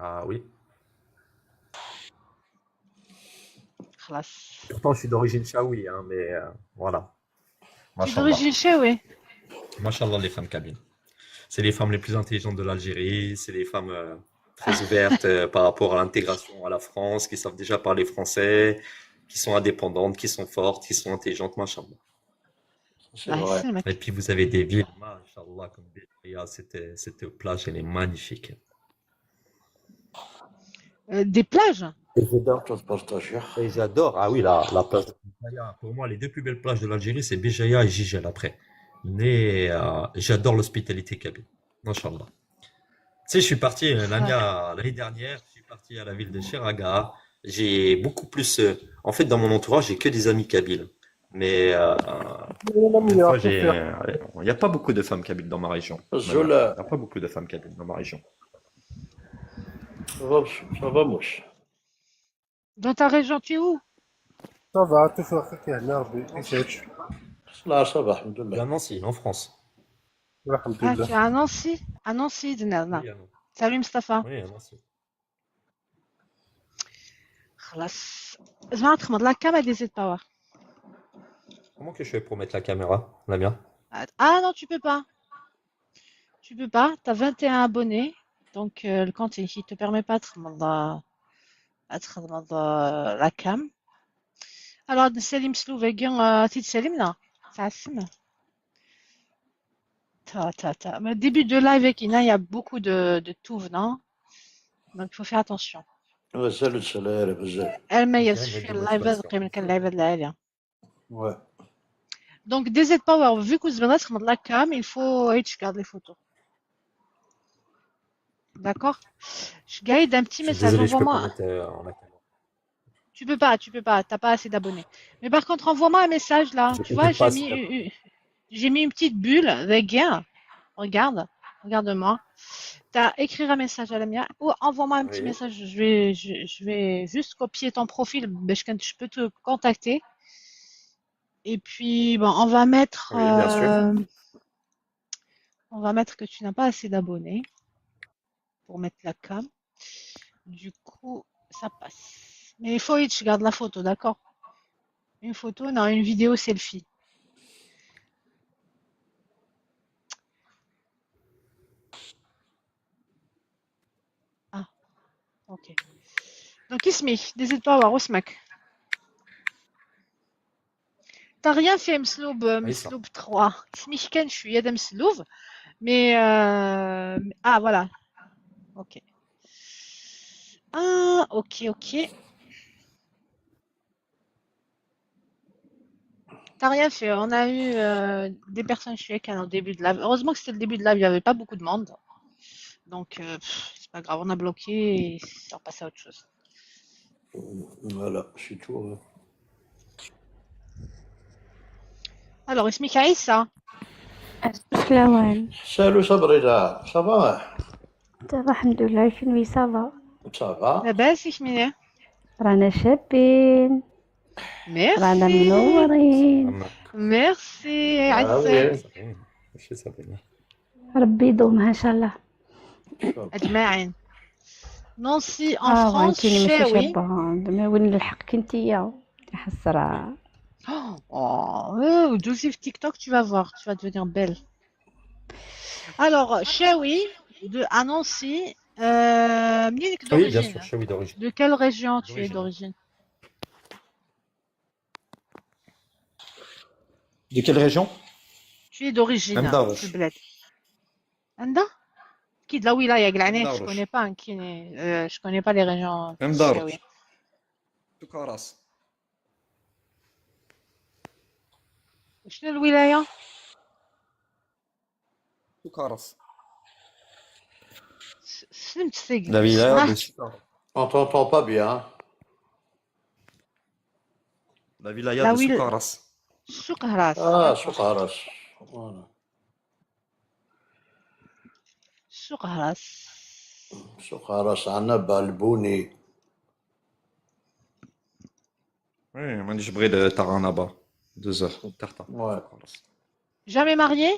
Ah oui. خلاص. Pourtant, je suis d'origine chaoui, hein, mais voilà. Tu es ما شاء الله. d'origine chaoui? ما شاء الله, les femmes kabyles. C'est les femmes les plus intelligentes de l'Algérie, c'est les femmes très ouvertes par rapport à l'intégration à la France, qui savent déjà parler français, qui sont indépendantes, qui sont fortes, qui sont intelligentes, ما شاء الله. C'est الله vrai. يسلمك. Et puis vous avez des villes, ما شاء الله, comme Béjaïa, cette plage, elle est magnifique. Des plages? Et j'adore. Tout partager. Et j'adore, ah oui, la plage de Béjaïa. Pour moi, les deux plus belles plages de l'Algérie, c'est Béjaïa et Jijel après. Mais j'adore l'hospitalité kabyle. ما شاء الله. Tu sais, je suis parti l'année dernière, je suis parti à la ville de Chéraga. J'ai beaucoup plus. En fait, dans mon entourage, j'ai que des amis kabyles. Mais une fois, j'ai. Il n'y a pas beaucoup de femmes kabyles dans ma région. Azul. Il n'y a pas beaucoup de femmes kabyles dans ma région. Ça va, ça va, موش. Dans ta région, tu es où? Ça va, toujours هنا ربي يسعدك. لا ça va, الحمد Je suis لله. à Nancy, en France. الحمد Ah, لله. tu es à Nancy? À Nancy, non. Oui, à Nancy. Salut Mustapha. Oui, à Nancy. خلاص. زعما تخمض la cam DZ Power. Comment que je fais pour mettre la caméra, la mienne? Ah non, tu peux pas. Tu peux pas. Tu as 21 abonnés. Donc le compte il te permet pas de تخدم la cam. Alors سليم سلوفاكي تيد سليمنا تعسم تا تا تا. Mais début de live avec Ina, il y a beaucoup de tout venant. Donc il faut faire attention. مازال السلالة بزاف. ما Bien, يسفي mettre de ال live motivation. قيم كان العباد العالية. Ouais. Donc DZ Power, vu que vous avez la cam, il faut je garde les photos. D'accord? Je gagne un petit Je suis message, désolé, je peux pas envoie-moi. mettre en la caméra. Tu peux pas, t'as pas assez d'abonnés. Mais par contre, envoie-moi un message là. Je Tu vois, peux pas j'ai mis, assez d'abonnés. j'ai mis une petite bulle avec gain. Regarde, regarde-moi. T'as écrit un message à la mienne ou envoie-moi un petit Oui. message. Je vais juste copier ton profil, باش كان je peux te contacter. Et puis, bon, on va mettre, Oui, bien sûr. on va mettre que tu n'as pas assez d'abonnés pour mettre la cam. Du coup, ça passe. Mais il faut que je garde la photo, d'accord? Une photo, non, une vidéo selfie. Ah, ok. Donc, ismik, n'hésite pas à voir واسمك. T'as rien fait, Msloub, Oui, ça. Msloub 3. اسمي كان شوية ده مسلوب. Mais, ah, voilà. Ok. Ah, ok. T'as rien fait. On a eu des personnes chez au début de live. Heureusement que c'était le début de live, il n'y avait pas beaucoup de monde. Donc, c'est pas grave, on a bloqué et on passe à autre chose. Voilà, c'est tout. Hein. Alors, اسمك عيسى. السلام. Salut Sabrina, ça va? Ça va الحمد لله فين ça va? Ça va. لاباس يخميني. رانا شابين. رانا ميرسي. منورين. ميرسي Ah عزة. oui. ماشي صابرين. ربي يدومها ان شاء الله. أجمعين. Nancy en اه France, وانتيني ماشي شاوي. شابة ما وين نلحقك انتيا يا حسرة. Oh, Joseph TikTok, tu vas voir, tu vas devenir belle. Alors, Chaoui, de à Nancy, منين Oui, bien d'origine? sûr, Chaoui d'origine. De quelle région tu es D'origine. d'origine? De quelle région? Tu es d'origine Amdarouch. في البلاد. عندها؟ أكيد la wilaya قلعناه, je Amdarouch. connais pas, je connais pas les régions Amdarouch. الشاوية. سوق أهراس. شنو الولاية؟ سوق أهراس. شنو متسيق؟ La wilaya de Souk Ahras. On t'entend pas bien. La wilaya La de wil- Souk Ahras. سوق هراس. Ah, سوق أهراس. Voilà. سوق هراس. سوق أهراس عنابة البوني. Oui, moi je brille de Taranaba. 2 heures. Tarta. Ouais. Souk Ahras. Jamais marié?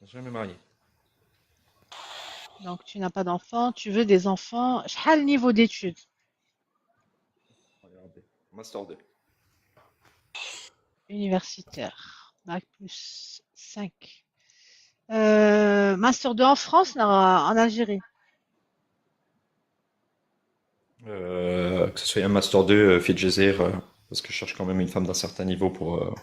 Jamais marié. Donc, tu n'as pas d'enfants, tu veux des enfants. شحال niveau d'études? Master 2. Universitaire. Bac plus 5. Master 2 en France, non, en Algérie. Que ce soit un Master 2 في الجزائر, parce que je cherche quand même une femme d'un certain niveau pour Non,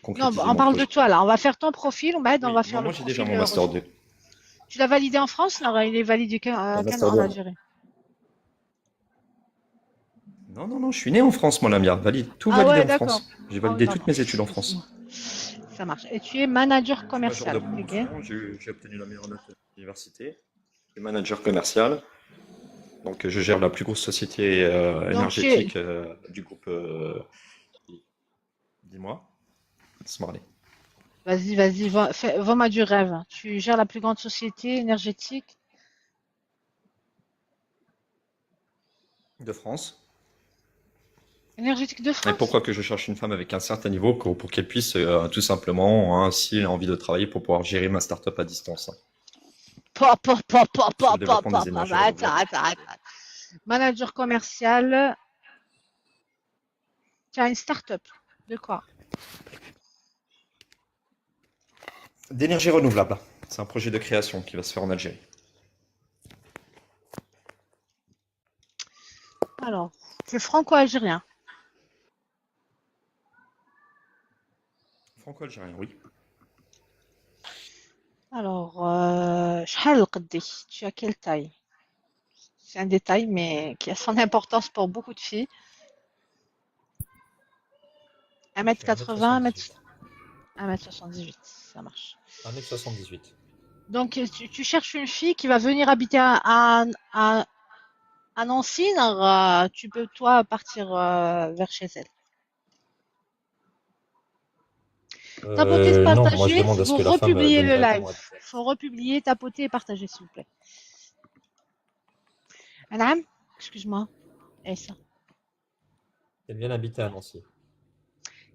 concrétiser on mon parle de projet. toi là. On va faire ton profil, on va Oui, faire non, le moi j'ai déjà profil mon Master recherche. 2. Tu l'as validé en France? Non, il est validé Un Master qu'en 2. Algérie. Non, non, non, je suis né en France, moi, Lamia. Valide, tout Ah validé ouais, en d'accord. France. J'ai Ah oui, validé pardon. toutes mes études en France. Excuse-moi. Ça marche. Et tu es manager Je suis major commercial. de Ok. promotion, j'ai obtenu la meilleure note à l'université. Je suis manager commercial. Donc, je gère la plus grosse société Donc, tu es, énergétique du groupe. Dis-moi, Smiley. Vas-y, vas-y, vends-moi du rêve. Tu gères la plus grande société énergétique. De France. Énergétique de Et France. pourquoi que je cherche une femme avec un certain niveau pour qu'elle puisse tout simplement, hein, si elle a envie de travailler, pour pouvoir gérer ma start-up à distance, hein, Pa, pa, pa, pa, sur pa, le pa, développement pa, des pa. énergies Attends, renouvelables. attends, attends. Manager commercial. Tu as une start-up. De quoi? D'énergie renouvelable. C'est un projet de création qui va se faire en Algérie. Alors, tu es franco-algérien. Franco-algérien, oui. Alors, شحال قدي? Tu as quelle taille? C'est un détail, mais qui a son importance pour beaucoup de filles. Je fais 1m80, 1m78. 1m78, ça marche. 1m78. Donc, tu cherches une fille qui va venir habiter à Nancy, alors, tu peux, toi, partir vers chez elle. Tapotez, Non, moi je partagez, demande à ce vous que la femme republiez vienne le live. directement habiter. Faut republier, tapoter et partager, s'il vous plaît. نعم, excuse-moi. Et ça. Qu'elle vienne habiter à Nancy.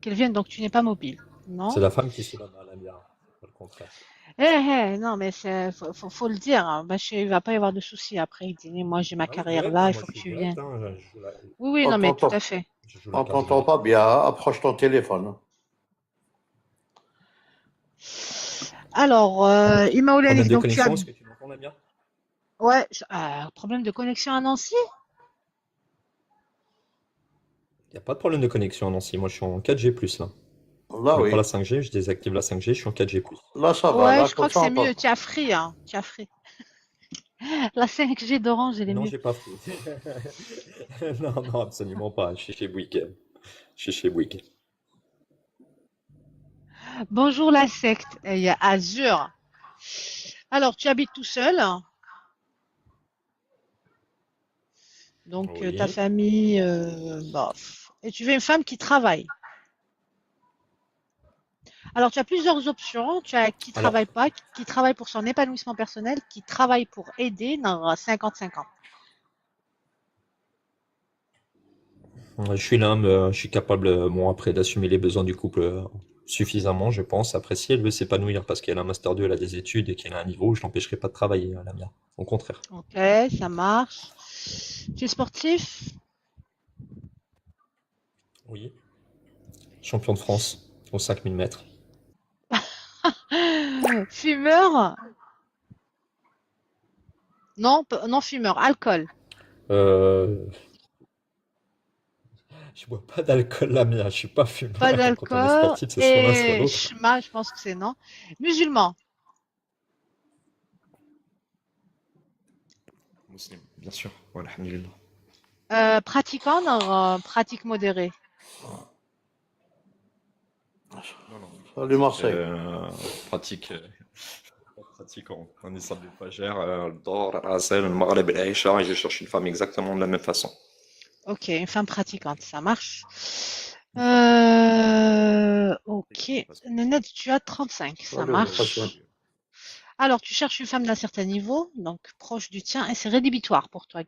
Qu'elle vienne, donc tu n'es pas mobile, non? C'est la femme qui se donne à la bière, pas le contraire. Eh, eh, non, mais faut le dire. Hein. Bah, il va pas y avoir de soucis après. Il dit, moi, j'ai ma Ah oui, carrière direct, là, hein, il moi faut je que suis tu direct, viennes. hein, Oui, oui, On non, mais tout t'entend, à fait. je joue la on carte t'entend directe. pas bien, approche ton téléphone. Alors, Problème Imaoulalik, de donc tu as. connexion, est-ce que tu m'entends, Lamia? Ouais, problème de connexion à Nancy? Il n'y a pas de problème de connexion à Nancy. Moi, je suis en 4G+, là. Là, Je mets pas oui. la 5G, je désactive la 5G, je suis en 4G+. Là, ça va. Ouais, Là, je crois comme que ça, c'est on mieux. t'entend. Tu as Free, hein. Tu as Free. La 5G d'Orange, elle est Non, mieux. j'ai pas Free. Non, non, absolument pas. Je suis chez Bouygues. Je suis chez Bouygues. Bonjour la secte. Et il y a Azur. Alors, tu habites tout seul. Donc, ta Oui. famille, bof. Et tu veux une femme qui travaille. Alors, tu as plusieurs options. Tu as qui Alors, travaille pas, qui travaille pour son épanouissement personnel, qui travaille pour aider dans 50-50. je suis l'homme, je suis capable, bon, après, d'assumer les besoins du couple suffisamment, je pense. Après, si elle veut s'épanouir parce qu'elle a un master 2, elle a des études et qu'elle a un niveau, je l'empêcherai pas de travailler, hein, Lamia. Au contraire. Ok, ça marche. Tu es sportif? Oui. Champion de France aux 5000 mètres. Fumeur? Non, non fumeur. Alcool. Je bois pas d'alcool, Lamia, je suis pas Pas fumeur. Quand on est d'alcool. sportif, c'est soit l'un, soit Et l'autre. chemin, je pense que c'est non. Musulman. Musulman, bien sûr. Voilà, الحمد لله. Pratiquant, non, pratique modérée. Non, non. Salut Marseille. Pratique, pratiquant. On est sur des pagères, الظهر، العسل، المغرب، العشاء, et je cherche une femme exactement de la même façon. Ok, une femme pratiquante, ça marche. Ok. Nenad, tu as 35, ça Salut, marche. Hassan. Alors, tu cherches une femme d'un certain niveau, donc proche du tien, et c'est rédhibitoire pour toi.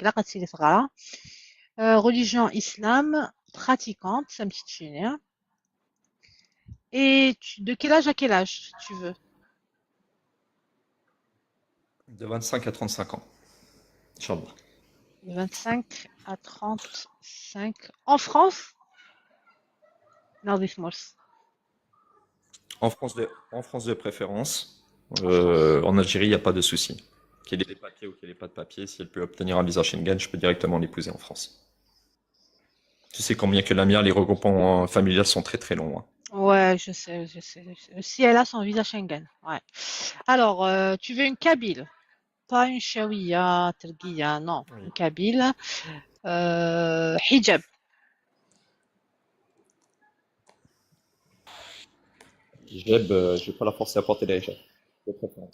Religion islam, pratiquante, c'est un petit chien. Et de quel âge à quel âge tu veux? De 25 à 35 ans. إن شاء الله. De 25 à 35. En France? Non, Mors. En France de préférence. En France. En Algérie, il n'y a pas de souci. Qu'elle ait des papiers ou qu'elle n'ait pas de papiers, si elle peut obtenir un visa Schengen, je peux directement l'épouser en France. Tu sais combien que Lamia, les regroupements familiales sont très très longs, hein. Ouais, je sais, je sais, je sais. Si elle a son visa Schengen, ouais. Alors, tu veux une Kabyle, pas une Chaouia, Terguia, non, une Oui. Kabyle. Hijab. Hijab, je vais pas la forcer à porter les hijab. De préférence.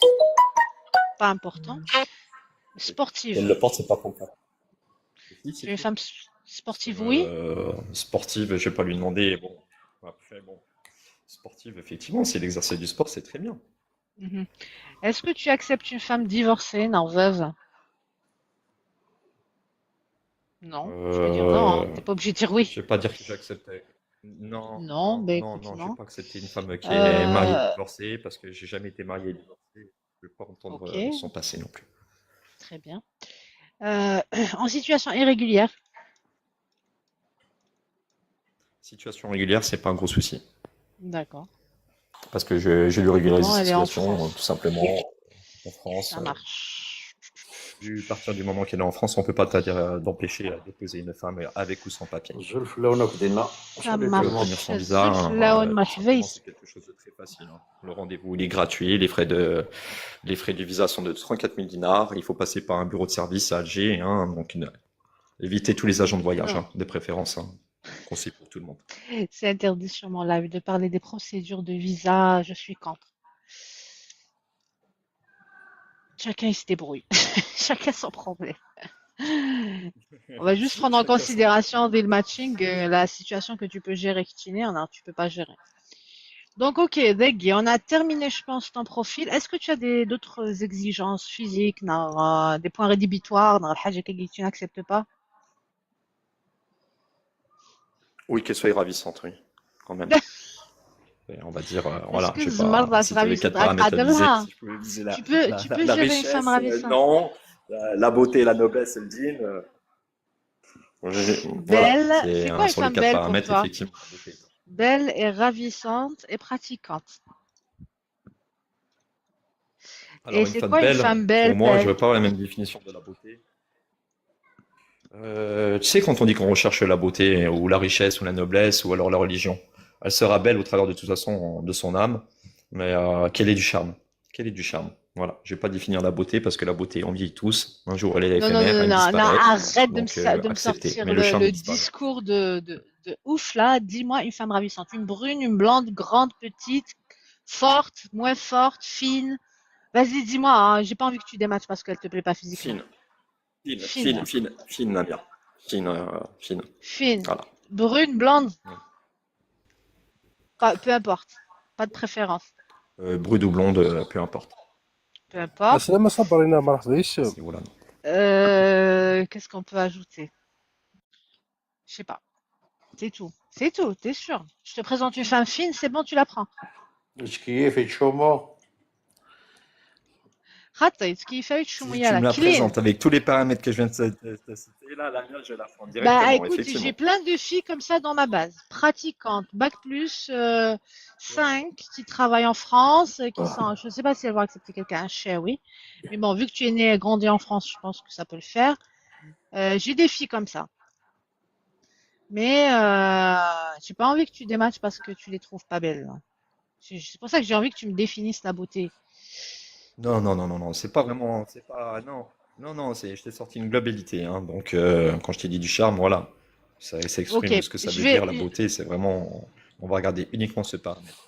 Pas important. Si Sportive. elle le porte, c'est pas pour ça. Si, Tu c'est veux une tout. femme sportive, oui. Sportive, je vais pas lui demander. Bon, après, bon, sportive, effectivement, si elle exerce du sport, c'est très bien. Est-ce que tu acceptes une femme divorcée, non, veuve? Non, tu peux dire non, hein. T'es pas obligé de dire oui. Je vais pas dire que j'acceptais. Non, Non, non, ben non, écoute, non, je vais non. pas accepter une femme qui est mariée, divorcée, parce que j'ai jamais été marié divorcé. Je vais pas entendre Ok, son passé non plus. très bien. En situation irrégulière? Situation régulière, c'est pas un gros souci. D'accord. Parce que je lui régularise Bon, la elle est en situation, France. tout simplement, en France. Ça marche. Vu partir du moment qu'elle est en France, on peut pas dire d'empêcher d'épouser une femme avec ou sans papier. Azul fellawen akk dinna. Ça Salut tout le marche. monde. Obtenir son visa, Azul hein, fellawen tout marhaba. simplement, c'est quelque chose de très facile, hein. Le rendez-vous, il est gratuit. Les frais du visa sont de 34 000 dinars. Il faut passer par un bureau de service à Alger, hein, donc évitez tous les agents de voyage, Non. hein, de préférence. Hein. Conseil pour tout le monde. C'est interdit sur mon live de parler des procédures de visa. Je suis contre. Chacun il se débrouille. Chacun son problème. On va juste prendre en Chacun son considération dès le matching la situation que tu peux gérer, Kitine, non, tu peux pas gérer. Donc, ok, Degui, on a terminé, je pense, ton profil. Est-ce que tu as d'autres exigences physiques, non, des points rédhibitoires, non, الحاجة que tu n'acceptes pas? Oui, qu'elle soit ravissante, oui, quand même. Et on va dire, Est-ce voilà, que je sais Zmar pas va si se tu avais ravissante quatre paramètres à viser, قادرها si je pouvais viser la, Tu peux, la, tu la, peux la gérer une femme richesse, ravissante. non, la beauté, la noblesse, le djinn. Voilà, Belle, c'est c'est quoi une sur les femme quatre belle pour paramètres, toi? effectivement, la beauté. Belle et ravissante et pratiquante. Alors, Et une c'est femme quoi une belle, femme pour belle, moi, je belle? ne vais pas avoir la même définition de la beauté. Tu sais, quand on dit qu'on recherche la beauté ou la richesse ou la noblesse ou alors la religion, elle sera belle au travers de toute façon de son âme, mais quel est du charme? Quel est du charme? Voilà, je vais pas définir la beauté parce que la beauté, on vieillit tous. Un jour, elle est Non, non, éphémère, non, elle non, non, disparaît. arrête Donc, de me acceptez. sortir Mais le charme le disparaît. discours de ouf là. Dis-moi une femme ravissante. Une brune, une blonde, grande, petite, forte, moins forte, fine. Vas-y, dis-moi, hein, j'ai pas envie que tu dématches parce qu'elle te plaît pas physiquement. Fine. Fine, Fine. fine, fine, fine, Lamia. Fine, fine. Fine. Voilà. Brune, blonde. Ouais. Pas, peu importe. Pas de préférence. Brune ou blonde, peu importe. Peu importe. السلامة صابرين مرحبا يسوع. C'est voilà. Qu'est-ce qu'on peut ajouter? Je sais pas. C'est tout. C'est tout, t'es sûr. Je te présente une femme fine, c'est bon, tu la prends. Kif yettcummu? خاطي كيف Si tu تشمية me la clean. présentes avec tous les paramètres que je viens de te citer, là, la mienne, je la prends Bah directement, écoute, j'ai effectivement. plein de filles comme ça dans ma base. Pratiquantes, bac plus 5, qui travaillent en France, qui sont, je ne sais pas si elles vont accepter quelqu'un, oui. Mais bon, vu que tu es né et grandi en France, je pense que ça peut le faire. J'ai des filles comme ça. Mais j'ai pas envie que tu dématches parce que tu les trouves pas belles. C'est pour ça que j'ai envie que tu me définisses la beauté. Non, non, non, non, non, c'est pas vraiment, c'est pas, non, non, non, c'est, je t'ai sorti une globalité, hein, donc quand je t'ai dit du charme, voilà, ça exprime Ok, ce que ça je veut vais, dire, la beauté, c'est vraiment, on va regarder uniquement ce paramètre.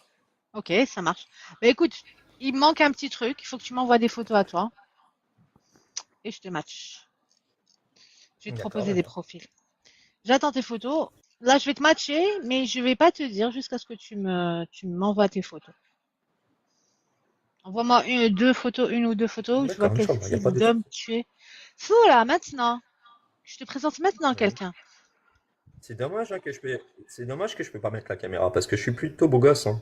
Ok, ça marche. Bah écoute, il me manque un petit truc. Il faut que tu m'envoies des photos à toi. Et je te match. Je vais te D'accord, proposer des d'accord. profils. J'attends tes photos. Là, je vais te matcher, mais je vais pas te dire jusqu'à ce que tu m'envoies tes photos. Envoie-moi une, deux photos, une ou deux photos. Je vois D'accord, quel إن شاء الله, y a style pas de d'homme tu es. Fou là, maintenant. Je te présente maintenant quelqu'un. C'est dommage, hein, que je peux, c'est dommage que je peux pas mettre la caméra parce que je suis plutôt beau gosse, hein.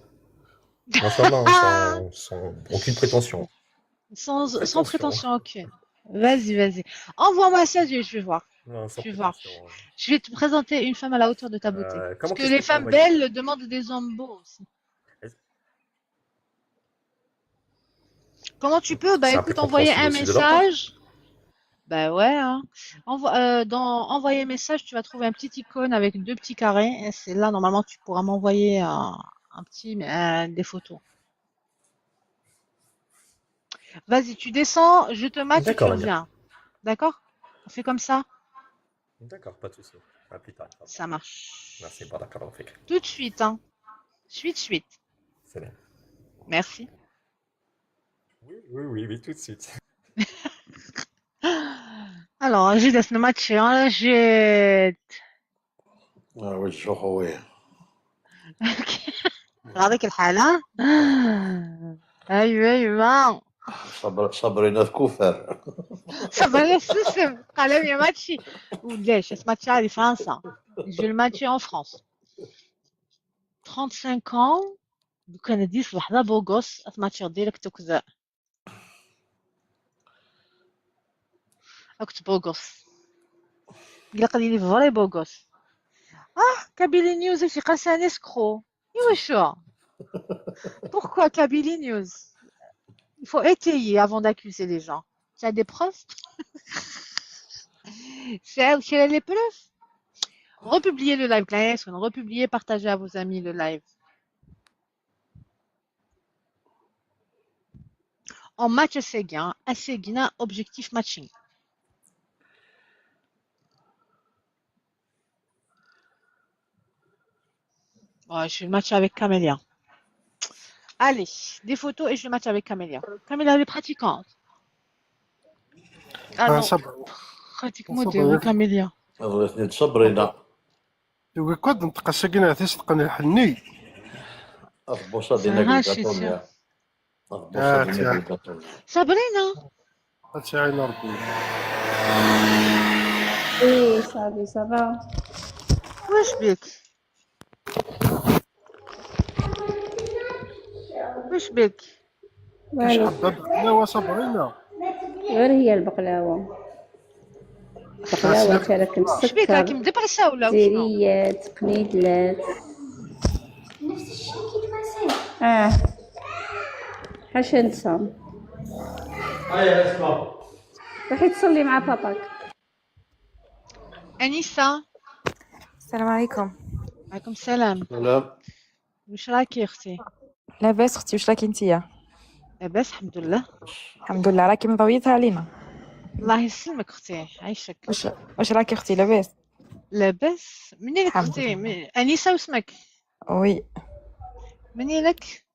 ما شاء الله, hein, sans aucune prétention. Sans Prétention. prétention aucune. Vas-y, vas-y. Envoie-moi ça, je vais voir. Non, sans Je vais voir. prétention. Je vais te présenter une femme à la hauteur de ta beauté. Parce Comment que que je les peux femmes t'envoyer? belles demandent des hommes beaux aussi. Est-ce- Comment tu peux? Bah C'est un peu écoute, envoyer un compréhensible aussi de leur part. message. Bah ouais, hein. Dans envoyer message, tu vas trouver un petit icône avec deux petits carrés. Et c'est là, normalement, tu pourras m'envoyer un petit, des photos. Vas-y, tu descends, je te match et tu D'accord, Lamia. reviens. D'accord? On fait comme ça? D'accord, pas de souci. À plus tard. Ça marche. Merci, بارك الله فيك. Tout de suite, hein. Suite, suite. سلام. Merci. Oui, oui, oui, oui, tout de suite. Alors, j'ai le match, hein, j'ai. وجهه خويا. هذيك الحالة. ايوه ايوه. صبر صبرينا كفر. صبر السوسم قال لي ماتشي وليش ماتشي هذه فرنسا. Je vais le matcher en France. 35 ans. كان ديس لحظة beau gosse ماتشي direct وكذا. كنت beau gosse. قال لي vrai beau gosse. اه Kabylie News في قال c'est un escroc. ايوا شو. Pourquoi Kabylie News? Il faut étayer avant d'accuser les gens. Tu as des preuves? C'est les preuves? Republiez le live, Clarisse, republiez, partagez à vos amis le live. En match Séguin, Séguin, objectif matching. Ouais, je vais le match avec Camélia. Allez, des photos et je le match avec Camélia. Camélia, elle est pratiquante. Ah non, صبر pratiquement صبر. de Camélia. الاثنين صبرينا. كود نتقسقنا تسقن الحني. البوصه دينا راشد. الكاتونيا. البوصه دينا الكاتونيا. Sabrina. هادشي عين ربي. Oui, salut, ça va? واش بك؟ واش بك؟ اش والو. حبه بقلاوه صبرينا. غير هي البقلاوة. بقلاوة ترك واش بك راكي مسكر مدبرسة ولا وشنو؟ زيريات قنيدلات. نفس الشيء كي تواسي. اه حاشا نسى. هيا اسمع. روحي تصلي مع باباك. أنيسة. السلام عليكم. عليكم السلام. سلام. واش راكي أختي؟ لاباس اختي، واش راكي نتيا؟ لاباس الحمد لله. الحمد لله، راكي مضويتها علينا. الله يسلمك أختي، عايشك. واش راكي اختي، لاباس؟ لاباس. منين لك الحمد أختي؟ لله. أنيسة واسمك؟ Oui. منين لك؟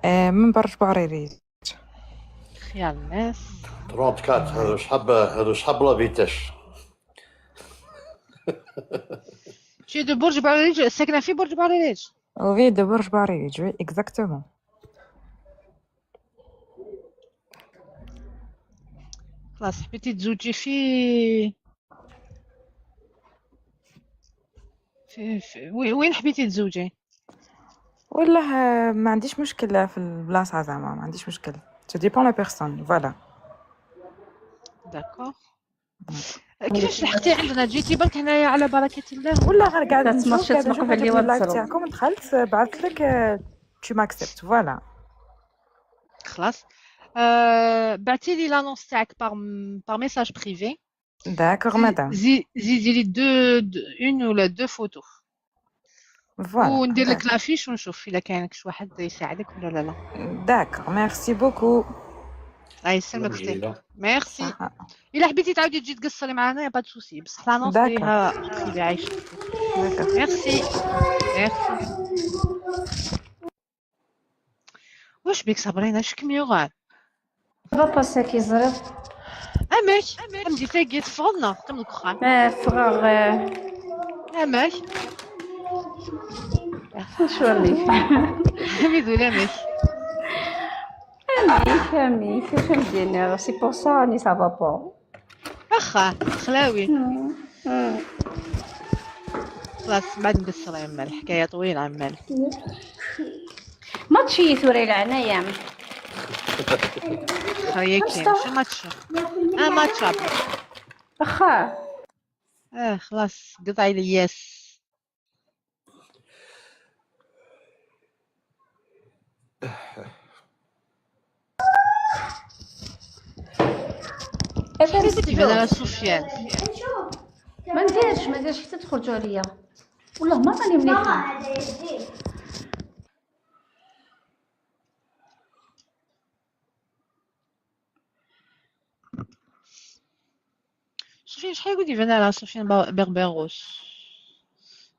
آه، من برج بوعريريج. خيال الناس. 34 هذو شحال، هذو شحال la vitesse. Tu es de برج بوعريريج، ساكنة في برج بوعريريج؟ Oui, de برج بوعريريج، oui, exactement. خلاص حبيتي تزوجي في وين حبيتي تزوجي؟ والله ما عنديش مشكلة في البلاصة، زعما ما عنديش مشكل، ça dépend la personne, voilà. D'accord. كيفاش لحقتي عندنا؟ جيتي برك هنايا على بركة الله؟ ولا غير قاعدة لا نشوف تمشي قاعدة نشوف تمقبل عجبني لي ال live وتصلوا. تاعكم، دخلت بعثت لك tu m'acceptes, voilà. خلاص بعتي لي l'annonce تاعك par message privé. D'accord madame. زيدي لي deux une ولا deux photos. Voilà. وندير لك la fiche ونشوف الا كاين شي واحد يساعدك ولا لا لا. D'accord, merci beaucoup. الله يسلمك اختي، ميرسي. صح. الا حبيتي تعاودي تجي تقصري معنا y a pas de souci، بصح l'annonce D'accord. ديريها privé عايشك. D'accord. Merci, merci. واش بك صابرين؟ اش كميوغال؟ Va passer كي زرب. امك عندي تاقي تفضلنا قدام الكخان. اه فغاغ. امك. شو راني ميدو امك. امي كيف مدينة، c'est pour ça راني ça va pas. اخا خلاوي. خلاص بعد نقصر يا مال، الحكايه طويله عمال. ما تشي ثوري العناية. خيا كاين شو ماتش ياكل un match اخا اه خلاص قطعي الياس. افهم انا سفيان نشوف. ما نديرش ما نديرش حتى تخرجوا عليا، والله ما راني ماما مليحه. هذا يديك. سفيان شحال يقول يبان على سفيان بربروس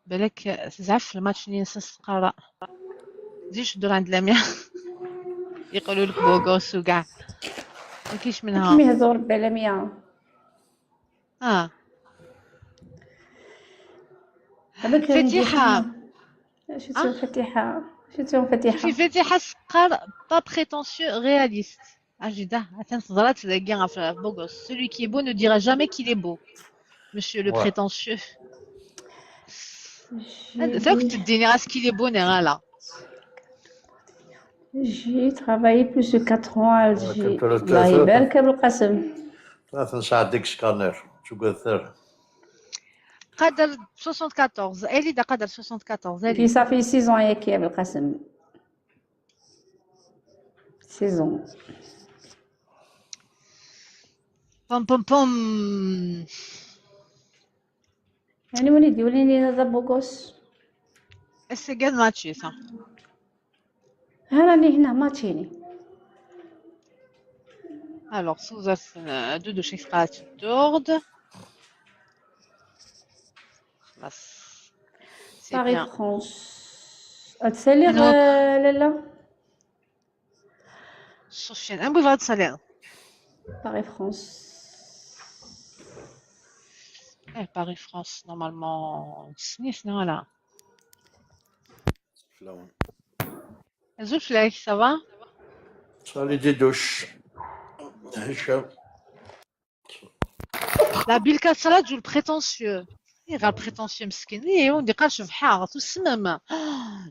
بالك زعف في الماتش اللي نسى القراء زيد شدوا عند لميا يقولوا لك beau gosse وكاع ما كاينش منها. كيما يهزوا ربي على مية. اه هذاك فتيحة. شو تسوي فتيحة؟ شو تسوي فتيحة؟ شوفي فتيحة سقار pas prétentieux réaliste. Ah, j'ai attends, la guerre à beau gosse. Celui qui est beau ne dira jamais qu'il est beau. Monsieur le Ouais. prétentieux. ذاك تديني راسك qu'il est beau là. J'ai travaillé plus de 4 ans à Alger. كنت الله يبارك بالقسم. 3 ساعات ديك سكانر شو قلت؟ قدر 74 الي قدر 74 في الي صافي 6 ans ياك يا بالقاسم، 6 ans. بوم بوم بوم. يعني وليدي وليني هذا beau gosse. c'est قد ماتشي صح. ها راني هنا ماتشيني. Alors سوزا دودو شي قالت دورد خلاص c'est Paris bien. France تسالي Donc- لالا. سفيان ان بغيت تسالي. Paris France. ايه Paris France normalement سني ولا فلاون. زول فلاك ça va؟ صالي دي دوش هشام. لا بيلكا سراج ال prétentieux غير prétentieux مسكين ايه ودي قال شبحة تسمم.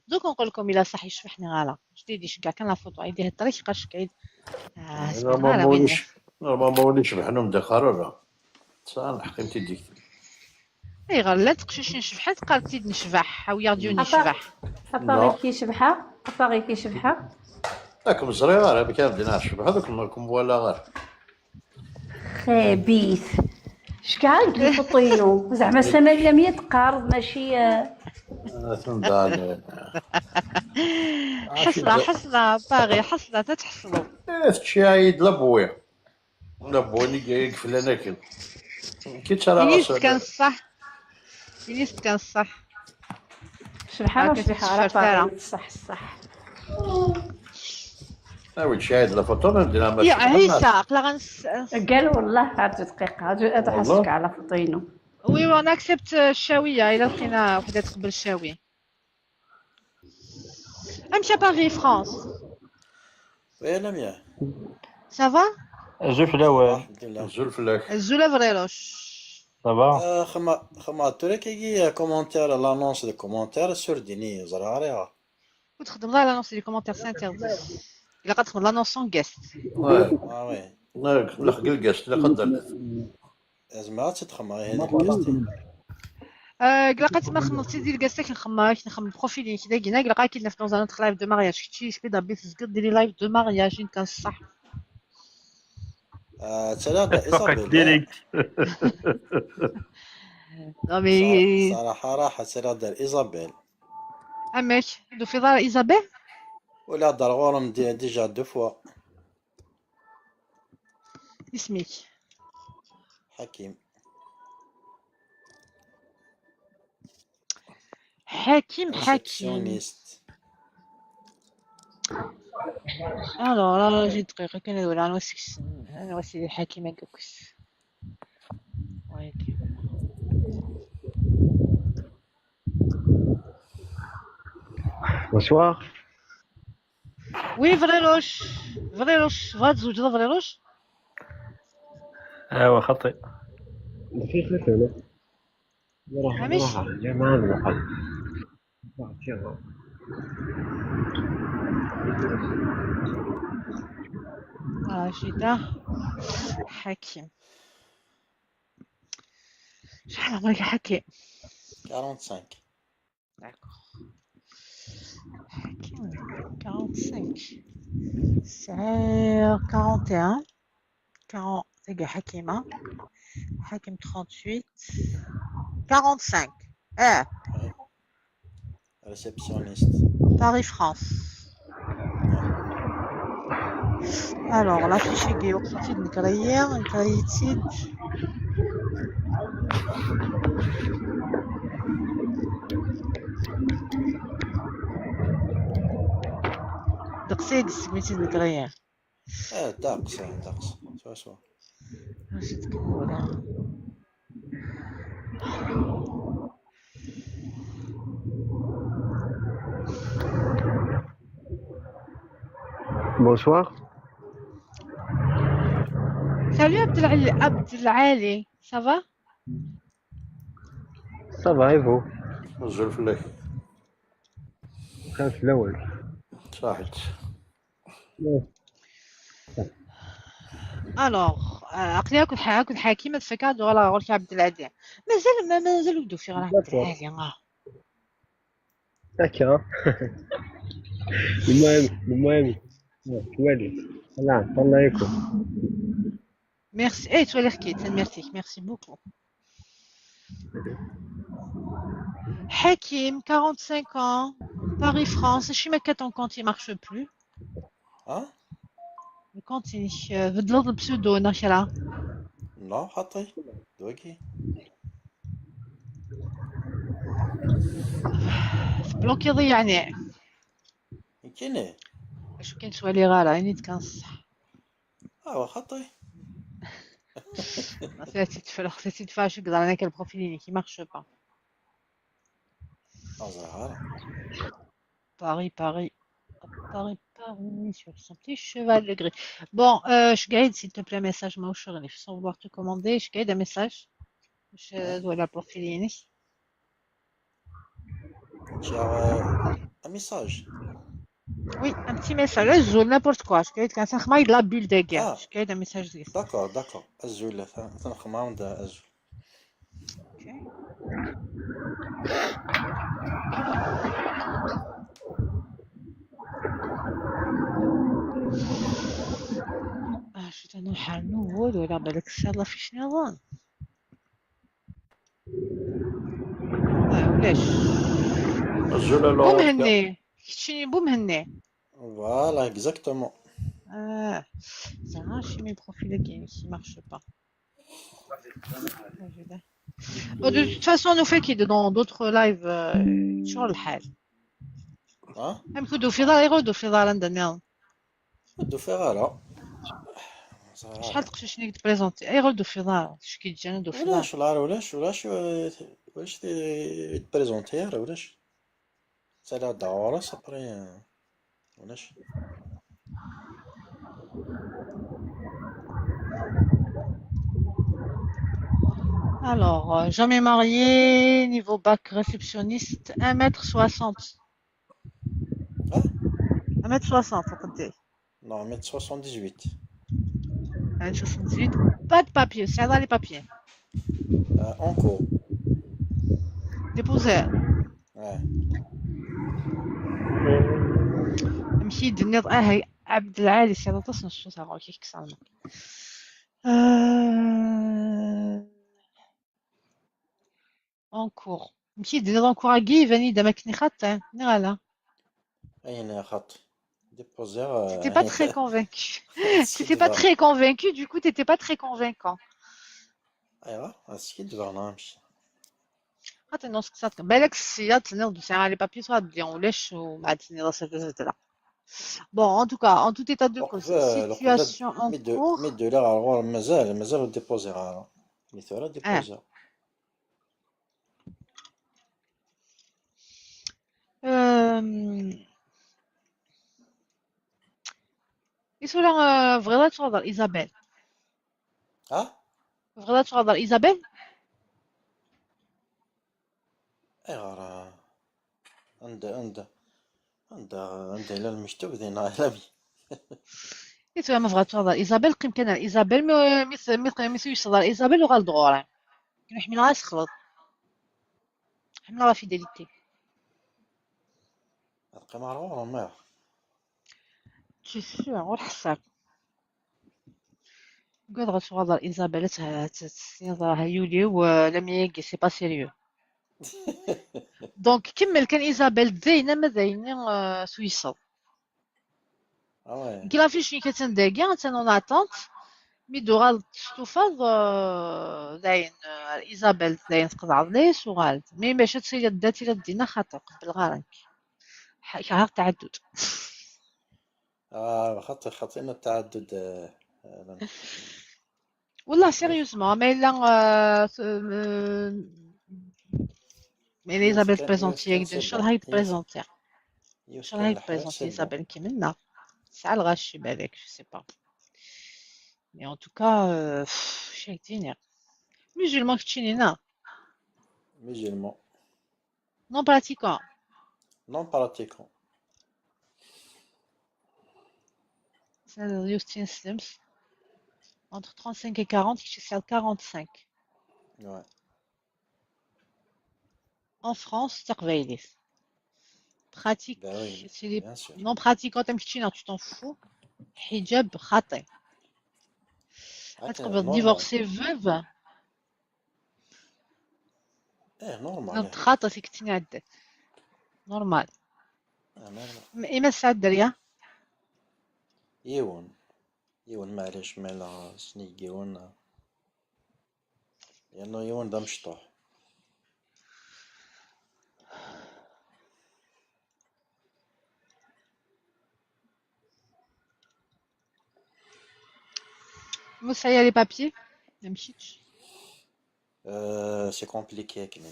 دوك نقول لكم الا صح يشبحني غالا جديد كاع كان la photo عيدي الطريق قاش كعيد normalement وليش normalement وليش بحنهم دخارة صح حقيمتي ديك. اي غير لا تقشيش نشبحت قالت لي نشبح او يا ديو نشبح. اباري كي شبحه، اباري كي شبحه. راكم صغير بك بدينا نشبح هذوك كم ولا غير. خبيث شكال لي فطينو زعما 800 قارض ماشي. تنضال. حصله حصله باغي حصله تتحصلوا. تشي عيد لابويا لابويا اللي يقفل انا كي ترى. ينيس كان صح ينيس كان صح. شبحه هاكا شبحه راه تتشفر تاعها. باغي صح صح. وي تشي عيد la photo ندير. يا عيسى قلا غنس. قال والله عاد دقيقه عاد حاسك على فطينو. oui on accepte الشاويه الا لقينا وحده تقبل الشاوي. امشي Paris France. oui لميا. ça va؟ زوف الاول. الحمد لله. زول فلاك. الزولا فريروش. ça va؟ خما خما توريك كي commentaire l'annonce de commentaires sur ديني زراريا. وتخدم لا l'annonce les commentaires c'est interdit الا قد تخدم l'annonce sans guest. اه oui. لخ قلقاش لا قدر. لازم عاد تخمم هذيك ال guest. قلقت ما خممتي ديال ال guest نخمم نخمم profil كذا كينا قلقا كي في dans un autre live de mariage كتشي شبي دابي تزقد ديري live de mariage كان صح. تلا فقط ايزابيل. direct. non mais صراحة راحة تلا دار ايزابيل. اماك دو في دار ايزابيل. ولا دار غورم دي déjà deux fois. اسمك؟ حكيم. حكيم حكيم. réceptionniste. alors لا جي دقيقة كان ولا نوسك انا وسيدي الحكيم هكاكس ويك. Bonsoir. oui فريروش فريروش بغا تزوج لا فريروش. ايوا خطي. في خلفنا راح عميش. راح يا مان وقال راح. Rachida Hakim. شحال عمرك يا حكيم؟ 45. D'accord. Hakim, 45. C'est 41. 40. تلقى حكيمة. حكيم 38. 45. اه. Réceptionniste. Paris, France. Alors, la fiche est وقتي نقريا نقريتي دقسيد سميتي نقريا. اه داقس داقس سوا سوا. واش تقول؟ Bonsoir. Salut Abdelali, Abdelali, ça va? Ça va et vous? Azul fellak. خاف الأول. صحيت. Alors, عقلي كنت كنت حكيمة تفكر ولا غير عبد العالي مازال ما مازال ودو في غير عبد D'accord. العالي آه. D'accord. المهم المهم والي نعم الله يكون. Merci. Eh, tu l'as merci, merci beaucoup. Hakim, 45 ans, Paris, France. Je sais pas ton compte, il marche plus. اه Le compte, il بدلت ال pseudo نشرة. لا خاطي دوكي. Bloqué يعني. كاين. شو كاين سؤالي غالا يعني كان صح. اه خاطي. سي تدفع شو قدر انا كان ال profil qui marche pas. زهرة. Paris, Paris, Paris, Paris, sur son petit cheval de gris. Bon, je gagne, s'il te plaît, un message, moi, sans vouloir te commander, je gagne un message. Je dois la profiler. Un message. Oui, un petit message. Azul, n'importe quoi. Je gagne quand ça de la bulle de guerre. Ah. Je gagne un message de D'accord, d'accord. Azul, تنخمم Azul. Ok. آه، شو نروح على nouveau ولا بالك الله في شنو نظن. آه، ولاش Azul بو alors. مهني شنو بو مهني. Voilà, exactement. Ah, c'est un chez mes profils qui marche pas. Bon, de toute façon, on nous fait qu'il est dans d'autres lives شغل الحال. اه هم كدو في دار يغدو في دار عندنا. دو فيغالا. شحال تقشي شنو تبريزونتي اي غدو في دار شو كي تجانا دو في دار. ولاش ولا ولاش ولاش ولاش تبريزونتي ولاش سالا دورة après ولاش. Alors, jamais marié, niveau bac réceptionniste, 1m60. Ah. 1m60, attendez. Non, 1m78. 1m78, pas de papier, c'est dans les papiers. En cours. Déposé. Ouais. مشي دنيا اه عبد العالي سي تصن شو صار كيف كسرنا. En cours. مشي دنيا en cours اكي فاني دا ماكني خط نغالا. اين خط déposé. T'étais pas très convaincu. T'étais pas très convaincu, du coup t'étais pas très convaincant. ايوا اسكي دفع نمشي. خاطر نص كسات بالك السياد تنوض ساعة les papiers soit bien ولاش ومع تني etc. Bon, en tout cas, en tout état de cause, situation en cours. مي دو لا مازال مازال déposé غا mais ثورة déposé. يسولا بغيت تهضر ايزابيل. اه بغيت تهضر ايزابيل. ايوا راه عند عند عند عند الى المكتوب دينا لا. إيه ما بغات تهضر إيزابيل قيم كان إيزابيل مثل مثل مثل يصدر إيزابيل وغال دغوري حمل غاس خلط حمل لا فيدélité. القمار غور ما Tu es sûr وحساب قد غتغادر إيزابيل تنظرها يولي ولم يجي c'est pas sérieux. Donc كمل كان إيزابيل دينا ما داينا سويسا. اه كي l'affiche كتنداكي تن en attente مي دوغال تستوفاض داين إيزابيل داين تقطع ليس وغالت mais ماشي تصير دات إلى دينا خاطر قبل غارك كهر تعدد. خاطر خاطئنا التعدد. والله sérieusement mais لا mais إيزابيل présenter ان شاء الله يتبريزونتي ان شاء الله يتبريزونتي إيزابيل كي منا ساعة الغاشي بالك je sais pas mais en tout cas شايتيني musulman كتشينينا musulman non pratiquant non pratiquant. يوستين سلمس entre 35 et 40 كيشي 45. Ouais. En France تقبايليت pratique. Ben oui, c'est les bien sûr. non pratiquants تم tu t'en fous. حجاب خاطئ. تقبل divorcée veuve. ايه normal. خاطئ في كتيني عندك normal. normal. إما سعد دريا يون يون معليش مالا سنيك يون لأنه يون دا مشطوح. موسى les papiers مشيتش. c'est compliqué كني.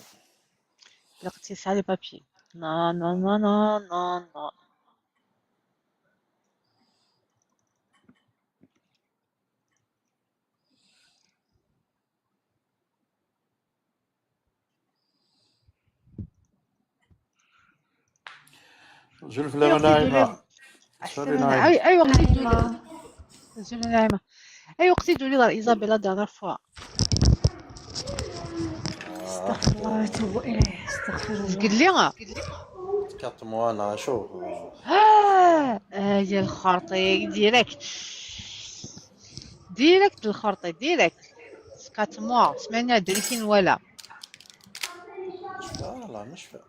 لقيتي ساعة les papiers. Non non non non non non. زلف لما نايمة. سوري نايمة. أي وقت يدولي زلف نايمة. أي وقت يدولي دار إيزابيلا la dernière fois. استغفر الله واتوب اليه استغفر الله. قل لي quatre mois انا شوف. يا الخرطي direct direct الخرطي direct 4 mois سمعنا دريكين ولا لا لا مش فا.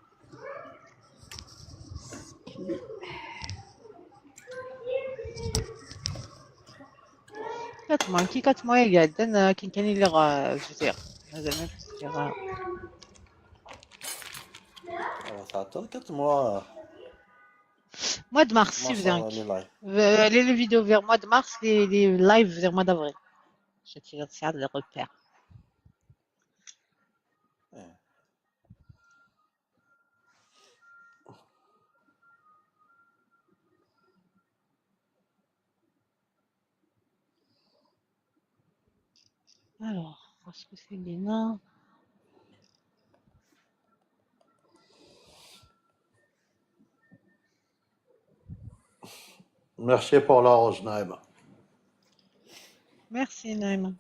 4 mois كي 4 mois قاعد كي كان اللي غا جوتير مازال ما غا تعطل 4 mois. Mois de mars, si vous avez les vidéos vers mois de mars, les lives vers mois d'avril. Je tire ça les repères. Alors, est-ce que c'est Lina? Merci pour la rose, Naïma. Merci, Naïma.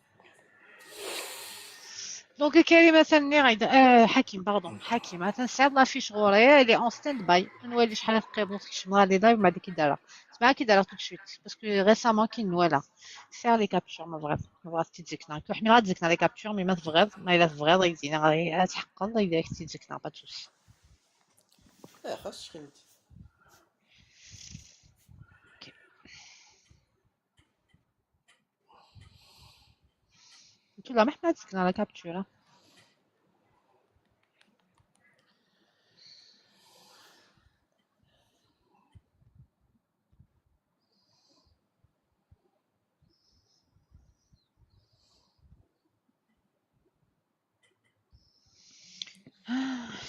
Donc, كريمة ثاني حكيم pardon حكيم تنسعد l'affiche غوري elle est en stand-by نولي شحال تقريبا تكشم les lives بعد كي دارها تسمع كي دارها tout de suite parce que récemment كي نوالا سير les captures ما بغات ما بغات تتزكنا كو حمي غاتزكنا les captures mais ما تبغض ما الا تبغض يزينا غادي تحقق يدير تتزكنا pas de souci. ايه خاص خدمت. لا ما حنا تسكن la capture.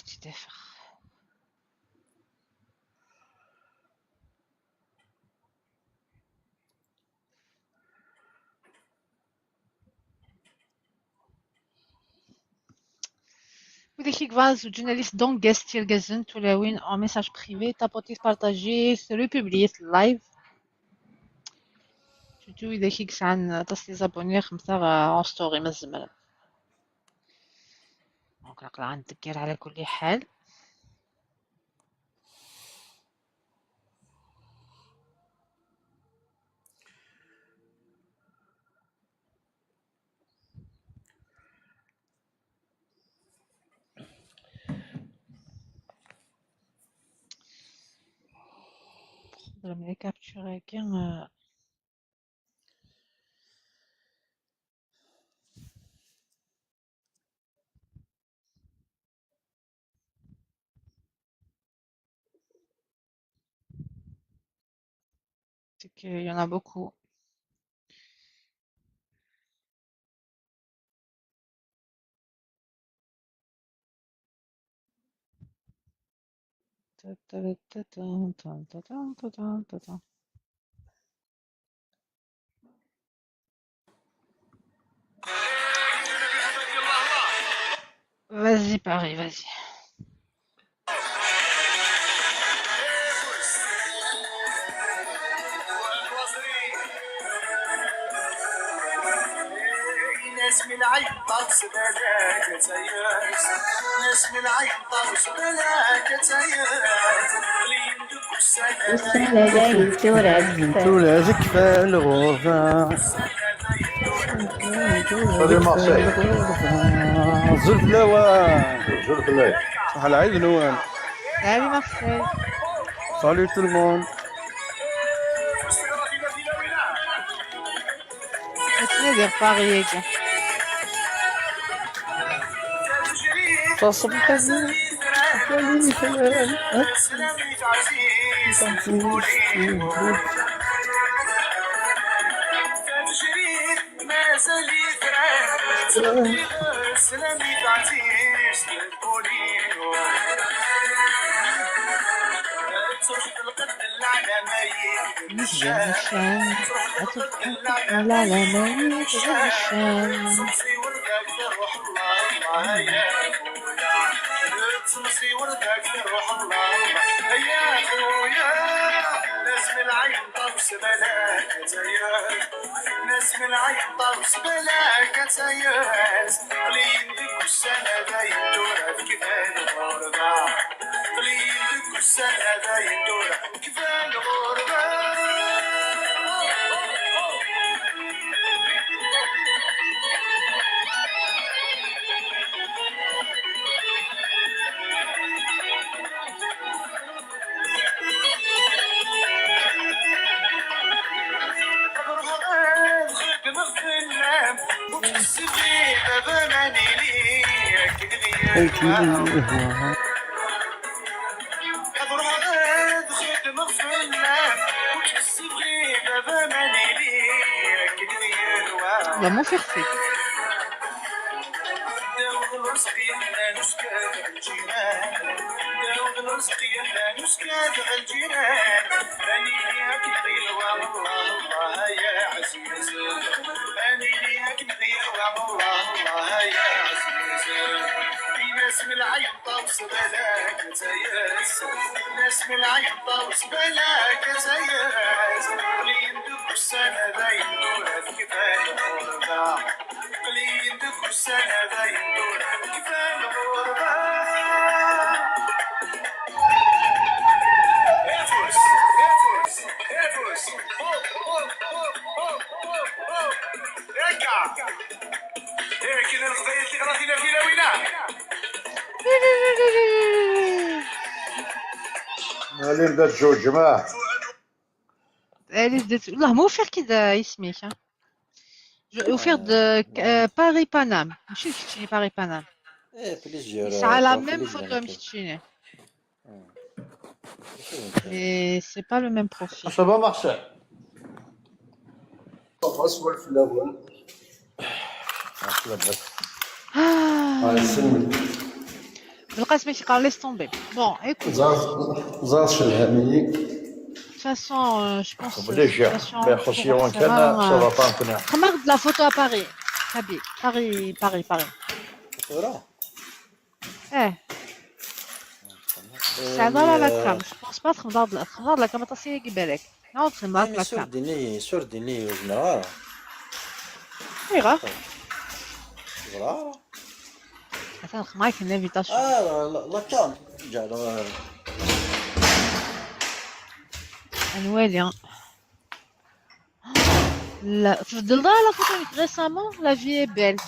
تدافع وذاك كيفاز journaliste donc guest يرجزن ولا en message privé tapoter partager republier live. Surtout إذا كي يسعى تصلي les abonnés خمسة en story ما الزمن. Donc نقلع ندكر على كل حال. Problème les captures كاين c'est qu'il y en a beaucoup. Vas-y Paris, vas-y. ناس من العين طرس بلاك تياس، ناس من العين طرس بلاك تياس، والسنة داين تورا ولادك في الغرفة. Salut Marseille. زلف لوان. زلف الله. صح العيد نوان. Salut Marcel. Salut tout le monde. نادر Paris كاع. تصبح نسجن الشام لا لا ما يتغير الشام. تمسي وردك روح الله يا خويا، ناس من العين طرس بلاك تياس، ناس من العين طرس بلاك تياس، قليل دك السنة داين دورة كفاية الغربة، قليل دك السنة داين دورة كفاية الغربة. La مو فيرتي. ناس من العين طوس بلاك تياس، ناس من العين طوس بلاك تياس، قليل دك السنة داين دورة كفاية الغربة، قليل دك السنة داين دورة كفاية الغربة. يا فوس يا فوس يا فوس، هوب هوب هوب هوب هوب هوب هيكا هيك الغدايا اللي غادينا فينا وينا. اللي بدات تجوج جماعة. Elle بدات والله مو فير كي اسميك. وفير Paris Paname ماشي كتشيني Paris Paname. ايه plusieurs. C'est la même photo مشتيني. Mais c'est pas le même profil. Ça va Marcel. بالقاسم كيقال laisse tomber. Bon, écoute. زار شلهامي. De toute façon, je pense que Obligé. Mais خصي وان كان ça va pas نكون. Remarque la photo à Paris. Paris, Paris, Paris, Paris. صورة. Eh. C'est dans la cam. Je pense pas تخمض la cam تصير بالك. نخدم Mais la sur cam. ديني sur ديني وزمرارة ايوا زرارة نخدم معاك une invitation. اه la cam جعل نوالي لا تفضل la photo récemment, la vie est belle.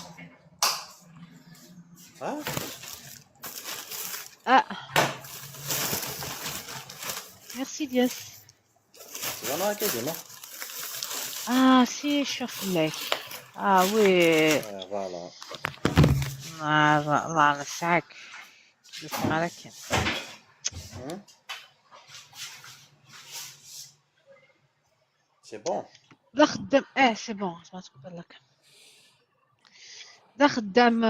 اه Ah, merci Dias. زعما كيديما Ah si, شوف لك. Ah oui. Voilà. الله نسعك. عليك. C'est bon. لا خدام اه c'est bon سمعت بالك لا خدام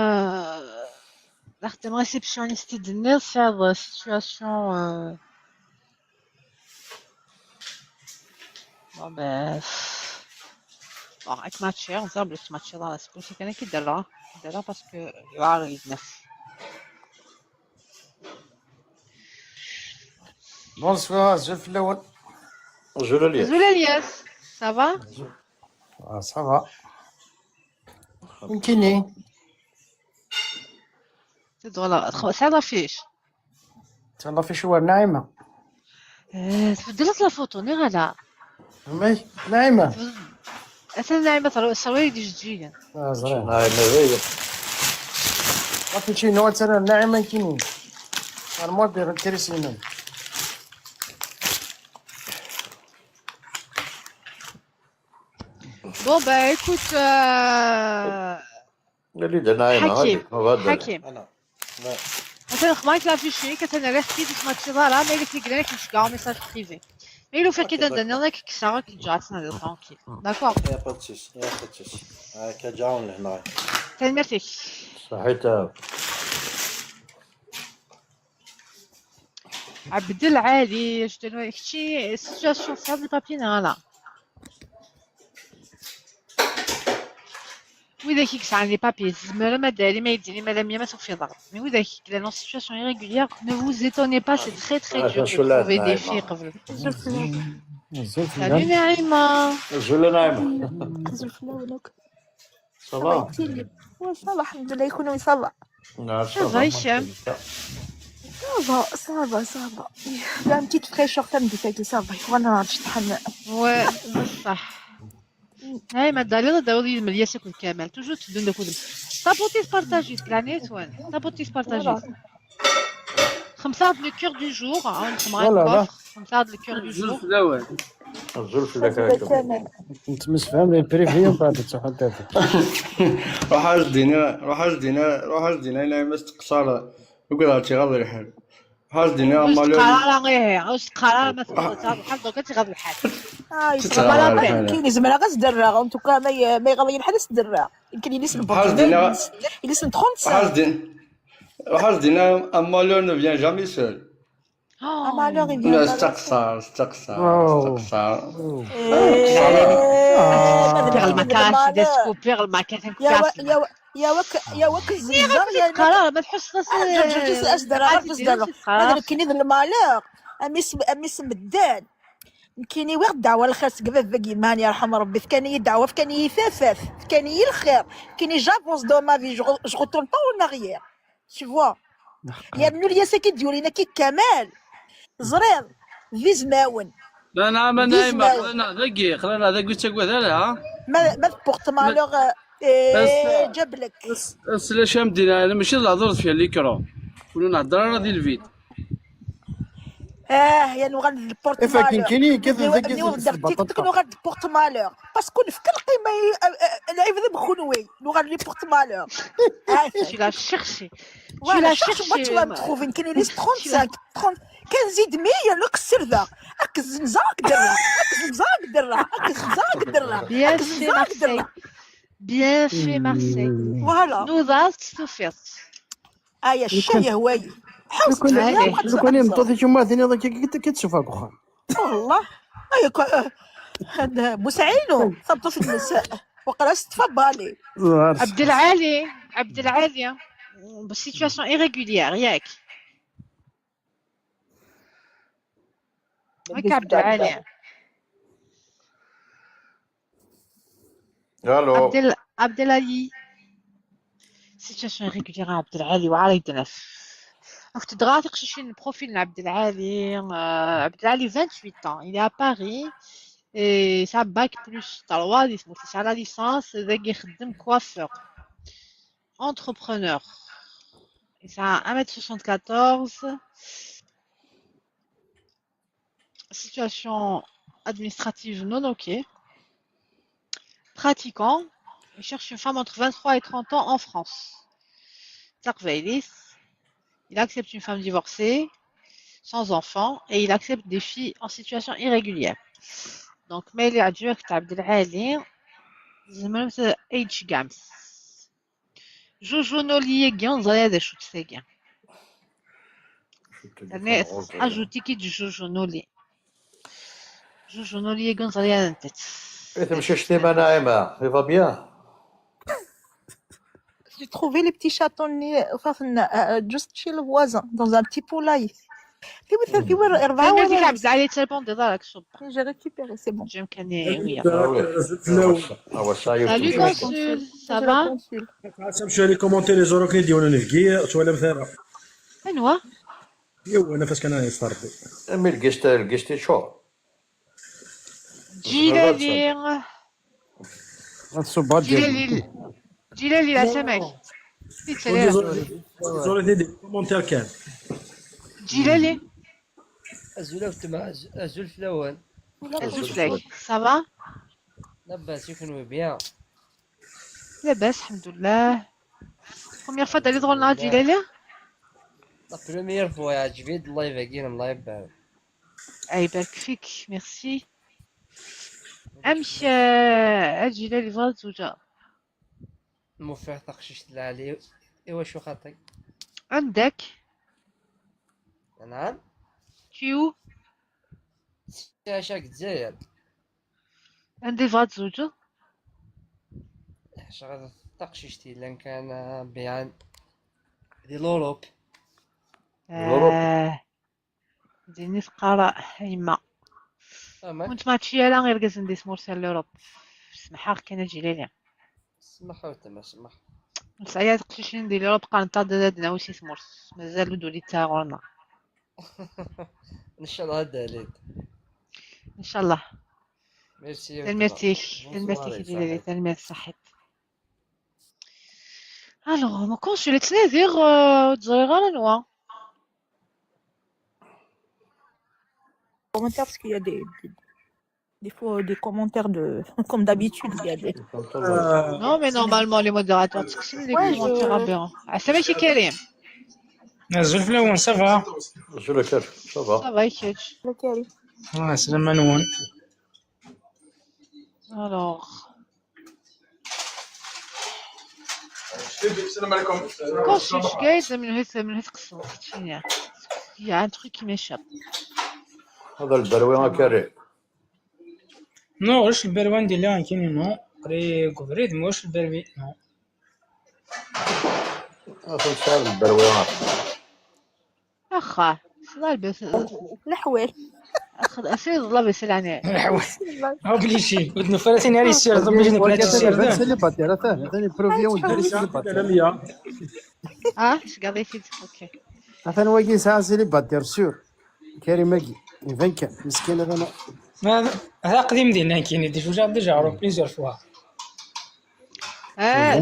لا خدام réceptionniste د الناس هذا situation. Bon ben bon راك ماتشي نزرب لك ماتشي لا c'est كان كي دار دار parce que يوعر يتنف. Bonsoir, زلف الأول. Bonjour الياس. زول الياس ça va? آه ça va. يمكنني تدغل ساعة فيش تهلا في شوار ناعمة. تبدلت la photo ني غالا مي ناعمة. اصلا نعيمة سوي دي جديا. آه زرير. ناعمة غير. ما في شي نوع ترى ناعمة كيني. المود بيغ تريسينو. Bon bah écoute اللي دا ناعمة حكيم هذه حكيم انا لا مثلا خمايت l'affiche كتنا ريختي باش ما تشضارا ما يلك لك نشكا message privé mais لو في كده دنا لك كسارة كي جاتنا tranquille, d'accord? Y a pas de souci, y a pas de souci. هكا جاون لهنا. تنمرتك. صحيت. عبد العالي شتنو شي situation في هاد ال papiers غالا وإذا كيكس عن les papiers زمرة ما داري ما يديني ما لم يمس في ضغط mais وإذا كيك la situation irrégulière, ne vous étonnez pas, c'est très très dur de trouver des filles قبل. Salut نعيمة. زول ناعمة. Ça va? Ça va الحمد لله يكونوا ça va. نعم. Ça va هشام? Ça va, ça va, ça va. La petite fraîcheur تاع ça va وانا ما عرفتش نتحمل. Ouais بصح نعيمة دالي داولي الملياسة كل كامل toujours تدون داك tapotez partagez لعنيت وين tapotez partagez خمسة le cœur du jour نخدم لا. coffre خمسة le cœur du jour. الأول. الزلف لك. انت مسفهم les privés ومن بعد تروح تدافع. روح اجدينا روح اجدينا روح اجدينا نعيمة استقصار يقول هادشي غاضي الحال روح اجدينا واش مالور قرار غير واش قرار ما بحال دوكا تيغاد الحال. اه تتغاضى يسرا الحال. كاين زعما غير الدراغ en tout cas ما يغضي الحال الدراغ يمكن يليس روح اجدينا يليس روح 35. اجدينا روح اجدينا un malheur ne vient jamais seul. Un malheur il لا vient. استقصر استقصر استقصر. بيغ المكان ديسكو بيغ المكان. يا يا يا وك يا وك الزنزار يا قرار ما تحس جوج اش دار غير دار هذا كاين ال malheur اميس مدان كاين ويغ الدعوه الخير سكبا فاكي ماني يرحم ربي فكاني دعوه فكاني ثافاف فكاني الخير كاين j'avance dans ma vie, je retourne pas en arrière, tu vois. يا بنو الياسا كي ديولينا كي كمال زرير في زماون. لا نعم في نايمة زماون. خلينا ذقي خلينا ذقي تقوى لا ما porte malheur بس جاب لك. بس لا شام دينا انا ماشي الهضرة فيها l'écran كنا نهضر راه ديال الفيد. اه يا نوغال ال porte فاكين malheur كيني كيف نوغ تيك توك نوغال porte malheur parce que نفكر القيمه العيب ذا بخنوي نوغال les porte malheur. Tu l'as cherché. Tu Voilà, l'as cherche moi tu cherché. vas me trouver كاين لي 35 30 كنزيد 100 لك السرده اك الزنزاك درا اك الزنزاك درا اك الزنزاك درا Bien اك fait الزنزاك Marseille. درا. Bien fait Marseille. Voilà. نوضات توفيت. اه يا الشاي هواي حوس لو عليه. كان يمطوطي شو ثاني كتشوفها كوخا. والله اي هذا بوسعينو ثبطوا في النساء وقرا تفضلي. عبد العالي عبد العالي situation irrégulière ياك هكا عبد العالي. الو. عبد العالي situation irrégulière عبد العالي وعلي دنف. Donc, tu تشوفي le profil عبد العالي. عبد العالي 28 ans, il est à Paris et ça bac plus 3 اسمه c'est la licence ذاك يخدم coiffeur entrepreneur et ça 1m74, situation administrative non ok, pratiquant, il cherche une femme entre 23 et 30 ans en France. Tarvailis. Il accepte une femme divorcée, sans enfant, et il accepte des filles en situation irrégulière. Donc, Maili Adjurk Abdelali, H Gams. Jojo Noli Gyan Zaya de Choutsega. Ajouter qui du Jojo Noli. Jojo Noli Gyan Zaya de tête. تمشي شتيمة ناعمة il va bien. J'ai trouvé les petits chatons, enfin, juste chez le voisin, dans un petit poulailler. في وين أربعة تنميرتك ولا عبد العالي تريبوندي دارك شوب. J'ai récupéré, c'est bon. جيم كان ويا. هو سايب. Salut consul, ça va؟ تمشي لي كومونتي لي زوروك ديالنا نفكي ولا مثلا أنوا؟ ايوا انا فاش كان يصربي مي الكيست شو جيلالي غتصب جيلالي جيلالي لا سمك. زوري دي كومونتير كان جيلالي أزول أزول فلاون. أزول فلاك ça va؟ لاباس يكونوا bien. لاباس الحمد لله. Première fois d'aller dans le جيلالي؟ La première fois عجبني ال live كاين الله يبارك. الله يبارك فيك ميرسي. امشي جيلالي فغا زوجة. موفق تقشيش العالي ايوا شو خاطرك؟ عندك نعم تيو عشاك الجزائر. عندي فغا زوجة. شغل تقشيشتي لان كان بيان دي l'Europe. ديني فقراء يما. وانت ما تشي لا غير كاز ندي سمورسال l'Europe. سمحا كان جيلالي. سمح وتما سمح. نسعيا تقشيشين ديال l'Europe قال نتا وسي سمورس مازال دولي تا غورنا. ان شاء الله داليت. ان شاء الله. ميرسي. تنميرتيك تنميرتيك جيلالي تنميرت صحيت. Alors, mon consul تنادير تزغير نوا. Commentaires parce qu'il y a des fois des commentaires de comme d'habitude il y a des. Non mais normalement les modérateurs تقسم les commentaires aberrants. عسامة كريم. نزول فلاون ça va؟ نزول كيف ça va؟ Ça va يكيتش. الله سلام نون. Alors. السلام عليكم. Consul شكايت من هيك قصة. Il y a un truc qui m'échappe. هذا البروي كاري. non واش البروان ديال كاين non قري قبريد واش البروي non. هذا البروي. اخا صلا الحوال. سير الله بس يعني. الحوال obligé ودنا فراتين هاري السير obligé نكون هاد السير. célibataire ثاني بروفيا ودير célibataire. اه اش قاعد يفيد OK. ثاني واقي ساعة célibataire sûr كريم ماكي يفنكا مسكين هذا. هذا قديم ديالنا كاين déjà عرف plusieurs fois.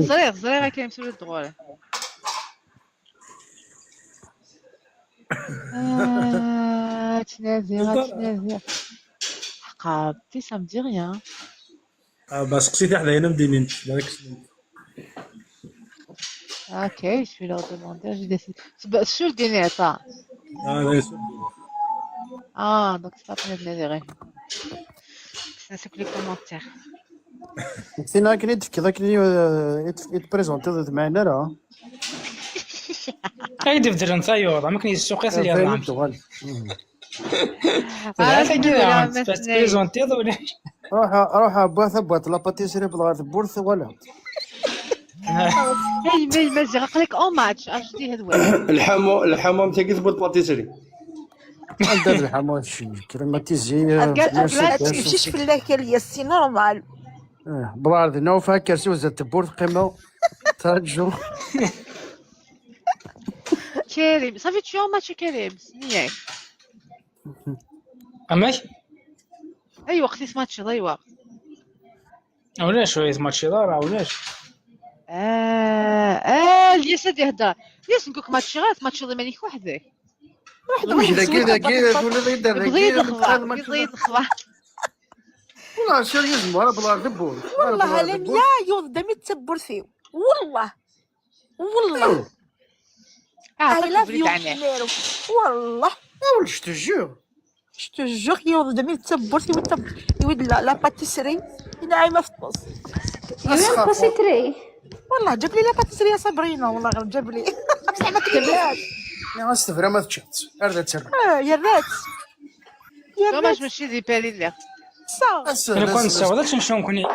صغير صغير كاين مسؤول الدغوله. تنازير تنازير حقا بتي ça me dit rien. باش قسيتي حدايا مدينين بالك. Ok, je vais leur demander. Je décide. Sur le dîner, attends. Ah, donc c'est pas pour le Ça, c'est que les commentaires. سينا كني تفكي ذاك اللي يتبريزونتي معنا راه. هاي دفتر نثايوض ما كاين السوق اللي راه. هذا كي تبريزونتي ولا روح روح بواث بواث la pâtisserie بغات بورث ولا. هاي مي مازال قالك en match اش دي هذا. الحمو الحمام تاكي ثبت pâtisserie. عندها الحمام شي كريماتيزي. مشيش في الله كاليا c'est normal. بلارد نو فاكر سي وزاد تبور قيمة ترجو كريم صافي tu en match كريم سنياك اماك ايوا خصني ماتش ايوا ولاش هو ماتش دار ولاش الياس هادي يهضر الياس نقولك ماتش غير ماتش مانيك وحدك واش ذاك ذاك ولا ذاك بغيت الخبر بغيت الخبر والله sérieusement راه بلارد بور والله لم يا يوض دمي تبور فيه والله والله I love you ميرو والله ولا je te jure je te jure يوض دمي تبور فيه يود la pâtisserie ناعمة في الطوس يوم pâtisserie والله جاب لي la pâtisserie يا صابرينا والله غير جاب لي بصح ما كليتهاش يا استفرا ما تشات ارد تسرع يا رات يا dommage ماشي دي بالي لا صا انا كون نساوض شنو كوني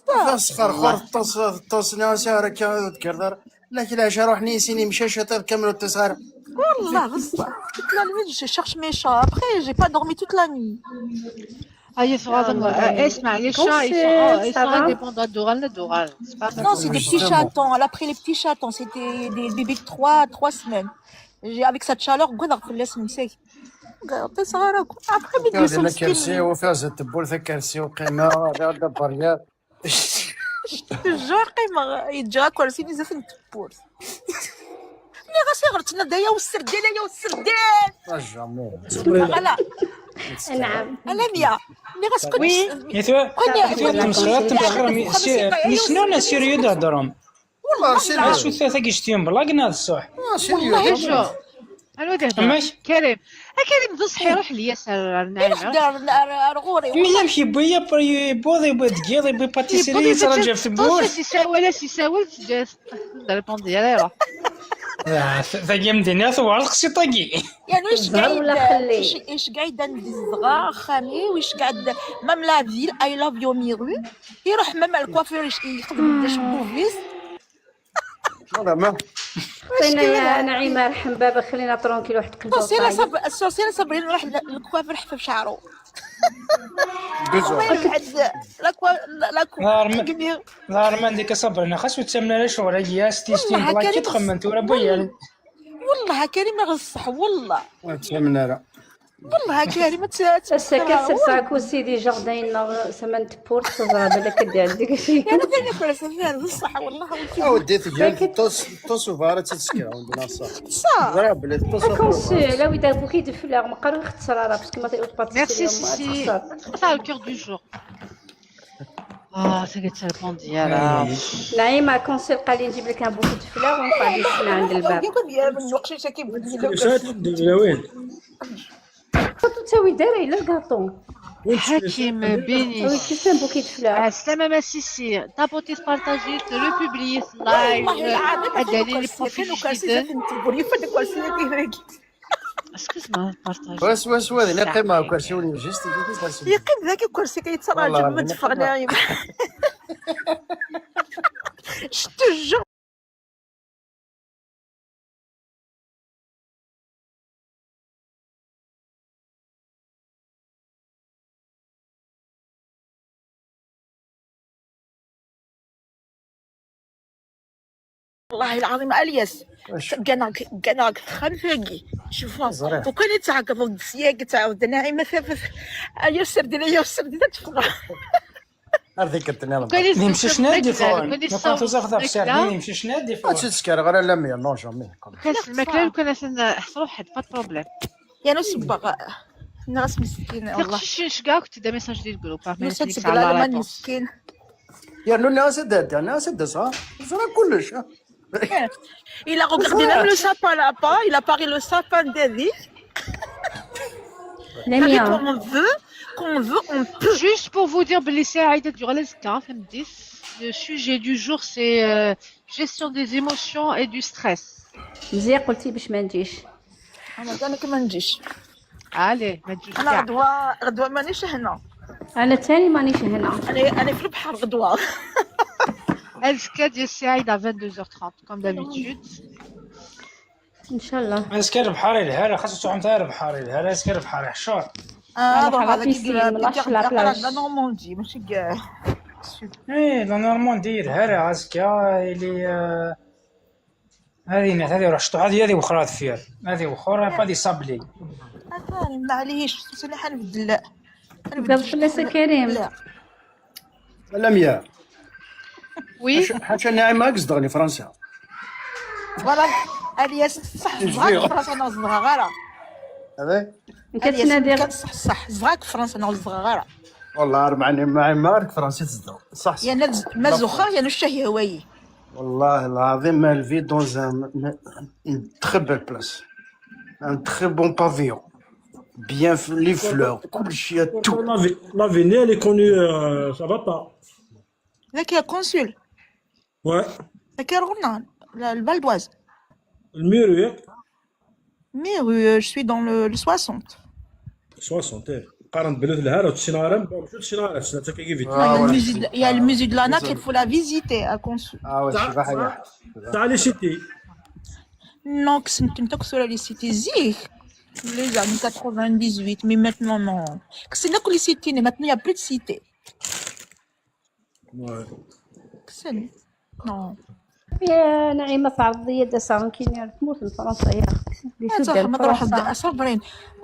اسخر خور الطوس الطوس ناس راه تكرر لكن العشاء روح نيسيني مشى شطير كملوا التسهر والله بصح toute la nuit je cherche mes chats après j'ai pas dormi toute la nuit هيا صغار اسمع les chats ils sont indépendants دورال لدورال Non, c'est des petits chatons. Elle a pris les petits chatons. C'était des bébés de 3 semaines. J'ai, avec cette chaleur, قدر في الاسم مساك. صغار après بيجلسوا لنا كرسي مسكين. وفاز التبور ذا كرسي وقيمه هذا بريا الجوع قيمة يتجا كرسي نزف نتبور. ملي غاسي غرتنا دايا والسردين يا والسردين. jamais لا نعم لميا ملي غاسكون يا تمسخر تمسخر شنو انا sérieux تهضرهم والله sérieux شو ثلاثة كيشتيهم بلاك ناض الصح والله شو انا ودي ماشي. كريم كريم تصحي روح لياسر يروح دار غوري مي يمشي بويا بوضي بوي دقيضي بوي pâtisserie ترجع في البور سي سي ساول répondre يلا يروح ثاقي مدينة ثوار القصي طاقي يعني واش زهر ولا قاعد خلي. ايش قاعد الزغا خامي واش قاعد même la ville I love you ميرو يروح même ال coiffeur يخدم شبوفيس هذا ما عطينا يا نعيمه رحم بابا خلينا tranquille واحد قلبه سوسينا طايب صب سوسينا صبرين نروح للكوافير حفف شعره دوزو وما يقعد لا كوا لا نهار كوا نهار ما عندك صبرنا خاص وتسمنا على شغل يا ستي والله بلاك كريم تخمم تورا بويا والله كريم غصح والله تسمنا راه والله كريم السكاسر ساكو سيدي جاردين سمنت بورت تزرع بالك دي عندك شي يعني ثاني كل سنة بصح والله اودي ثقيل الطوس الطوس وفارة تسكر عندنا صح صح ضرب لي الطوس كونسي لا ويدا bouquet de fleurs ما قالوا يختصر راه parce que ما Merci Sissi. Ça, le cœur du jour. Ah, c'est que tu réponds là. نعيمه conseil قال لي نجيب لك un bouquet de fleurs ونقعد نستنى عند الباب وين تساوي داري لا الكاطو حكيم بيني oui كيف un bouquet de fleurs السلامة ما سيسي tapoter partager republier live والله العظيم الدليل profil كرسي جديد كرسي excuse-moi partage واس واس واس لا قيمة كرسي ولي juste كرسي يقيم ذاك الكرسي كيتراجع والله ما تفرق نايم شتو والله العظيم الياس كان خنفاقي شوفوا وكان يتعاقب السياق تعاود ناعمة ثابت يا السردين يا السردين تفرح هذيك الدنيا نمشي شنادي فون نكون تزغ في السردين نمشي شنادي فون تسكر غير لا مية non jamais كاس الماكلة لو كان حصلوا حد pas problème يا نو سبق ناس مسكين والله شكاع كنت دا message ديال ال groupe نوسا تسقل على مسكين يا نو ناس دا ناس دا صح صرا كلش Il a regardé même le sapin là-bas, il a parlé le sapin d'Eddie. لميا Qu'on veut, qu'on veut, on peut. Juste pour vous dire, بلي ساعة durant les 10. Le sujet du jour, c'est gestion des émotions et du stress. مزيان قلتي باش ما نجيش انا انا كما نجيش Allez, ما تجوش انا كاع. غدوه غدوه مانيش هنا انا تاني مانيش هنا انا في البحر غدوه الزكا ديال السعيد à 22h30 comme d'habitude. ان شاء الله اسكر بحاري الهلا خاصو تروح نتا بحاري الهلا اسكر بحاري حشور اه روح هذاك la piscine، ملاش la plage. la Normandie ماشي كاع ايه la Normandie يرهر عسكا اللي هذه ناس هذه روح شطو هذه هذه وخرا فير هذه وخرا با دي صابلي معليش سنة حنبدل قال فلاس كريم لا لميا oui حاجة ناعمة قصدغني فرنسا voilà الياس صح زغاك فرنسا انا زغا غارة هذا كتنادي كان صح صح زغاك فرنسا انا زغا غارة والله معني معي مارك فرنسي تصدر صح صح يا نز ما زخا يا نشتهي هواي والله العظيم ما الفي dans une très belle place un très bon pavillon bien les fleurs كلشي tout Lavinia, elle est connue, ça va pas. ذاك يا consul Ouais. ذاك رغنا ال Val-d'Oise ال Méru, mais je suis dans le 60. 60 إيه. قارن بلوث الهارة وتسينارم شو تسينارم تسينارم كيف Il y a le musée de, il y a le musée de l'ANAC, il faut la visiter à Consul. اه ouais شي حاجة تاع les cités Non, que c'est sur les cités zik. Les années 98, mais maintenant non. Que c'est là que les cités, mais maintenant il n'y a plus de cités. Que c'est non. يا نعيمة تعرضي دا كاين تموت من فرنسا يا لي ما سود تروح ديال ما تروح فرنسا صابرين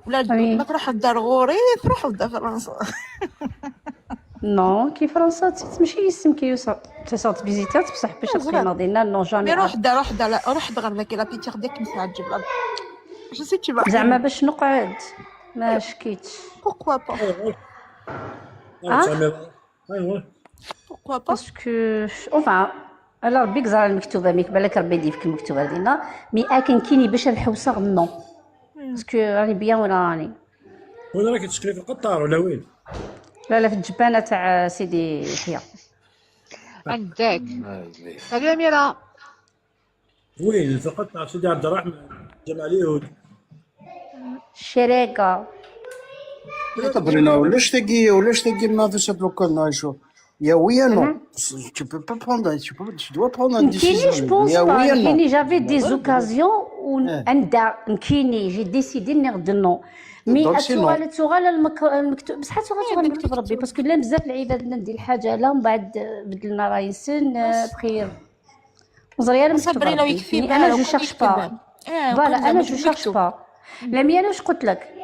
ولا oui ما تروح الدار غوري تروح لدار فرنسا. non كي فرنسا تمشي يسم كي يوصل تسات فيزيتات بصح باش تقيم ديالنا non jamais mais روح دا روح دا روح دا غير ذاك la pitié ديك متعجب. Je sais tu vas زعما aimer. باش نقعد ما شكيتش. Pourquoi pas? اه ايوا Pourquoi pas? parce que enfin على ربي كزار المكتوبة ميك بالك ربي يديفك المكتوبة ديالنا mais اكن كيني باش الحوسة non parce que راني bien ولا راني وين راك تسكني في القطار ولا وين؟ لا لا في الجبانه تاع سيدي يحيى. عندك salut أميرة. وين في القطار سيدي عبد الرحمن جمع اليهود الشراقه. تبرينا ولاش تاقي ولاش تاقي ناضي سبلوكال نايشو يا oui non tu peux pas prendre tu peux tu dois prendre une نكيني décision je pense يا pas oui non نكيني j'avais des occasions وندا نكيني j'ai décidé نغد non mais donc c'est non اتوغال توغال المكتوب بصح توغال توغال المكتوب ربي parce que لا بزاف العباد ندير الحاجة لا ومن بعد بدلنا رايسن بخير وزريا المكتوب صابرين ربي ويكفي mais انا بال je وكان cherche يكفي pas بال اه voilà وكان انا زعما je cherche المكتوب. pas لا mais انا واش قلت لك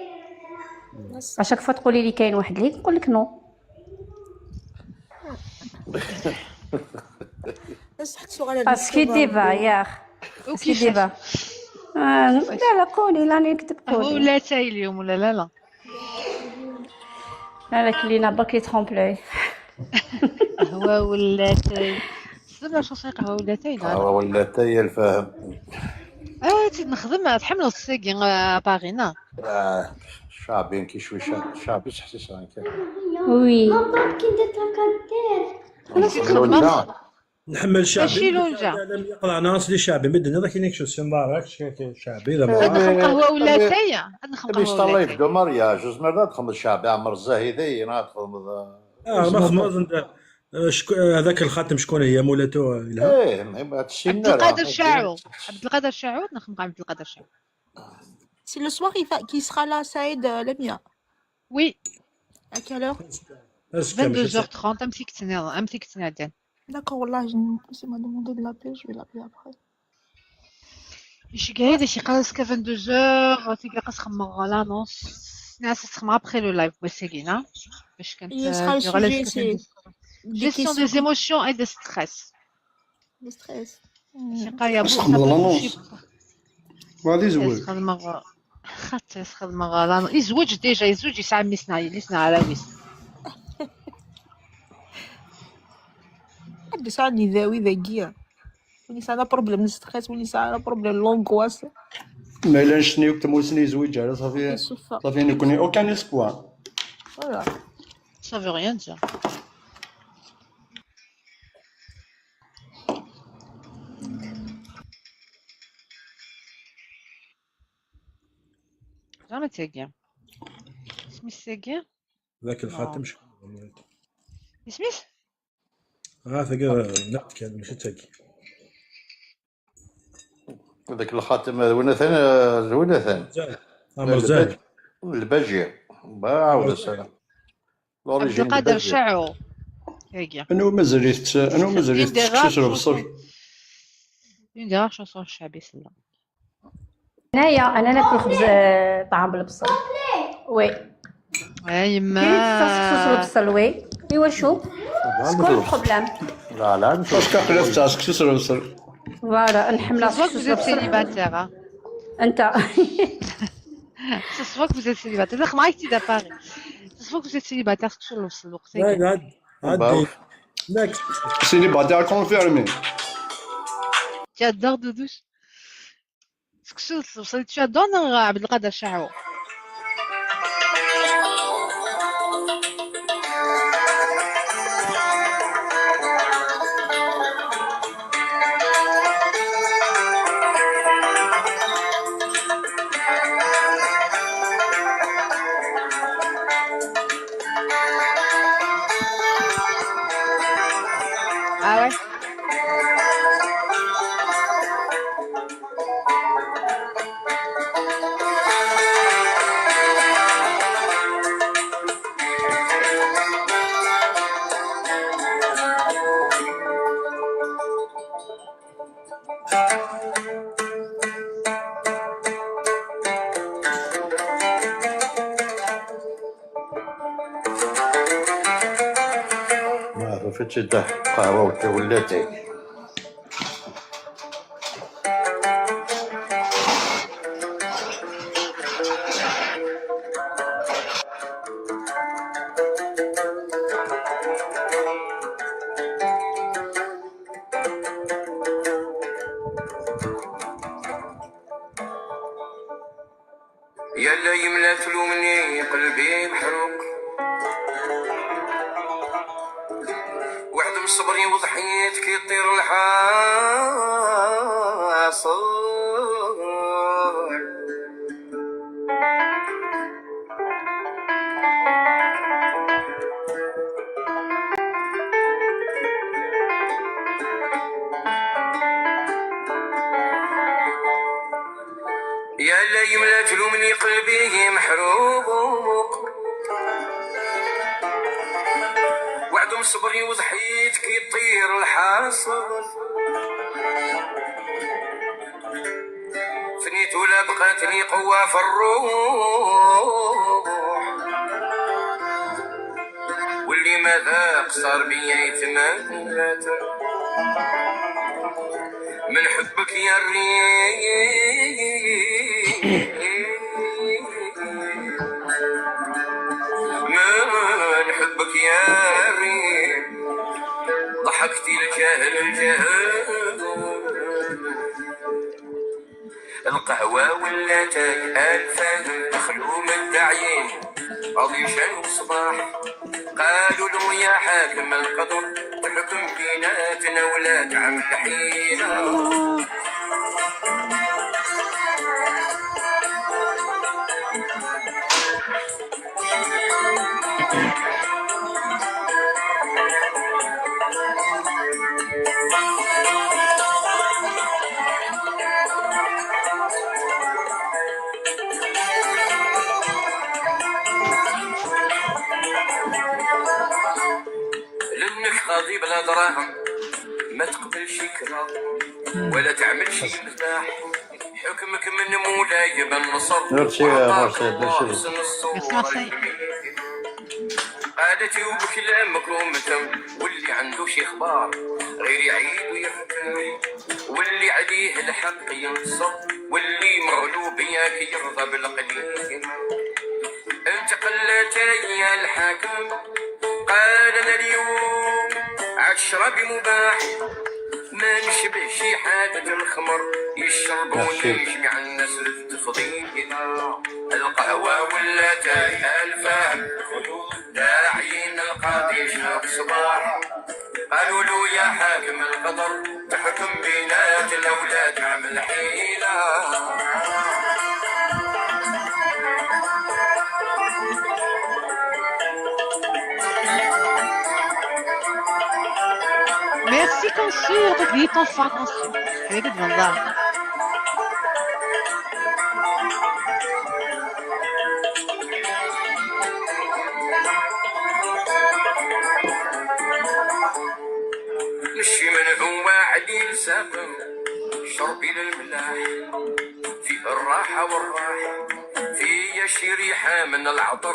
à chaque fois تقولي لي كاين واحد ليك نقول لك non. بصح تسوغ parce que ديفا يا اخ parce que وكيفاش ديفا لا لا قولي راني نكتب قهوة قولي ولا تاي اليوم ولا لا لا؟ لا لا كلينا برك les trompe-l'œil. قهوة ولا تاي خدمنا chanson قهوة ولا تاي لا لا قهوة ولا تاي الفاهم. اه تزيد نخدم تحمل الساقي باغينا. آه، شعبي كي شوي شعبي تحسيس هكا. oui بابا كي ندير تراكادير خلاص خدمة لونجا نحمل شعبي ماشي لونجا لم يقرا ناس لي شعبي مدن هذا كاين شو سنبارك شعبي لا غاد ما نخدم قهوة ولا تاي غاد نخدم ابي قهوة ولا لايف تاي دو مارياج زمر تخمد شعبي عمر الزاهدي ناخذ ما خماز هذاك الخاتم شكون هي مولاتو لها ايه المهم هاد الشيء عبد القادر شاعو عبد القادر شاعو نخدم عبد القادر شاعو. C'est le soir il va, qui sera là, Saïd Lamia. oui. À quelle heure? 22h30 امسك تسنى امسك تسنى ديال. D'accord, والله il m'a demandé de l'appeler, je vais l'appeler après. شي قاعد شي قالس 22h تيقرا خمر l'annonce ناس تخمر après le live وسالينا باش كانت Il sera le sujet, c'est des gestion questions des émotions et des stress. de stress. شي قال يا بو تخمض l'annonce غادي يزوج يخدم خاطر يخدم l'annonce يزوج déjà يزوج يسعى ميسنا يسنا على ويس. حد ساعة يداوي ذاكية ولي ساعة problème stress ولي ساعة problème l'angoisse. ما الا نشني وقت موسني يزوج على صافي يسوفا. صافي نكوني aucun espoir. Voilà. Ça veut rien dire. زعما تاقي سميت تاقي ذاك الخاتم شكون هي مولاتو سميت اه ثقا نعت كان ماشي تاقي ذاك الخاتم وين ثاني وين ثاني عمر زاهي الباجية عاود السنة عبد l'origine القادر الباجية شاعو. هاكيا. انا مازال انا مازال Une des rares تسكسوس البصل. chansons, une des rares chansons شعبي سلا. انايا انا ناكل خبز طعام بالبصل oui. يا كاين تسكسوس يما البصل oui. ايوا شو c'est quoi ال problème؟ لا لا. parce que قلت تاع سكسوس البصل. voilà نحمل Ça se voit que سكسوس vous êtes البصل. célibataire, hein. انت Ça se voit que vous êtes célibataire. لا معاك تي d'appareil. Ça se voit que vous êtes célibataire سكسوس البصل الوقت لا عاد عاد next. célibataire confirmé. Tu adores Doudouche. سكسوس البصل tu adores عبد القادر شعو. Ah ouais. ما عرفتش ده قهوة ولاتي. يا لا يملا تلومني قلبي محروق وحد من صبري وضحيت كي يطير الحاصل. يا لا يملا تلومني قلبي محروق وعد من صبري وضحيت كي يطير الحاصل. فنيت ولا بقاتني قوة في الروح واللي ما ذاق صار بيا يتمنى من حبك يا الريم من حبك يا الريم ضحكتي الجهل الجهل القهوة ولا تاي ألفان دخلوا من الداعيين عطيشان الصباح قالوا له يا حاكم القدر تحكم بيناتنا ولا تعمل حيلة. لانك قاضي بلا دراهم ما تقبل شي كرا ولا تعمل شي مزاح حكمك من مولاي بالنصر ميرسي. وعطاك ميرسي. الله ميرسي. حسن Merci الصورة Marseille. الجميلة. قالتي وبكلامك ومتم واللي عنده شي اخبار غير يعيد ويرتاح واللي عليه الحق ينصر واللي مغلوب ياك يرضى بالقليل. انت قلت يا الحاكم قال انا اليوم عالشراب مباح ما نشبه شي حاجة الخمر يشربون Merci. جميع الناس التفضيلة القهوة ولا تاي الفهم داعين القاضي شاق صباح قالوا له يا حاكم القدر تحكم بينات الأولاد عمل حيلة. Merci Consul, donc ton phare Consul. هذيك والله. الراحة والراحة فيا شي ريحة من العطر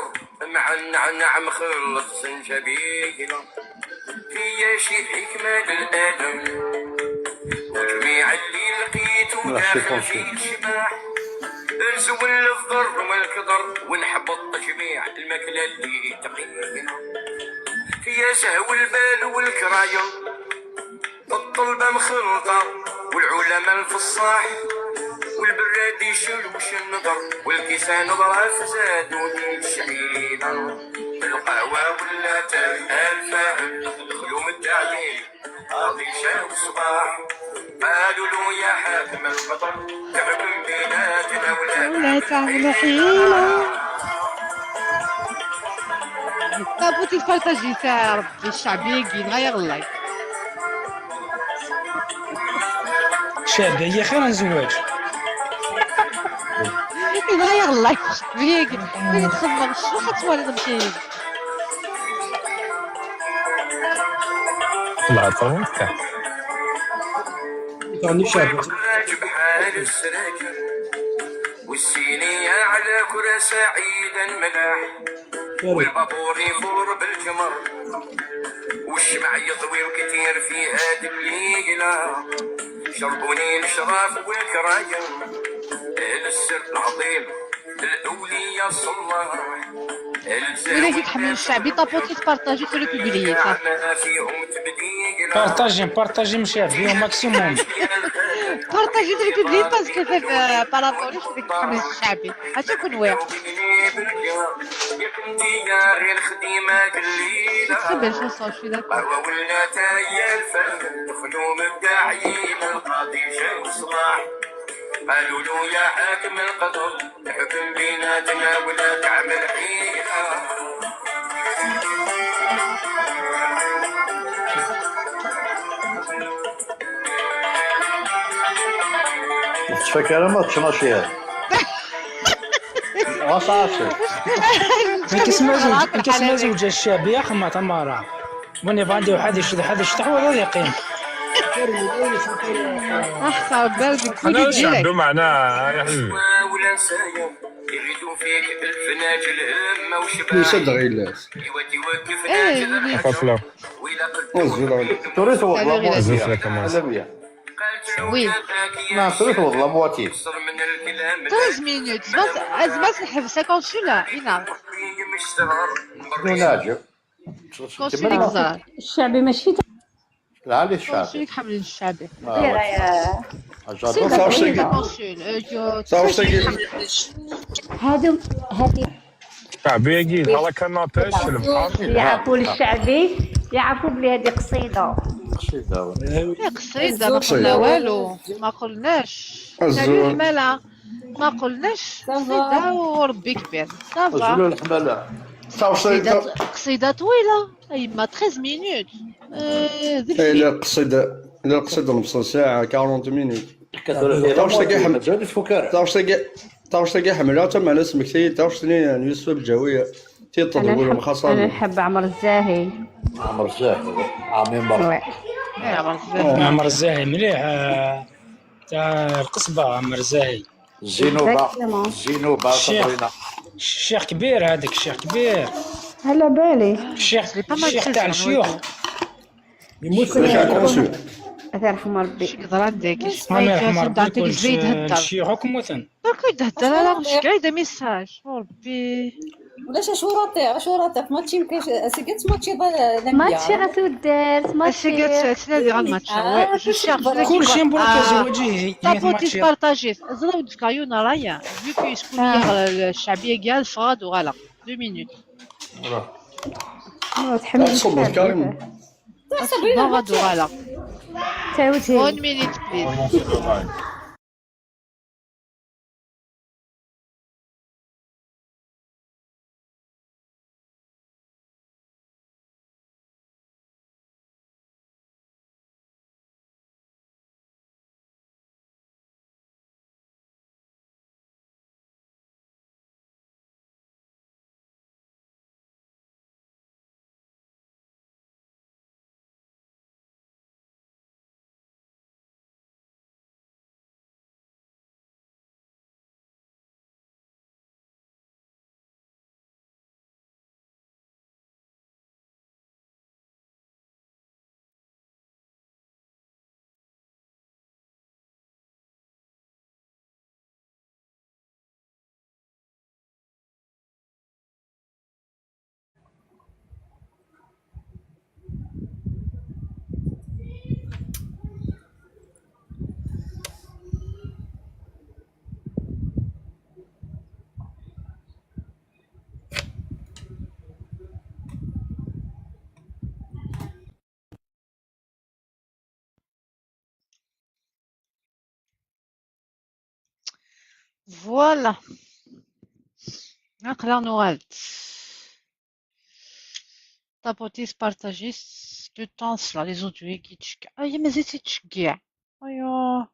مع النعناع مخلط زنجبيل، فيا شي حكمة للألم وجميع اللي لقيته Merci داخل Consul. في الشباح، نزول الضر والكدر ونحبط جميع الماكلة اللي تقينا، فيا زهو البال والكرايم الطلبة مخلطة والعلماء الفصاح، والبراد يشل وش النظر والكيسان ضراف زادوني الشعيرة، القهوة ولا الفاهم دخلوا من التعليم قاضي شاو الصباح، قالوا له يا حاكم القطر تحكم بيناتنا ولا ولا تعمل تعمل حيلة. حيلة. طابوتي تبارطاجي تاع ربي الشعبي كي غير اللايف. شابه هي خير نزواج. يتغير اللايف الشعبي كي تخمم شنو حتولي تمشي. الله طولتك. تغني شعبي. والبراج بحال السراجة والسينية على كرة سعيدا ملاح، والبابور يفور بالجمر والشمع يضوي وكثير في هاد الليلة، شربوني الشراف والكرايم أهل السر العظيم الأولياء الصلاح وإلا كي تحمل الشعبي طابوتي تبارطاجي تولي تبليي صافي. ما فيهم تبديلة. بارطاجي بارطاجي مشابه ماكسيموم. بارطاجي تولي تبليي باسكو بارابوليش ديك تحمل الشعبي هادشي كون واعر. يا كنتي يا غير خديمة الليلة Très belle chanson, je suis d'accord. قهوة ولا تايا الفن دخلوا مبدعين القاضي جاو الصباح، قالوا له يا حاكم القدر تحكم بيناتنا ولا تعمل حيلة. تفكر ما تشناشي غاص عاصي. ما كيسما زوج الشابية خما تمارا وني عندي واحد يشد واحد يشطح ولا يقيم. احسن بالك انا كولي واش عنده ديريكت. معناه يا حبيبي؟ ولا نسايم يريدوا فيك الفناجل همة وشباح يصدق غيلاس. يودي وقف ايه ناجل يولي. فصلة. وإلا قدوا وزول عليك. توريت Salut والله Ghilaz. زوج مواتي لك ماس. ألمية. قالت له وي كفاك يا نعم توريت الشيخ والله مواتي. قصر من الكلام 13 minutes زعما نحب 50 لا اين ناجم. كونسوليك كملنا. زار الشعبي ماشي العالي الشعبي. كونسوليك حمل الشعبي. تغيير آه قصيدة جادور. طويلة. كونسول تعرف تاكي هادو هادي شعبي يجي هلا كنابيش البحر. يعرفوا للشعبي، يعرفوا بلي هادي قصيدة. قصيدة. إيه، قصيدة ما قلنا قصيدة. والو، ما قلناش سالو الزول. الحمالة، ما قلناش قصيدة وربي كبير صافا. زولوا الحمالة. تعرف قصيدة قصيدة طويلة ايما 13 minutes ذي إيه، الفيل. لا قصيدة لا قصيدة نص ساعة 40 مينوت. كثر فيها تعرف تاكي مواتي حمل مازال تفكر. تعرف تاكي تعرف تاكي حملة تما على اسمك تي تعرف شنو يعني يوسف الجوية انا تيطلب نحب انا خاصة نحب عمر الزاهي. عمر الزاهر عمي مر. وي. إيه، عمر الزاهي. عمر الزاهي مليح تاع القصبة عمر الزاهي. زينوبة Exactement. زينوبة الشيخ صبرينا. الشيخ كبير هذاك الشيخ كبير. على بالي الشيخ C'est pas mal الشيخ très تاع ça, الشيوخ. يموت. شكون ماشي شكون كونسول. الله يرحم ربي. شي قدر عندك الله يرحم شوية ربي تعطيك كل زايد هدر الشيوخ كموتن. درك يتهدر راه مش كاع دا ميساج وربي. ولاش اشوراطي اشوراطي في ماتشي مكاينش سكت ماتشي لمبيا. ماتشي غتودارت ماتشي. اسيكات تنادي غير الماتش وي جو شيرش كلشي مبروك زواجي طابوتي بارطاجي زرا ودفكايونا رايا vu que شكون الشعبية كاع الفراد وغالا 2 minutes. تحمل تصبر الشعبي. كريم. غاد وغالا تعاود 1 minute please. Voilà. نقدر نوالد. Tapotis, partagis, de temps là, les autres qui تشكع. أيا مازال تتشكع. أيا.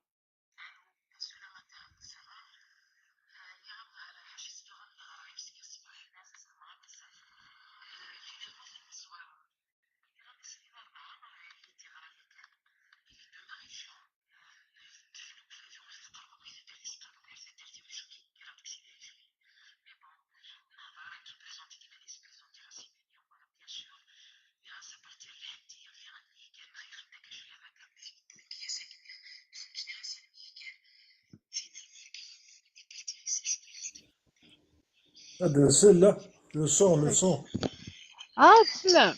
هذا سله le son le son. آه تسلم.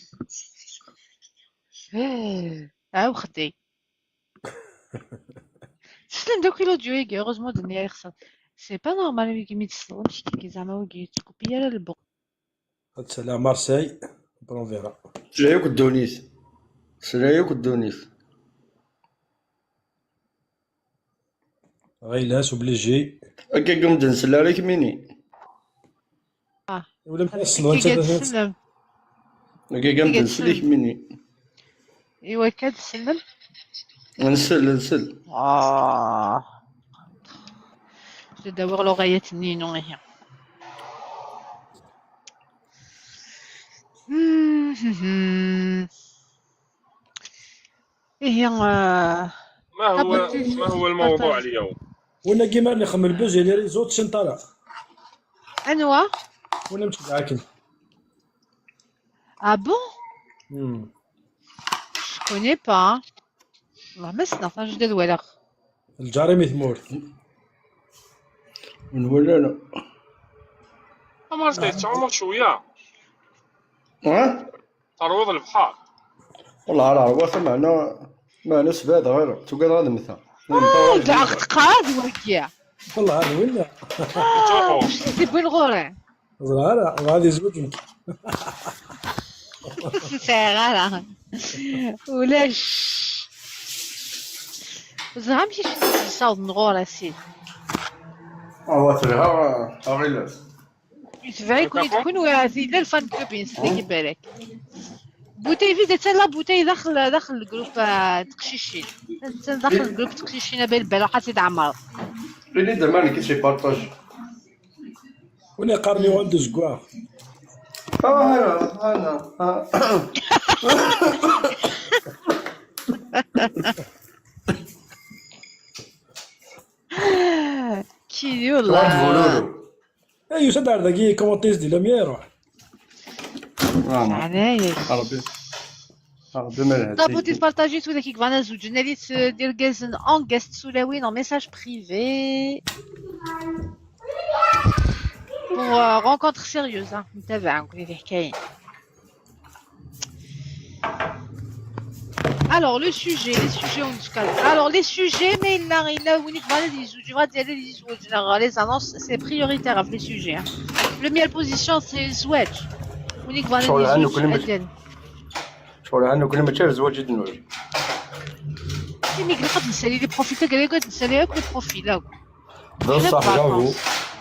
إيه، عاو خدي. تسلم دوك l'audio ياكي heureusement الدنيا يخسر. C'est pas normal ويكي مي تسلمش كي زعما ويكي تكوبي على البو. هاد سلا مارسي on verra. سلايوك الدونيس سلايوك الدونيس غيلاس obligé. هكاك مدن سلا عليك ميني آه. ولا متأصل كي انت تسلم. هكاك مدن سليك ميني. إيوا كتسلم. نسل نسل. آه. تدور l'oreillette نينو هي. إيه ما هو الموضوع اليوم؟ ولا كيما نخمم البوز les réseaux تشنطالة أنوا؟ ولا متبعاكن. Ah bon? Je connais pas. والله ما سنعرف جداد ولا. الجاري ميثمور. من ولا لا. ما عرفت تعمر شويه. ها؟ تروض البحر. والله راه عروة معنا سباد غير توقع غادي مثلا. كاع قاد وكيا. والله هذا وين؟ واش تبغي الغوري؟ زرارة غادي يزوج. سيغالا ولاش زعما ماشي شي صوت نغورا سيدي. هو تلها غيلاس. يتبعي كون تكون وعزيزة ال fan club ينسى بالك. بوتاي فيزا حتى لا بوتاي داخل ال groupe تقشيشين. حتى داخل ال groupe تقشيشين بالبال حتى يتعمر. اللي زمان كي شي partage. ولا قارني وعنده زكوا. انا انا كي والله. ايوا شدار داكي كومونتيز دي لم يروح. عنايا. ربي ربي ما طابوتي بارطاجيت ولا كيك فانا زوج ناليت دير كازن اون غاست سولاوين en message privé pour rencontre sérieuse نتابع نقول لك حكايه. Alors le sujet, les sujets on discute. Alors les sujets, mais il a uniquement les annonces, c'est prioritaire avec les sujets. Première position c'est زواج. uniquement شغل عنه les كل ما زوج. شغل عنه كل ما تشاف زواج النور. مي قد نسالي les profils تاع قد نسالي les profils. ذا الصح j'avoue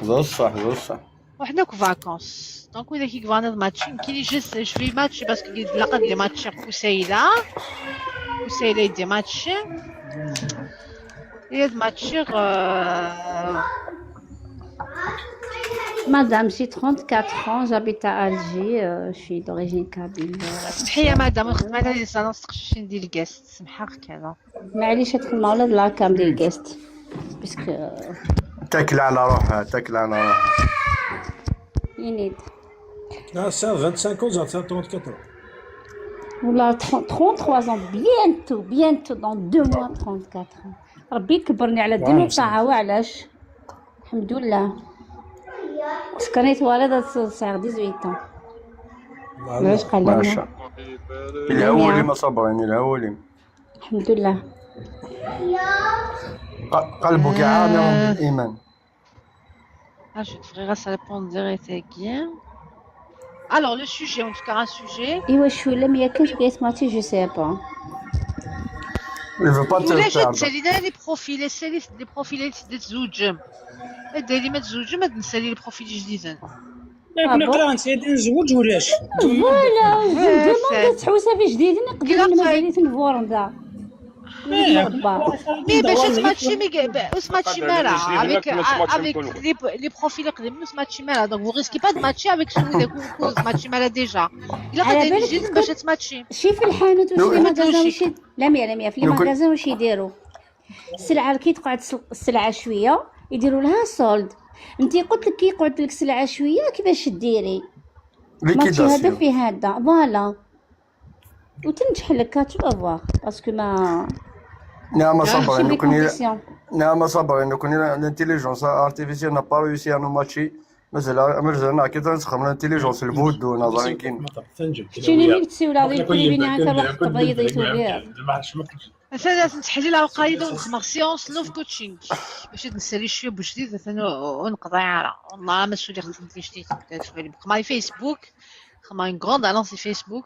ذا الصح ذا الصح. وحنا en vacances donc وإذا كي كفانا ماتش كي je je vais matcher parce que لقد des matchs كوسيلة كوسيلة يدي ماتش يد ماتش. Madame, j'ai 34 ans, j'habite à Alger, je suis d'origine kabyle. سمحي يا مدام نخدم على les annonces تقشين ديال ال guest سمحها كذا. معليش تدخل مع ولاد la cam ديال ال guest parce que تاكل على روحها تاكل على روحها. ينيد. اه سا 25 ans 34. والله 33 ans bientôt bientôt dans 2 mois 34 ans. ربي كبرني على الدين والطاعة وعلاش الحمد لله. سكنيت والدة صغير 18 ans. علاش قال ما لنا شاء الأولي ما صبرين الأولي. الحمد لله. قلبك عامر بالإيمان. Ah, je devrais ça répondre direct bien. Alors, le sujet, en tout cas, un sujet. ايوا شو لم يكن بقيت ماتي je sais pas. Il veut pas te ولا جات perdre. تسالينا les profils سالي les profils ديال الزوج. دالي ما تزوجوا ما تنسالي les profils جديدين. كنا قرا نسيت نزوج ولاش. voilà demande تحوسها في جديد نقدر مازال تنفور ذا. mais باش تماتشي mais تماتشي مالا avec les profils قديم تماتشي مالا donc vous risquez pas de matcher avec celui اللي تماتشي مالا déjà. الا على غادي بالك جديد باش تماتشي. شي في الحانوت وش les magasins وش لا ميا في les magasins واش يديروا السلعه كي تقعد السلعه شويه يديروا لها solde. انت قلت لك كي يقعد لك سلعه شويه كيفاش ديري ماتشي هذا في هذا voilà وتنجح لك tu vas voir parce que ما نعم صبر انه كوني نعم صبر انه كوني l'intelligence artificielle n'a pas réussi à nous matcher. مازال مازال كي تنسخم l'intelligence الفودو نظرا كاين شنو اللي تسولا غير بريفيني عن روح تبيضي توبير. مثلا تحليل عقايده ونخمر séance love coaching باش نسالي شويه بوجديد مثلا ونقضي على والله ما سولي خدمت لي شتي خماري فيسبوك خماري une grande annonce فيسبوك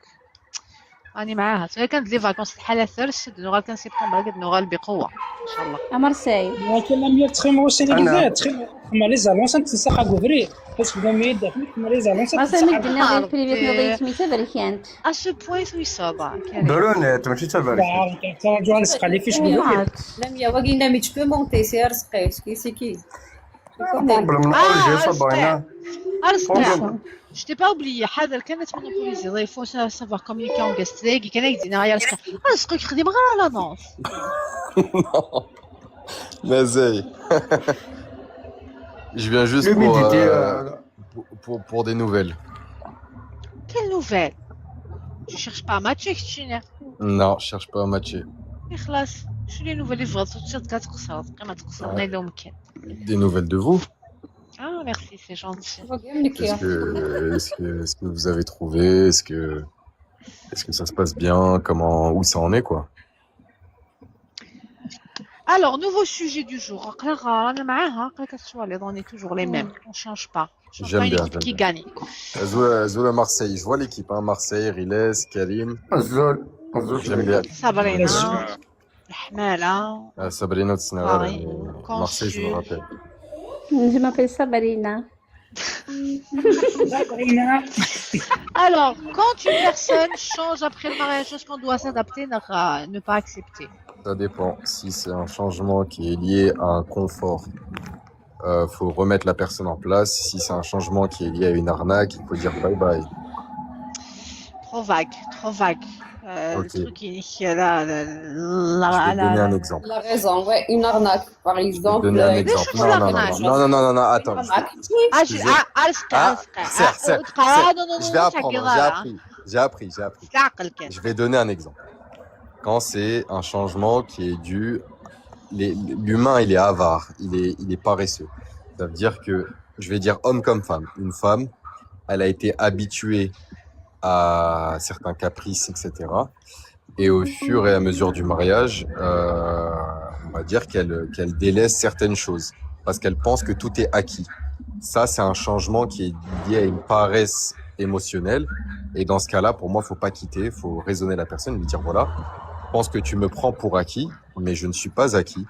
راني معاها. كانت les vacances الحاله ثرس نوغال 15 سبتمبر قد نوغال بقوه ان شاء الله. مارساي لكن لم يتخيم وسيلة كذا تخيم ما les annonces تنسخ كوفري parce que ما يدخل ما les annonces. مارساي ما قلنا غير privé نضيف سميتها بركانت à ce point ويصابا برونيت ماشي تبارك تراجع لصق لي فيش. لم يا وقينا mais tu peux monter c'est ارزقي c'est qui problème من Alger صبرنا. ارزقي. Je t'ai pas oublié, حاضر كانت monopolisée. Il faut savoir communiquer en guest league. كان يدينا يا رزق رزقك خدم غير على l'annonce. Nazeille. Je viens juste pour des nouvelles. Quelle nouvelle? Tu cherches pas à matcher, Chine? Non, je cherche pas à matcher. خلاص شو les nouvelles اللي فغلطوا تصير تقصر قيمة تقصر لو ممكن. Des nouvelles de vous? Ah, merci, c'est gentil. Est-ce que vous avez trouvé? Est-ce que ça se passe bien? Comment, où ça en est, quoi? Alors, nouveau sujet du jour. On est toujours les mêmes. On ne change pas. J'aime bien. L'équipe qui gagne. Azul Marseille. Je vois l'équipe. Hein. Marseille, Riles, Karim. Azul. J'aime bien. Sabrina. Ahmala. Sabrina Tsnara. Marseille, je me rappelle. Je m'appelle Sabrina. Sabrina. Alors, quand une personne change après le mariage, est-ce qu'on doit s'adapter, ne pas accepter? Ça dépend. Si c'est un changement qui est lié à un confort, faut remettre la personne en place. Si c'est un changement qui est lié à une arnaque, il faut dire bye bye. Trop vague, trop vague. Ok. Le truc est là, Je vais te donner un exemple. La raison, ouais, une arnaque, par exemple. Je vais te donner un exemple. Non, non, non, non, non, non, non, non, attends. Je vais apprendre, j'ai appris. Je vais donner un exemple. Quand c'est un changement qui est dû, l'humain, il est avare, il est paresseux. Ça veut dire que, je vais dire homme comme femme. Une femme, elle a été habituée à certains caprices, etc. Et au fur et à mesure du mariage, on va dire qu'elle délaisse certaines choses parce qu'elle pense que tout est acquis. Ça, c'est un changement qui est lié à une paresse émotionnelle. Et dans ce cas-là, pour moi, faut pas quitter, faut raisonner la personne, lui dire voilà, je pense que tu me prends pour acquis, mais je ne suis pas acquis.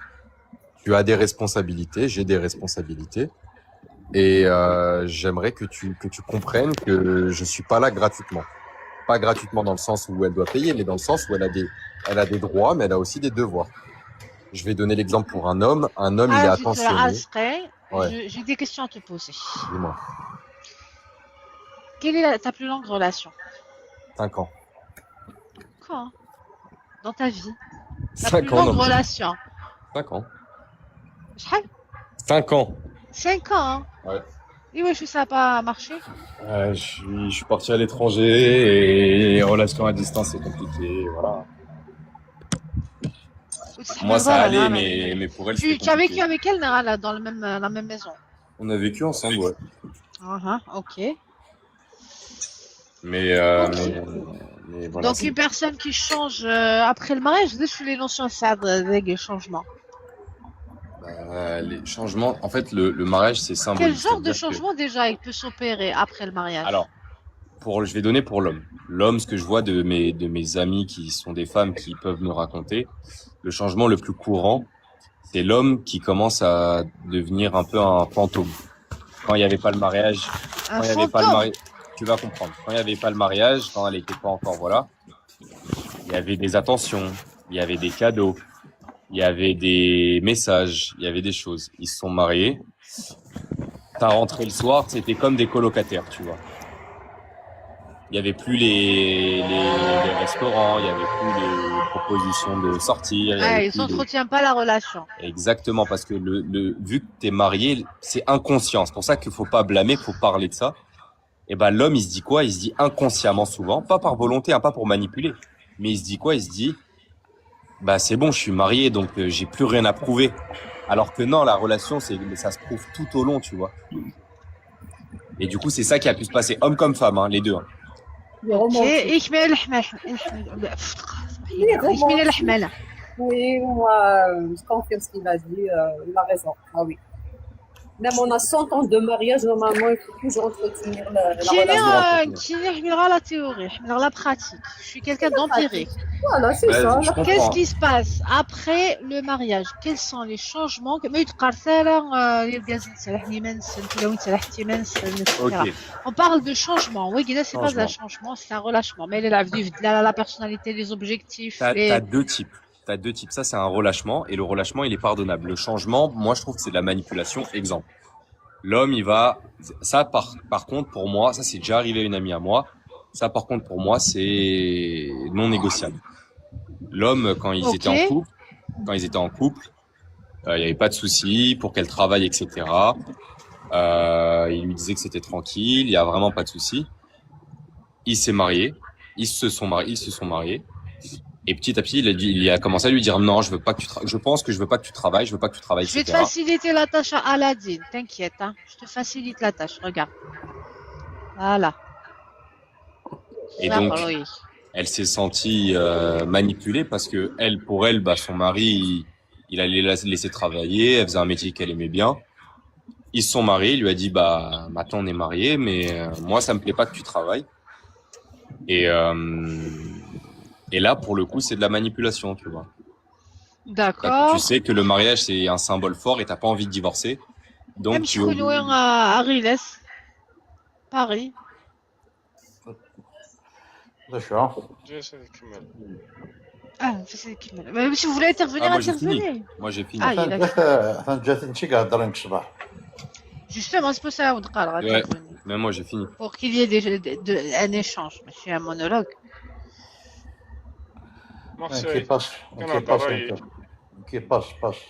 Tu as des responsabilités, j'ai des responsabilités. Et j'aimerais que tu comprennes que je suis pas là gratuitement. Pas gratuitement dans le sens où elle doit payer, mais dans le sens où elle a des droits, mais elle a aussi des devoirs. Je vais donner l'exemple pour un homme. Un homme, il est attentionné. Ouais. J'ai des questions à te poser. Dis-moi. Quelle est ta plus longue relation? 5 ans. Quoi? Dans ta vie? Ta 5 plus ans. longue relation? 5 ans. شحال؟ 5 ans. 5 ans, hein? Ouais. Et ouais, ça n'a pas marché? Je suis parti à l'étranger et les relations à distance, c'est compliqué. Voilà. Moi, ça allait, mais pour elle, c'était Tu as vécu compliqué. avec elle, Nara, dans la même maison? On a vécu ensemble, ouais. Ah, ok. Mais, Ok. mais voilà. Donc, une personne qui change après le mariage, je suis les notions ça, des changements. Les changements, en fait, le mariage, c'est symbolique. Quel genre de C'est-à-dire que changement déjà il peut s'opérer après le mariage? Alors, je vais donner pour l'homme. L'homme, ce que je vois de mes amis qui sont des femmes qui peuvent me raconter, le changement le plus courant, C'est l'homme qui commence à devenir un peu un fantôme. Quand il n'y avait pas le mariage, Un quand il y avait pas le fantôme. mariage, tu vas comprendre. Quand il n'y avait pas le mariage, quand elle n'était pas encore, voilà, il y avait des attentions, il y avait des cadeaux, il y avait des messages, il y avait des choses. Ils se sont mariés. T'as rentré le soir, c'était comme des colocataires, tu vois. Il y avait plus les restaurants, il y avait plus les propositions de sortir, il y Ah, avait ils plus les... n'entretiennent pas la relation. Exactement, parce que vu que t'es marié, c'est inconscient. C'est pour ça qu'il faut pas blâmer, faut parler de ça. Et ben, l'homme, il se dit quoi? Il se dit inconsciemment souvent, pas par volonté, hein, pas pour manipuler, mais il se dit quoi? Il se dit, bah, c'est bon, je suis marié, donc j'ai plus rien à prouver. Alors que non, la relation, c'est, ça se prouve tout au long, tu vois. Et du coup, c'est ça qui a pu se passer, homme comme femme, hein, les deux, hein. Les Ok, romantiques. إكمل الحمل Les إكمل romantiques. الحملة. Oui, moi, je confirme ce qu'il a dit. Il a raison. Ah oui. Même on a 100 ans de mariage, normalement, il faut toujours entretenir la كاينين relation. كاينين حمل غير la théorie, حمل غير la pratique. Je suis quelqu'un La pratique. d'empirique. Voilà, c'est Ouais, ça. je Qu'est-ce comprends. qui se passe après le mariage? Quels sont les changements? ما يتقار سالا يلقى تسرح لي منسن ولا تسرح منسن etc. Ok, On parle de changement. Oui, là, c'est pas un changement. changement, c'est un relâchement. Mais elle a vu la personnalité, les objectifs, T'as les. deux types. T'as deux types. Ça, c'est un relâchement et le relâchement, il est pardonnable. Le changement, moi, je trouve que c'est de la manipulation. Exemple. L'homme, il va, ça, par contre, pour moi, ça, c'est déjà arrivé à une amie à moi. Ça, par contre, pour moi, c'est non négociable. L'homme, quand ils étaient Ok. en couple, quand ils étaient en couple, il n'y avait pas de souci pour qu'elle travaille, etc. Il lui disait que c'était tranquille, il y a vraiment pas de souci. Il s'est marié, ils se sont mariés, ils se sont mariés. Et petit à petit, il a commencé à lui dire non, je veux pas que tu je pense que je veux pas que tu travailles, je veux pas que tu travailles, Je vais te etc. faciliter la tâche à Aladine, t'inquiète, hein. Je te facilite la tâche, regarde. Voilà. Et donc, Oui. elle s'est sentie manipulée parce que elle, pour elle, bah, son mari, il allait la laisser travailler, elle faisait un métier qu'elle aimait bien. Ils se sont mariés, il lui a dit bah maintenant on est mariés, mais moi ça me plaît pas que tu travailles. Et et là pour le coup c'est de la manipulation, tu vois. Tu D'accord. sais que le mariage c'est un symbole fort et t'as pas envie de divorcer, donc Même tu si on à Riles, Paris. D'accord. Ah, mais si vous voulez intervenir, Ah, moi j'ai fini. intervenez. Moi j'ai fini. Ah, il a Justement, c'est pour ça qu'on parlera Ouais, d'intervenir. mais moi j'ai fini. Pour qu'il y ait un échange. Je suis un monologue. Marseille. Qui passe, qui passe, qui passe, passe.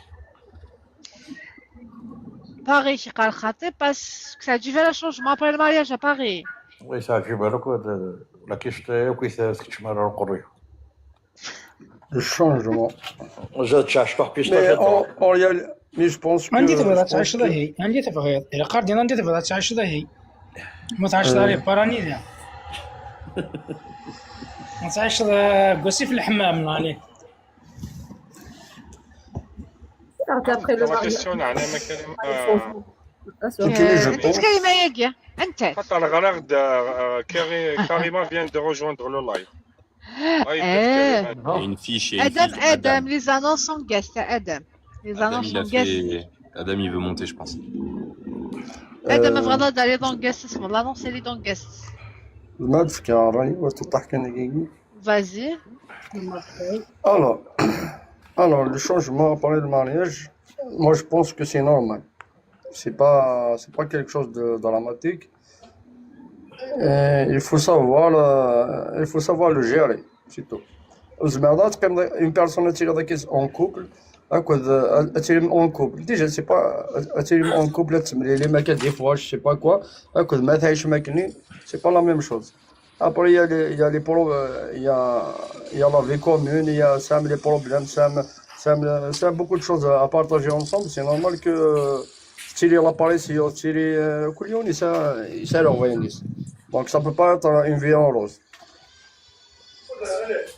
Paris, qui قال خاطي, parce que ça a dû faire un changement après le mariage à Paris. Oui, ça a بالك la question qui تكتشم على القرية. Le changement. زاد شطح Mais en réalité, mais je pense que عندي تبغى je pense تعيش que هي عندي تبغى إلا قاردين عندي تبغى تعيش هي ما تعيش عليه باراني ذا ما تعيش قوسي في الحمام عليه. Après le La mariage, question على ما كان Ok, je انت pense. تكلم يا انت خاطر غرغد كريمة vient de rejoindre le live. هاي Eh. كريمة. Et une fille chez une Adam, fille, Adam, Adam. les annonces sont guest, Adam. Les Adam, annonces il a sont guest. fait. Adam, il veut monter, je pense. Adam, Euh, vraiment d'aller dans guest, c'est bon. L'annonce, elle est dans guest. ما تفكر راني وتطرح كان كي. Vas-y. Alors, le changement après le mariage, moi je pense que c'est normal. C'est pas quelque chose de dramatique. Et il faut savoir le gérer, c'est tout. زعما تقيم une personne تيري en couple هكا تيري en couple déjà, c'est pas تيري en couple تسمري لي ما des fois je sais pas quoi هكا ما تعيش ماكني, c'est pas la même chose. Après, il y a la vie commune, il y a ça, les problèmes, ça, beaucoup de choses à partager ensemble. C'est normal que تيري la pression, تيري كل يوم يسالوا وين. Donc ça peut pas être une vie en rose.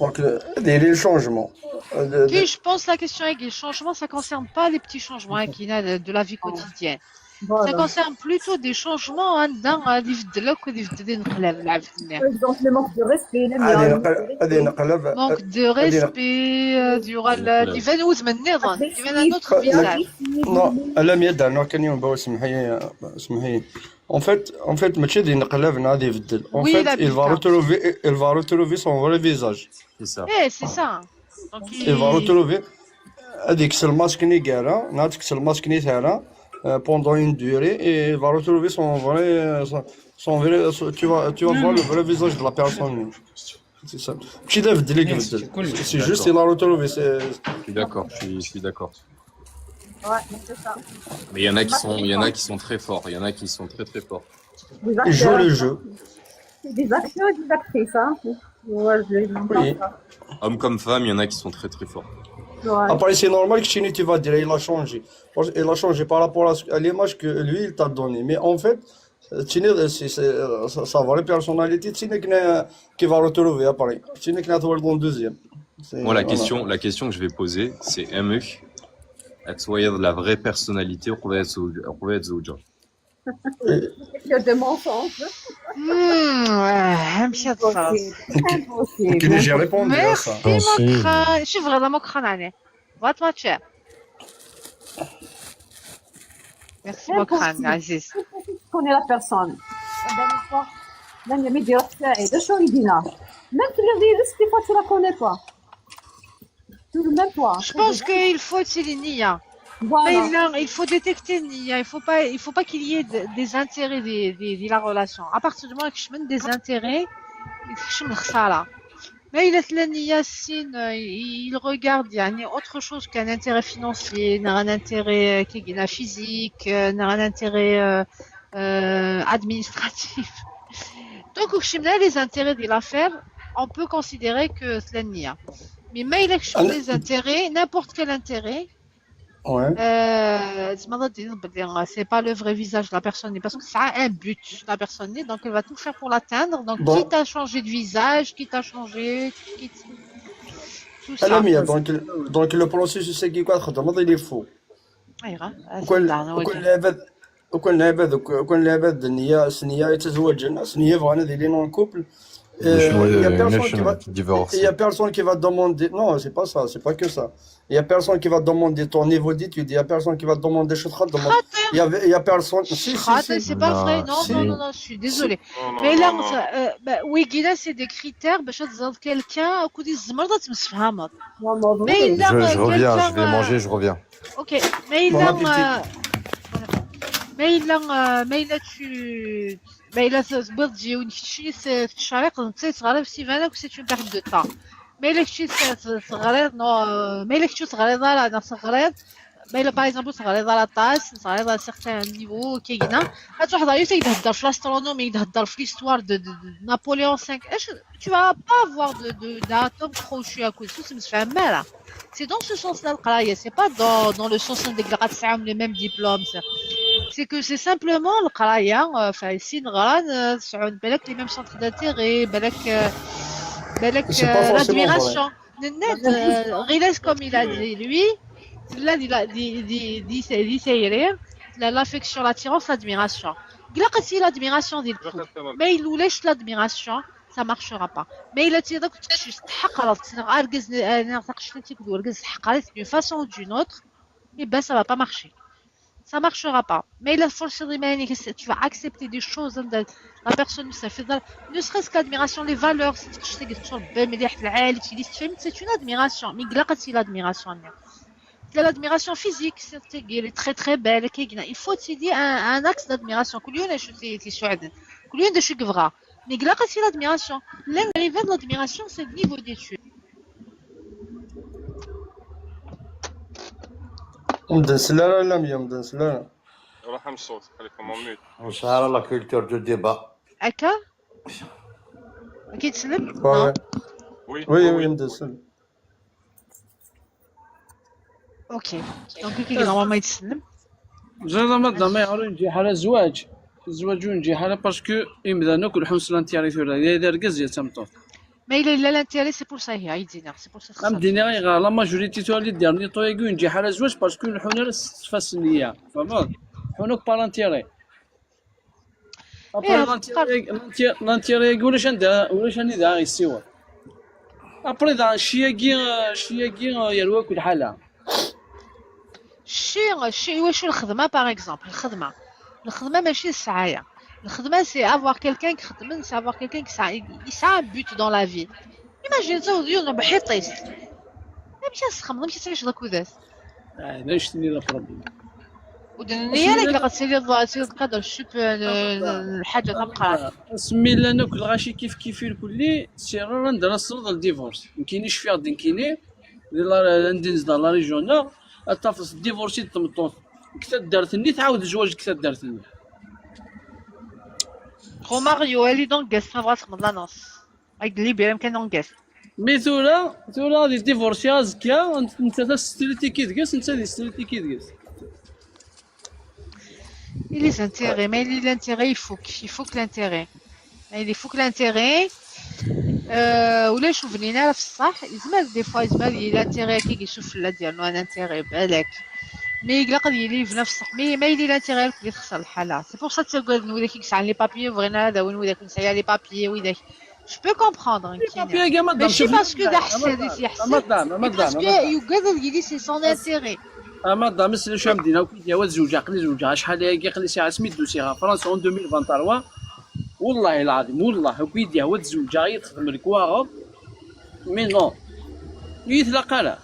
Donc, des changements. Qui, je pense, la question est que le changement, ça concerne pas les petits changements, hein, qui de la vie quotidienne. Ça Voilà. concerne plutôt des changements عندنا غادي يبدل غادي يبدل الانقلاب العبد. Par exemple, le manque de respect, la هذه le manque نقلب de هذه respect. نقلب Manque de هذه respect ديال يبان وزن النظام يبان un autre visage. Non, لم يدع نوع كان يوم باو سمحي سمحي. En fait, ماشي دي نقلب غادي يبدل. En Oui, fait, la il va Bilka. retrouver il va retrouver son vrai visage. C'est ça. Eh, c'est ça. Donc, Il va retrouver هذيك الماسك ني كارا نعطيك الماسك ني ثارا pendant une durée et il va retrouver son vrai tu vas voir le vrai visage de la personne. C'est ça. ماشي دا بدل لك بدل. C'est juste il a retrouvé c'est Je suis d'accord, je suis d'accord. Ouais, c'est ça. Mais il y en a qui sont, il y en a qui sont très forts. Il y en a qui sont très très forts. Des il joue acteurs, le jeu. c'est des acteurs et des actrices, hein. Ouais, je l'entends Oui. ça. Hommes comme femmes, il y en a qui sont très très forts. Ouais. Après, c'est normal que Chini, tu vas dire, il a changé. Il a changé par rapport à l'image que lui, il t'a donnée. Mais en fait, Chini, sa vraie personnalité, Chini qui va retrouver après. Chini qui a trouvé dans le deuxième. C'est, Moi, la voilà. question, la question que je vais poser, c'est amek ad twaliḍ la vraie personnalité uqbel ad tzewǧeḍ. Il y a des mensonges. مشات خلاص. Impossible. Ok, j'ai répondu à ça. Merci Mokran. شوف غدا Mokran عليه. Va te matcher. Merci Mokran, Impossible. Aziz. Tu connais la personne. La fois, même il y a des choses يدينا. Même tu le dis, des fois tu la connais pas. Tu le même toi. Je pense qu'il faut c'est النية. Voilà. Mais là, il faut détecter النية. Il faut pas qu'il y ait des intérêts de la relation. À partir du moment que je mène des intérêts, je me الخسارة. Mais il est النية سين il regarde يعني autre chose qu'un intérêt financier, un intérêt qui est physique, un intérêt administratif. Donc, kecmen les intérêts de l'affaire, on peut considérer que c'est النية. Mais ما إلا kecmen les intérêts, n'importe quel intérêt, c'est pas le vrai visage de la personne parce que ça a un but, la personne, donc elle va tout faire pour l'atteindre. Donc, Bon. quitte à changer de visage, quitte à changer, quitte tout ça. Alamia, donc le processus c'est qui quoi il est faux. أيوة. وكل وكل العباد وكل العباد وكل العباد النية سنية يتزوج سنية بغانا ديالين en couple. Il y a personne qui va divorce. Il y a personne qui va demander, non, c'est pas ça, c'est pas que ça. Il y a personne qui va demander ton niveau d'études, il y a personne qui va demander il y a personne, si si si. C'est pas vrai, non, Si. non, non, non, je suis désolée. Non, non, Mais là, non, non. bah, oui, Guida, c'est des critères, باش تزاد quelqu'un, وكل الزمر تمسفهمت. Mais là, Je reviens, je vais quelqu'un, manger, je reviens. Ok, mais Bon là, appétit. mais là, mais là, tu, mais là, تبغي ونشي الشريق انت تغرب سيفانا c'est une perte de temps. Mais là, tu تغرب non, mais là, tu تغرب على تغرب mais là, par exemple, تغرب على طاس تغرب على certain niveau كاينه تروح ضريب يهضر في l'astronomie يهضر في l'histoire de Napoléon V اش tu vas pas avoir de d'atome crochu à cause de مالها. C'est dans ce sens-là القرايه, c'est pas dans le sens ديك اللي غتسعاهم les mêmes diplômes. C'est que c'est simplement القرايه enfin سين غران تسعون بالك les mêmes centres d'intérêt بالك بالك C'est pas forcément vrai. l'admiration. Net, Riles, comme il a dit lui, là, il a dit, dit, dit, dit, l'affection, l'attirance, l'admiration. قلقت c'est l'admiration ديال ال couple. Mais il ولاش l'admiration, ça marchera pas. Mais il a dit donc تحقرت اركز انا تقشت d'une façon ou d'une autre, et ben ça va pas marcher. Ça marchera pas. Mais il a forcément tu vas accepter des choses de la personne, ça fait ne serait-ce que l'admiration, les valeurs, c'est une admiration. Mais c'est l'admiration. L'admiration physique, c'est elle est très très belle. Il faut dire un axe d'admiration. كل يوم شو تسعد كل يوم شو كبغى. Mais c'est l'admiration. L'arrivée de l'admiration, c'est le niveau d'études. مدنسلا لا مية مدنسلا. راح الصوت خليكم en mute. وصار la culture du débat. هكا كيتسلم؟ Oui. Oui, oui, oui, مدنسل. Ok, donc كي normalement يتسلم. زاد ما ما يعرف يجي حالة الزواج الزواج يجي حالة parce que يمدان كل حمس l'intérêt ثورا إذا ركز يتمطوط. Mais il a l'intérêt, c'est pour ça هي يدينا c'est pour ça. ام دينا غير la majorité تولي derniers temps يجي حالة الزواج parce que الحنا فاس النية فهمت. حنوك par intérêt. Après l'intérêt ولاش عندها ولاش عندي ذا يسيور. Après ذا الشياكي الشياكي يروى كل حالة. الشيء واش الخدمة par exemple الخدمة الخدمة ماشي السعاية. الخدمة c'est avoir quelqu'un كيخدم, c'est avoir quelqu'un كيسعى يسعى but dans la vie. Imagine تصور بحيطيس ماشي تخمم ماشي تعيش داك وداس. علاش تني la problème. ودنيا لك غتسيري تسيري تقدر الشوب الحاجة تبقى. سمي لنا كل غاشي كيف كيف الكلي سير ندير الصرد ال divorce. مكاينش فيها دنكيني ندير la région تافس divorcé تمطوط كتا دارتني تعاود الزواج كتا دارتني. روماريو elle est dans guest ما بغاتش تخدم l'annonce هاك اللي كان dans guest. Mais ثورا ثورا غادي divorcer زكا انت تستريتي كي تقاس انت تستريتي كي تقاس. Et les intérêts, mais l'intérêt, il faut que l'intérêt. Il faut que l'intérêt, ولا شوف لينا في الصح يزمر des fois يزمر l'intérêt كي يشوف لا ديالو un intérêt بالك. Mais يقلق يلي في نفس الصح mais ما يلي l'intérêt اللي تخسر الحالة. C'est pour ça تقول ولا كي يسعى les papiers بغينا هذا وين ولا كنسعى les papiers وإذا Je peux comprendre. ماشي parce que دا حسن يحسن. Parce que يقدر يلي c'est son intérêt. مدام سي شو مدينة وكي هو زوجة قلي زوجة شحال هي قلي ساعة سميت dossier فرنسا 2023 والله العظيم والله وكيدي هو زوجة يخدم الكواغ mais non يتلاقى لا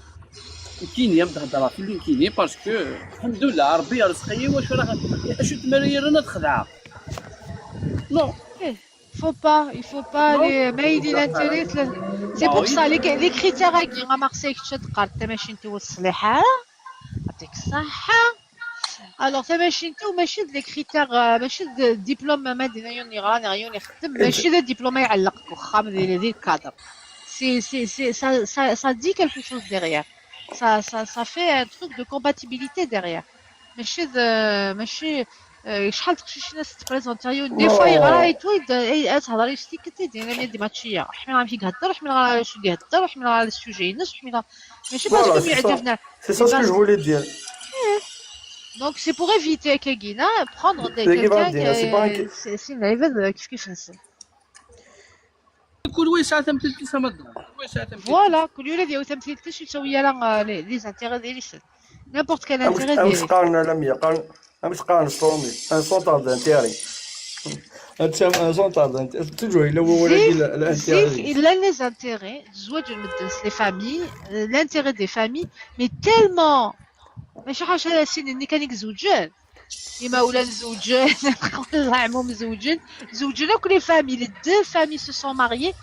كينيا متهضر في اللي كيني parce que الحمد لله ربي رزقي واش راه اشو تمارير انا تخدع non. Faut pas, il faut pas les mais il l'intérêt c'est pour ça les critères qui à Marseille تقار تماشي والصليحة يعطيك الصحة. Alors تماشي وماشي les critères ماشي الدبلوم ما دينا يون غيون يخدم ماشي الدبلوم يعلقك واخا ديال ال cadre. C'est ça dit quelque chose derrière. Ça fait un truc de compatibilité derrière. ماشي ماشي شحال تخشي شي ناس تبريزونتيو des fois يغرا et tout تهضر يشتي كتدير انا دي ماتشيه حمل غير يهضر حمل غير شو يهضر حمل غير ال sujet ينس حمل ماشي parce que يعجبنا. C'est ça ce que je voulais dire. Donc c'est pour éviter كاكينا prendre des quelqu'un c'est العباد كيف كيف نسى. كل ويسعى تمثيل تسمى voilà كل ولاد يا تمثيل تش يسوي لا les intérêts ديالي n'importe quel intérêt ديالي. قارن لم يقارن أمس قارن ستورمي un centre d'intérêt un centre d'intérêt toujours إلا هو ولا l'intérêt. Il a les intérêts زواج المدرس les familles l'intérêt des familles mais tellement ماشي حاجة سين اللي كان يتزوجان إما ولا مزوجان الله عمو مزوجين زوجنا كل les familles les deux familles se sont mariées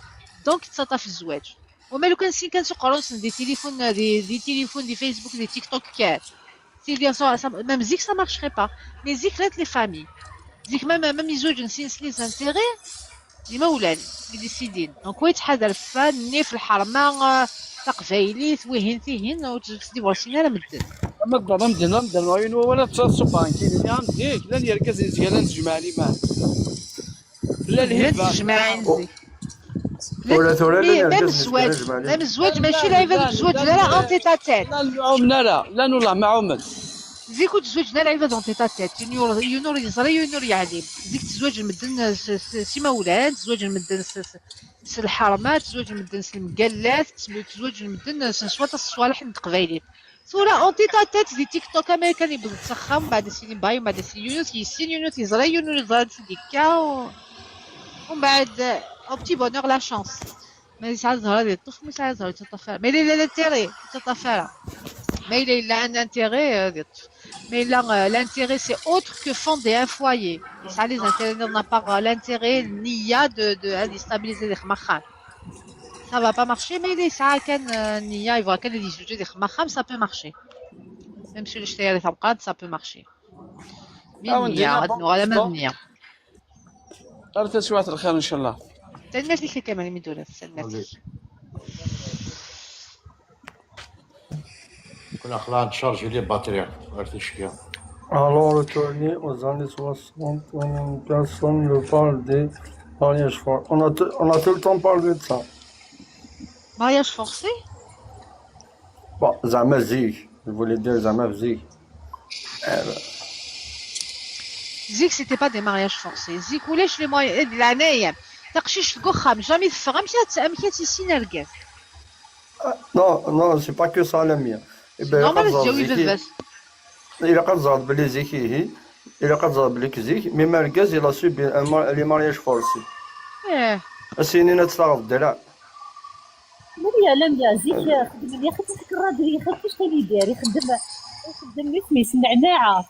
donc تسطا في الزواج. وما لو كان سين كان سقرون des téléphones des téléphones des Facebook des TikTok كات c'est bien sûr, ça, même zik ça marcherait pas. Mais zik là les familles. Zik même ils ont les intérêts. ديما ولان يديسيدين. Donc ويتحاد الفن في الحرمة تقفايليت وهين تيهين وتديفورسينا راه مدن. اما الضرب مدن مدن وين ولا تصبان كاين اللي عم ديك لا يركز يزيد نجمع لي ما. لا الهبة. تجمع ولا ثورة même الزواج même الزواج ماشي العباد الزواج لا لا en tête-à-tête. لا عمنا لا لا نولع مع عمد. زيك تزوجنا العباد en tête-à-tête ينور يزري ينور يعلم زيك تزوج المدن سيما ولاد تزوج المدن س الحرمات تزوج المدن س المقالات تزوج المدن سوا الصوالح القبايلين. ثورة en tête-à-tête دي تيك توك امريكان يبدا تسخم بعد سيني باي بعد سي يونس يسين يونس يزري يونس يزري ديكا ومن بعد au petit bonheur la chance. Mais ça zahra des touf mais ça zahra تطفى. Mais il a l'intérêt تطفى. Mais il a un intérêt mais là l'intérêt c'est autre que fonder un foyer. Et ça les intérêts n'a pas l'intérêt ni a de stabiliser les khmakham. Ça va pas marcher mais les ça كان نية il voit كان les sujets des khmakham ça peut marcher. Même si le chtéa les ça peut marcher. Mais نية غادي على ما نية. تسوات الخير ان شاء الله. تنمرتي كمان ميدولا تنمرتي. كنا خلاص نشارجي les batteries غير تشكي. Alors retourner aux années 60, personne ne parle des mariages forcés. On a tout le temps parlé de ça. Mariage forcé? Bon, زعما زيك. Je voulais dire زعما زيك. زيك c'était pas des mariages forcés. زيك ولاش les moyens العناية تقشيش الكخام jamais تفهم مشات تيسين الكاز. Non, non, c'est pas que ça, la mia. Eh ben, normal قد زاد تجاوي زيكي بزاف. إلا قد زاد بلي زيكي هي إلا قد زاد بلي زيك mais مركز il a subi les mariages forcés. ايه السنين تلاغ الدلع. لميا لميا زيك خدم يخدم ديك الراجل يخدم كيفاش كان يدير يخدم سميت النعناعه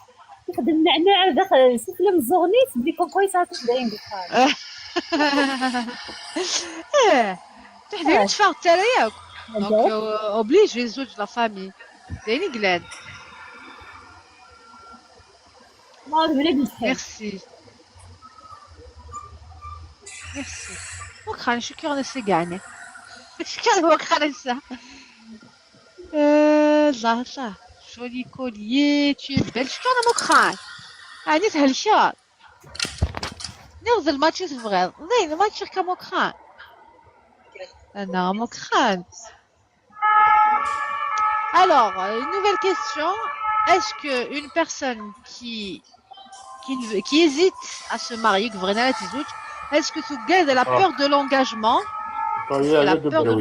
يخدم النعناعه داخل سفلم الزغنيت بلي كون كويس داين بالخارج. ايه تحضر تفاق تا ياك donc obligé زوج la famille دايرين قلاد. ما بلاد الحال. merci merci وخا شكرا سي شكرا وخا نسا الله الله joli collier tu es belle شكرا مكخان يعني تهلشات نغزل الماتش تبغي زين الماتش كمكخان انا مكخان. Alors, une nouvelle question. Est-ce que une personne qui hésite à se marier, est-ce que tu elle a peur de l'engagement? Est-ce qu'elle a peur de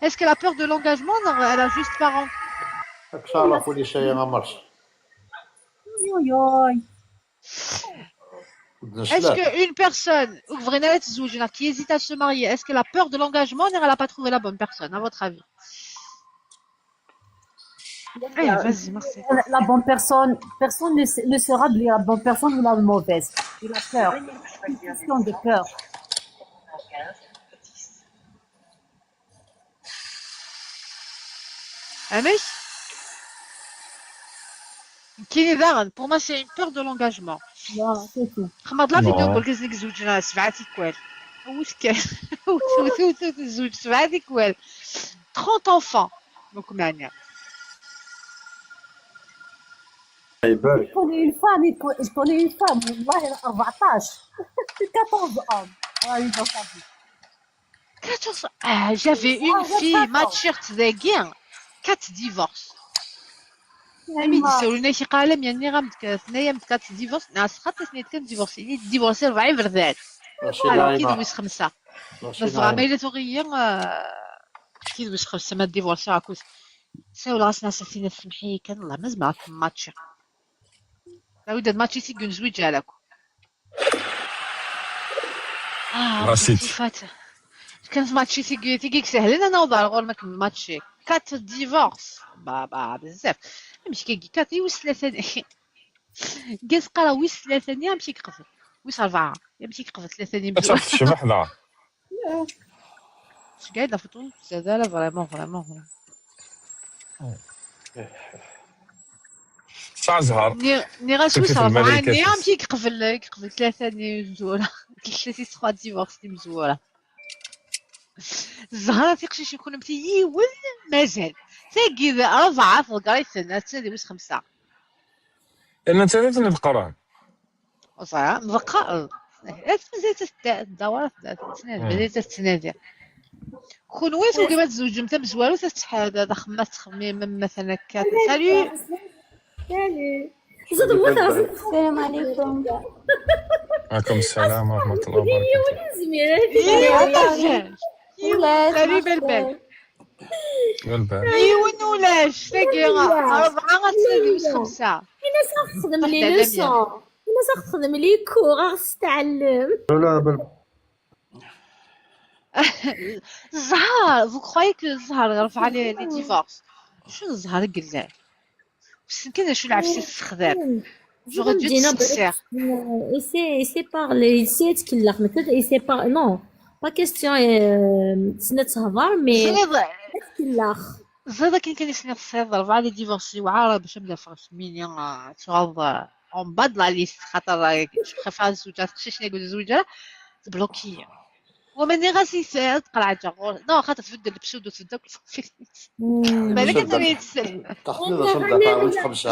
Est-ce qu'elle a peur de l'engagement? Non, elle a juste pas Est-ce qu'une personne qui hésite à se marier, est-ce qu'elle a peur de l'engagement ou elle n'a pas trouvé la bonne personne, à votre avis? Allez, vas-y, merci. La bonne personne, personne ne sera la bonne personne ou la mauvaise. Il a peur. C'est une question de peur. Amis, pour moi, c'est une peur de l'engagement. Voilà, c'est tout. خمض la vidéo قول لك زوجنا سبعة تيكوال واش كان زوج سبعة تيكوال 30 enfants donc معنا. Je connais une femme, je connais une femme, والله 14 14 hommes. Ah, ils ont sa vie. 14. Ah, j'avais une fille ما تشيرت ذاكي 4 divorces. أمي يسولونا شي قالم يعني غامت ثنايا quatre divorces ناس خاطر اثنين كان divorcé divorcé 4 بردات. Alors كي دوز 5 بس ما إلا تغير كي دوز 5 ما divorcé عكوس ساول راسنا ساسينا سمحي كان الله ما زعما ماتش لا وداد ماتشي سي زوج علىكو. رشيد فات كان ماتشي تيكي سهل انا وضع غور ما ماتشي 4 divorces بابا بزاف ماشي كي 4 ويس 3 كاس قرا ويس 3 ماشي يقفل ويس 4 ماشي يقفل 3 تعرف شبح لا قاعد la photo هذا لا vraiment vraiment ساعة زهر ني غا سويس 4 ني ماشي يقفل 3 ني مزوره 3 3 divorces ني مزوره الزهرة تيقشيش يكون متيول مازال تاكي 4 في القريت تسالي ويس 5 لأن انت لازم القران وصح نبقى مازال تدور مازال تتنادي كون وين كيما تزوج انت مزوالو تتحاد خمس تخميم مثلا كات salut السلام عليكم. عليكم السلام ورحمة الله وبركاته. salut بالبال بالبال ايوا ولاش تاكي 4 غتسالي ويس 5 الناس تخدم les leçons الناس تخدم les cours تتعلم. لا بل الزهر vous croyez que الزهر رفع les divorces شنو الزهر قلال بس كان شو العفسه السخدام j'aurais dû تسقسير. Il sait parler, il sait يتكلم مثلا il sait pas non pas question تسنى تهضر mais يتكلم. زاد كاين يسني الصيد 4 les divorces وعرب باش نبدا ميني تغض en bas de la liste خاطر خاف الزوجة تقشيش نقول الزوجة تبلوكي ومن غاسي تقرا non خاطر تبدل ال pseudo تبدا بالك انت تسال تاخذ خمسة.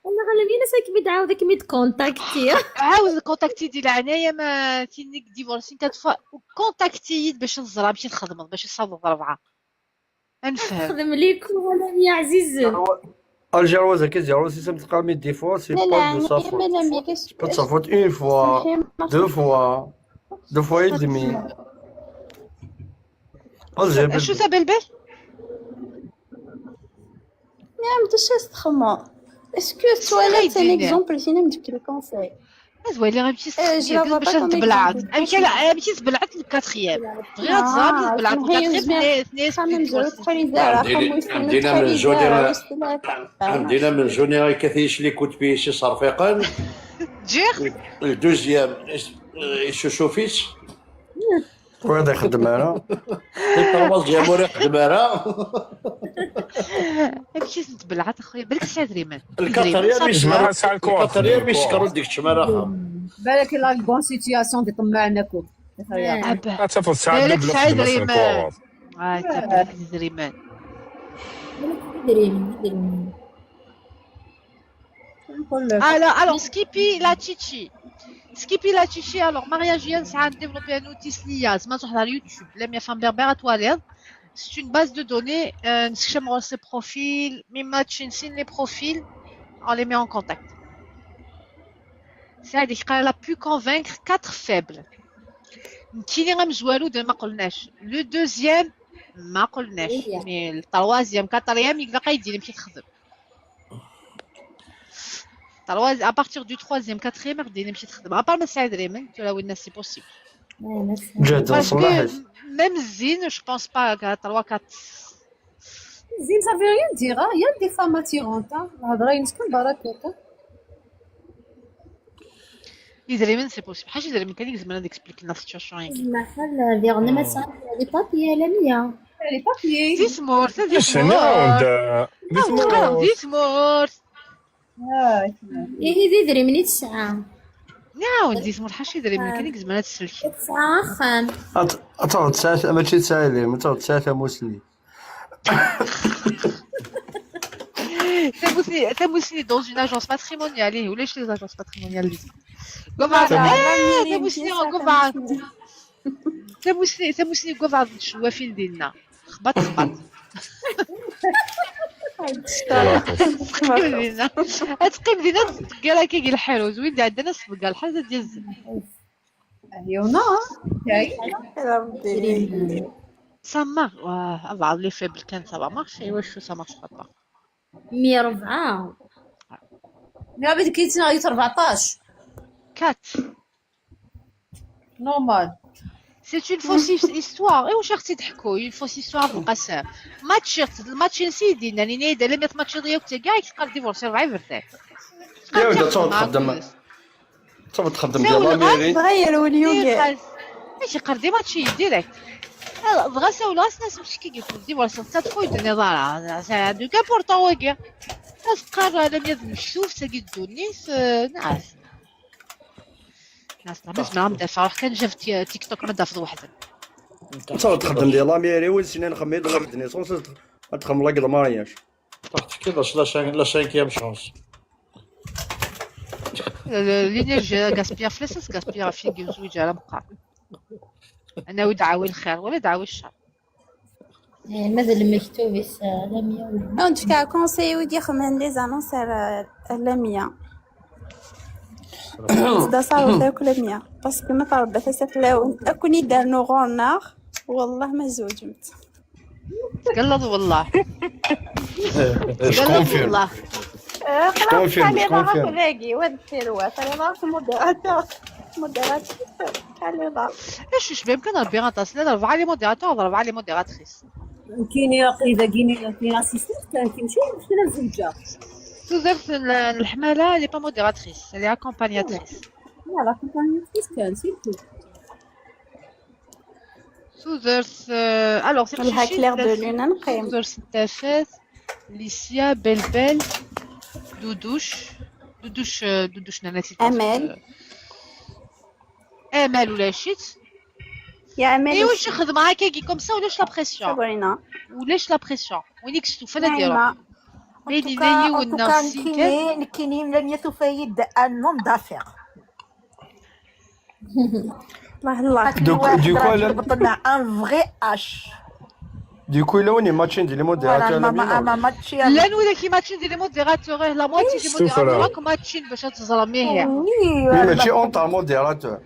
انا غالبية ناس كي عاود كي تكونتاكتي عاود contacter ديال العناية ما تينيك divorcée quatre fois contacter باش نزرع باش نخدم باش نصاب 4 نفهم نخدم ليك ولا يا عزيز. Algéroise qui 06 تقامي des fois c'est لا pas لا de sa faute. mais لا mais C'est pas de sa faute une fois, deux fois, deux fois et demi. Vas-y, شو تبل بل؟ نعم دش تخمم est-ce que toi là c'est un exemple سينا نجيب لك conseil. زوين غيمشي je la vois باش pas comme تبلعت exemple. امشي امشي تبلعت ال quatrième غير تزرب تبلعت ال quatrième خمم زعما تخلي زارة عندنا من جوني عندنا من جوني كثيش les coups de pied شي صرفيقا جيخ ال deuxième يشوفيش وين يخدم انا ال troisième ورا يخدم انا امشي تبلعت اخويا بالك سعد ريمان ال quatrième يسكروا ال quatrième يسكروا ديك الشمارة بالك la bonne situation دي طمعنا كوك تفضل ساعة بالك double سعيد خدمة في ريمان الكوارات. بالك ريمان دريم Alors, Skippy la Chichi. Skippy la Chichi, alors, Maria Julienne, ça a développé un outil SLIA, c'est sur YouTube, la femme berbère à toilette. C'est une base de données, نسكشم ses profils, mais match les profils, on les met en contact. C'est-à-dire qu'elle a pu convaincre 4 faibles. كاين غمزوالو de ما قلناش. Le deuxième, ما قلناش. Mais le troisième, quatrième, il va يدير يمشي تخدم. À partir du troisième, quatrième, غادي نمشي تخدم. À part ما سعيد ريمان, tu l'as c'est possible. جاد Parce que صلاح même Zine, je pense pas qu'à 3, 4. زين ça veut rien dire, hein. Il y a des femmes attirantes, hein. الهضرة يمسكن بركة. يدريمن c'est possible. حاجة يدريمن كان يلزم نexplique la situation يعني. ما خل ديغنا ما تسعى les papiers لا ميا les papiers. دي سمورت دي شنو سمورت. دي تقرا دي سمورت. إيه دي دريمني تسعى نعاود دي سمورت حاجة يدريمن كان يلزم تسلك. تسعى خام أتعرض تسعة ماشي تسعة لي تعرض تسعة مسلم. تموسني dans une agence matrimoniale إيه ولاش les agences matrimoniales تموسني قبعة تموسني تموسني قبعة الشوافين ديالنا خبط خبط تقيم دينا تقيم دينا تلقى كي الحلو زوين عندنا سبقة الحاجة ديال الزب يونا Ça marche. Ouais, بعض les faibles كان ça va marcher واش ça marche pas. 104 يا بنت كي تنا 14 4 normal. C'est une fausse histoire. Et واش اختي تحكوا une fausse histoire بالقسم. ماتش الماتش نسيدي يعني نيدا لم يتماتش ديالك كاع يتقال divorce 4 فرتاح. يا ولد تعرض تخدم تعرض تخدم ديال la mairie تغير وليو ماشي قال دي ماتش direct. بغا ساولا ناس ماشي كي يقول divorce تدخل الدنيا ضارة. c'est donc important واكي. تقرا لم يد مشوف تاكي الدونيس نعس. ناس نعم ما مدافع روح كان جا في تيك توك ما دافع وحده. تعرض تخدم ديال la mairie ونسينا نخمي la naissance تخدم l'acte mariage. تحت كذا la cinquième chance. l'énergie gaspillée فلوس gaspillée في زوج على مقا. انا ودعاوي الخير ولا دعاوي الشر. ماذا المكتوب لا ميا En tout cas, conseil ودي خمن les annonces لميا. دا صاروا تاكل لميا parce que ما تعرف بس لو اكوني دار نو غورنار والله ما زوجمت. تقلد والله. je تقلد والله. خلاص confirme, خلي je ضغط confirme. باقي ود سيروا خلي ضغط modérateur modérateur خلي ضغط. اش شباب كان ربي غطاس لا ربعة les modérateurs ربعة les modératrices. كاين اذا كاين كاين assistante كان كيمشي مشي للزوجه. توزرت الحمالة elle est pas modératrice, elle est accompagnatrice. لا l'accompagnatrice كان c'est tout. توزرت alors c'est لها clair de lune نقيم. توزرت التافات ليسيا بلبل دودوش دودوش دودوش ناناتي امل امل ولا شيت يا امل اي واش يخدم هكا كي comme ça ولاش la pression صبرينا ولاش la pression وينك ستوفانا ديالو نعيمة. بيني En tout cas, لي en tout cas, والنرسي كان نكيني لم يتفيد un homme d'affaires. الله الله Du coup, du coup, بطلنا un vrai H. Du coup, là, on est matching des Voilà, modérateurs, la m'a mienne. m'a matché لا avec. نولا كي ماتشين ديال les modérateurs, la moitié des شوف modérateurs راه راك ماتشين باش تظلميه. Oui, Oui, elle mais tu m'a. entre un modérateur.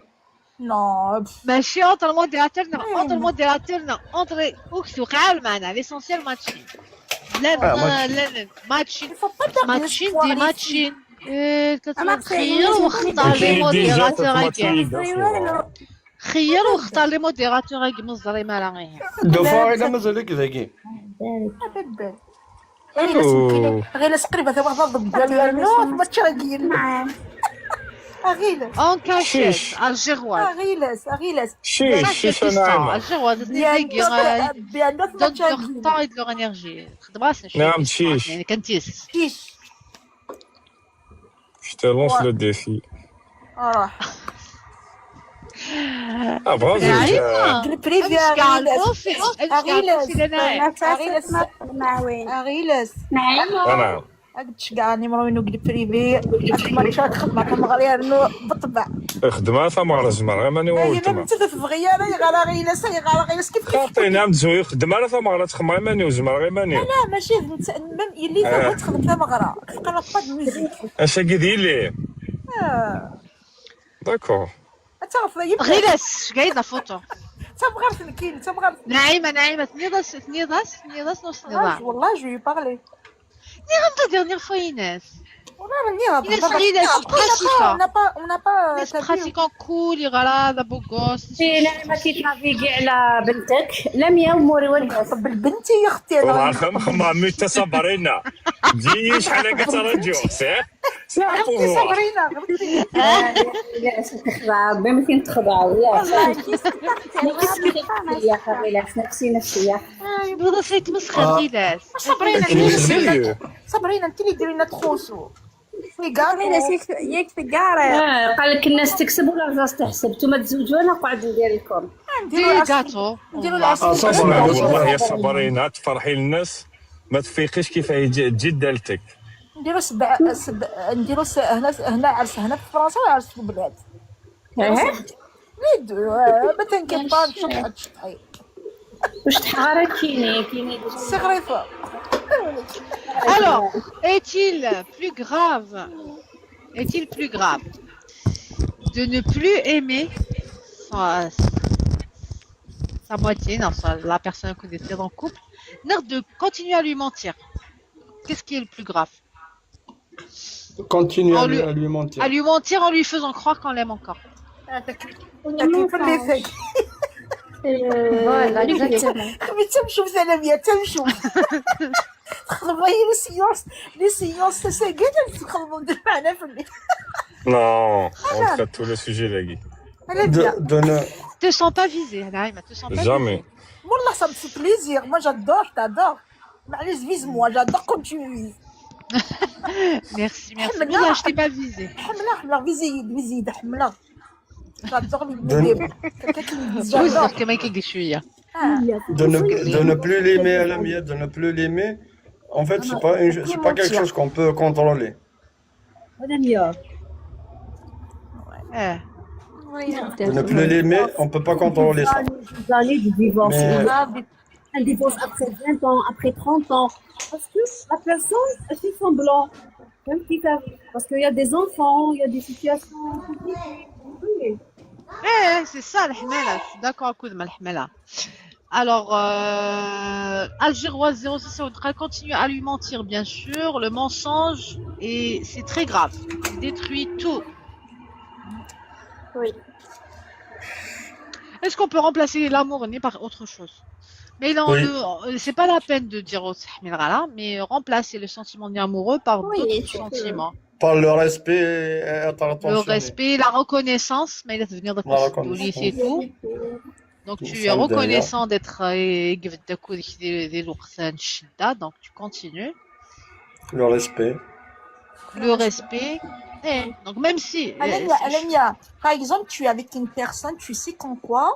Non. Pff. ماشي entre modérateur, entre Hmm. modérateur, entre وكتوقع معنا l'essentiel ماتشين. لا Ah, matching. لا ماتشين Il faut pas perdre ماتشين l'espoir, دي les filles. ماتشين إيه، اما كتخير تخيلونيش واختار les كاين déjà modérateurs كاع. تتماتشي. خير واختار les modérateurs مزري ما راه غير. Deux لا fois, il a مازال كذا. ببال. غير الو غير قريبة واحد ضد نو ما تشاقيل. نعم. اغيلس en cachette شيش algéroise. اغيلس اغيلس. شيش Ça, شيش c'est ça. نعيمة. Algéroise, بيان بيان ما donnent leur تشاقيل. temps et de leur énergie. خدم راسنا شوية نعم كيستون شيش. يعني كنتيس. شيش. Je te lance le défi. روح. Ah bravo. نعيمة ال privé. امشي على اغيلس ال profil، امشي على اغيلس ال profil انا. اغيلس اغيلس. نعم. انا تشقع numéro ينو قل privé ما تخدم كما نو بالطبع. خدمة ثمرة زمر غير ماني هي ما ولتما. انت تبغي انا غير غيلس غير غيلس كيف كيف. خاطي نعم تزوي خدمة راه ثمرة تخدم غير ماني وزمر غير ماني. لا ماشي انت même اللي تبغي تخدم ثمغرة تلقى pas de musique. اش كي لي d'accord. تعرف يبدا. غيلاس قايد la photo. تبغى تنكين تبغى. نعيمة نعيمة ثنيضاس ثنيضاس ثنيضاس نص نضاع. والله je lui parlais. ني غنبدا dernière fois ايناس. والله راني ايناس غيلاس pratiquant. On n'a pas on n'a pas ناس pratiquant cool يغرا beau gosse. في نعمة كي تنافيكي على بنتك لميا وموري والناس. طب بنتي يا اختي والله انا عارفة مخمة ميتا صبرينا تجي شحال كترجو c'est c'est un غلطتي pouvoir. صبرينا غلطتي. لا تخضع بما تخضع يا والله كي سكتي نفسية غيلاس نفسي نفسية. نوض يتمسخر غيلاس. صبرينا انت اللي ديري لنا، صبرينا انت اللي ديري لنا تخوسو في كاع. يكفي كاع. قال لك الناس تكسب ولا الراس تحسب، نتوما تزوجوا انا قعد ندير لكم. نديرو ديري العسل كاطو. نديرو العسل. اسمع والله يا صبرينا تفرحي للناس ما تفيقيش كيف تجي دالتك. نديرو سبع سبع نديرو هنا هنا عرس هنا في فرنسا وعرس في البلاد. les deux ما t'inquiète pas تشطحي تشطحي. واش تحارة كيني كيني. سغريفه. Alors, est-il plus grave, est-il plus grave de ne plus aimer sa moitié, non, la personne qu'on était en couple, non, de continuer à lui mentir? Qu'est-ce qui est le plus grave? Continue En à lui, lui, à lui mentir. à lui mentir en lui faisant croire qu'on l'aime encore. تاكل في اللي Voilà, exactement. خمي تمشوا سلامية تمشوا تخدموا هي les séances les séances تساقط تخدموا معنا في الليل. Non, on traite tous les sujets, les gars. انا De, bien. de ne, Te sens pas visé, Naïma, te sens pas Jamais. visé. والله ça me fait plaisir, moi j'adore, t'adores. معليش vise-moi, j'adore quand tu vises. Merci, merci. حملة. والله je t'ai pas visé. حملة حملة visez visez حملة j'adore les de, quelqu'un qui me vise, j'adore. وزر كما كيقول شوية. de ne plus l'aimer à la miette, de ne plus l'aimer, en fait, c'est pas quelque chose qu'on peut contrôler. لميا. اه. De ne plus l'aimer, on peut pas contrôler ça. Des années de divorce. Mais Grave, un divorce après 20 ans, après 30 ans. Parce que la personne, elle fait semblant. Même qui parce qu'il y a des enfants, il y a des situations compliquées. Oui. ايه c'est ça الحمالة، d'accord كود مع الحمالة. Alors, Algéroise 06 continue à lui mentir, bien sûr. Le mensonge, et c'est très grave. Il détruit tout. Oui. Est-ce qu'on peut remplacer l'amour né par autre chose? Mais non, oui, c'est pas la peine de dire au là, mais remplacer le sentiment amoureux par Oui, d'autres tu peux. sentiments. par le respect et être Le attentionné. respect, la reconnaissance, mais il va devenir La de et reconnaissance. tout. Donc tu es Ça me derrière. reconnaissant d'être donc tu continues. Le respect. Le respect. Eh, donc même si Alenia, Alenia, par exemple, tu es avec une personne, tu sais qu'en quoi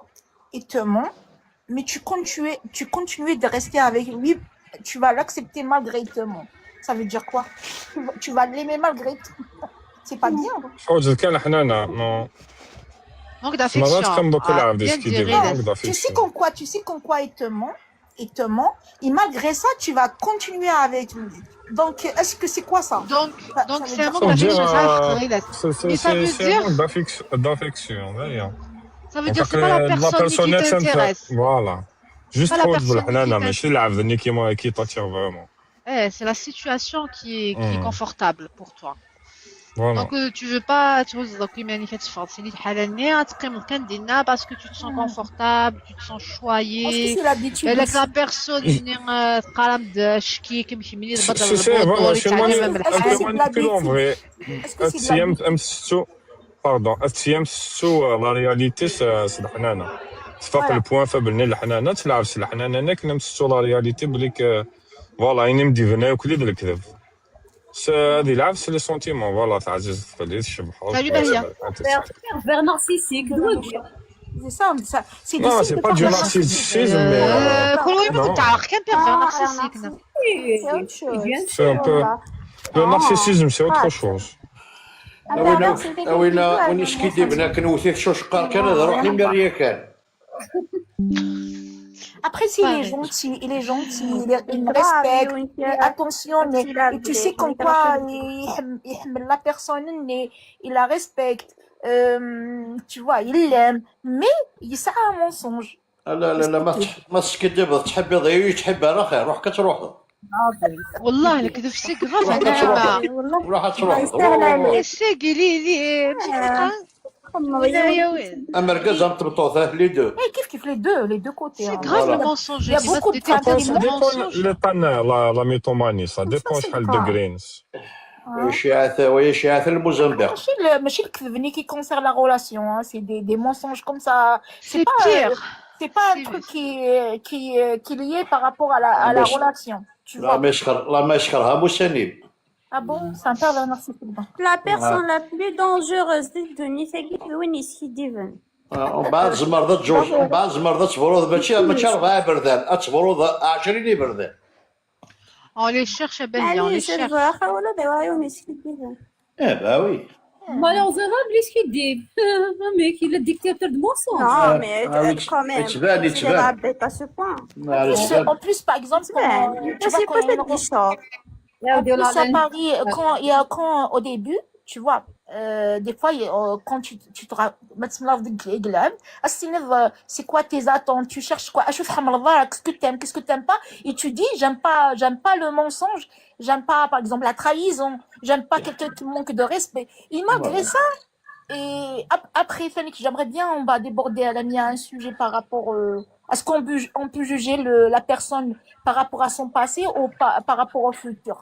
il te ment, mais tu continues de rester avec lui, tu vas l'accepter malgré il te ment. Ça veut dire quoi? Tu vas l'aimer malgré tout. C'est pas bien. حوجة كان حنانة non. Manque مرات d'affection. كان دوك Ah, العبد bien ce qui dit dit Riles. manque Tu sais d'affection. qu'en quoi, tu sais qu'en quoi il te ment, Il te ment et malgré ça tu vas continuer avec lui. Donc est-ce que c'est quoi ça? Donc, Ça, donc ça veut c'est un dire manque Ça veut dire, d'affection, ça, Mais ça veut c'est un dire, manque d'affection, d'ailleurs. ça veut Donc, dire c'est pas la la personne qui personne t'intéresse. voilà. Juste Pas la trop personne qui بالحنانة t'intéresse. ماشي العبد اللي qui t'attire vraiment. Eh, c'est la situation qui est confortable pour toi. Voilà. Donc tu veux pas تهز donc يعني كتفرض الحالة تقيم كان دينا parce que tu te sens confortable, tu te sens Est-ce que choyé. c'est l'habitude بالك la aussi? personne تقارن شكي كم كيمني تبدل C'est voilà, الموضوع c'est يتعلم Est-ce que un peu بالحال. c'est de manipulant en l'habitude? vrai. Est-ce que c'est de تيام l'habitude? امسو pardon تيام سو la réalité c'est الحنانة. تفاق Voilà. ال point faible الحنانة تلعب في الحنانة هناك نمسو la réalité بليك voilà يني مديفنا وكلي بالكذب. هذه لعب c'est les sentiments voilà تاع عزيز الثقيل تشبحو Salut Bahia. Pervers narcissique, donc. C'est ça, ça c'est des Non, signes c'est de pas du pervers narcissisme, mais كل وين non. تعرف كان pervers Ah, narcissique. c'est autre chose. Bien C'est un peu. Voilà. Le Ah, narcissisme, c'est autre ah. chose. وين وين وين شكيتي بنا كنوثيك شو شقار كان هذا روح لي مريكان. Après, s'il est gentil, il est gentil, il me respecte, il est attentionné, et tu sais comme quoi il la personne, il la respecte, tu vois, il l'aime, mais il ça un mensonge. لا لا لا ما تكذب تحب ضيوي تحب على خير روح كتروح. والله الكذب c'est grave. روح انا كتروح ما روح تروح. الساقي لي لي ماشي تلقى ولا يا وين. امركز ام تبطوثه les deux. Et كيف كيف les deux côtés. C'est hein. grave le Voilà. mensonge. Il y a C'est pas beaucoup de détecter femmes le qui Ça dépend mensonge. le tanner, la mythomanie, ça dépend Ça, c'est شحال grave. degrés. ويشعث ويشعث الموزمبيق. ماشي الكذب اللي qui concerne la relation, hein. C'est des mensonges comme ça. C'est C'est pas pire. c'est pas un truc qui est lié par rapport à la relation, tu لا vois. ما يشكر لا ما يشكرها مسانيب. Ah bon, c'est un pervers narcissique. La personne la plus dangereuse de الدنيا وين يسكديفن. ومن بعد زمر تجوز ومن بعد زمر تبرود ماشي 4 بردان تبرود 20 بردان. On les cherche à Bahia, on les معليش cherche. ولا دوايون يسكديفن. Eh ben oui. Malheureusement, بليش كيدير mec, il est dictateur de mensonges. Non, mais Ah oui, quand même, تبان c'est تبان. bête à ce point. En plus, par exemple, quand, tu vois, C'est quand il y a peut-être une des choses. En plus, à Paris, quand il y a, quand, au début, tu vois, des fois, quand tu te c'est quoi tes attentes, tu cherches quoi, qu'est-ce que t'aimes, qu'est-ce que t'aimes pas, et tu dis, j'aime pas le mensonge, j'aime pas, par exemple, la trahison, j'aime pas quelqu'un qui manque de respect. Et malgré ça, et après, Fanny, j'aimerais bien, on va déborder à la mienne un sujet par rapport à ce qu'on peut, on peut juger la personne par rapport à son passé ou par rapport au futur.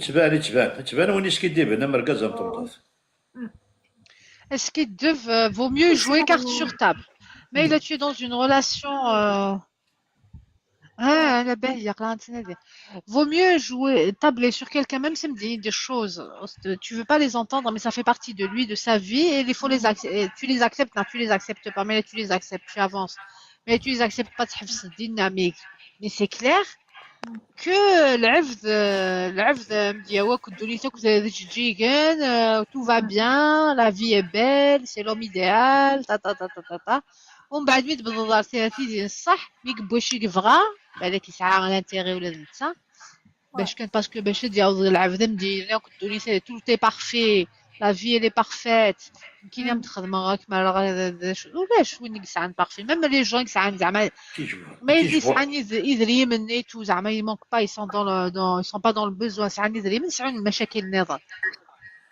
تبان تبان تبان وين يسكديب انا مركز ام Est-ce qu'il vaut mieux jouer carte sur table? Mais là, tu es dans une relation. Ah, la belle, il y a rien à dire. Vaut mieux jouer, tabler sur quelqu'un, même si me dit des choses, tu veux pas les entendre, mais ça fait partie de lui, de sa vie, et il faut les accepter. Tu les acceptes, non, tu les acceptes pas, mais tu les acceptes, tu avances. Mais tu les acceptes pas, تحبس dynamique. Mais c'est clair que العبد ديالك ودنيتك تجيكن, tout va bien, la vie est belle, c'est l'homme idéal, ta ta ta ta ta ta. ومن بعد مين تبدل تيدي الصح ميك يبغى بالك يسعى l'intérêt ولا نتا باش كان parce que باش تدي العبد مدينه ودنيتك tout est parfait, la vie elle est parfaite. كاين تخدم راك ما ولاش وين يسعى parfait, même les gens يسعى زعما ما يسعى يدري et tout زعما ils manquent pas, ils sont pas dans le besoin, سعى يدري من سعى المشاكل النظام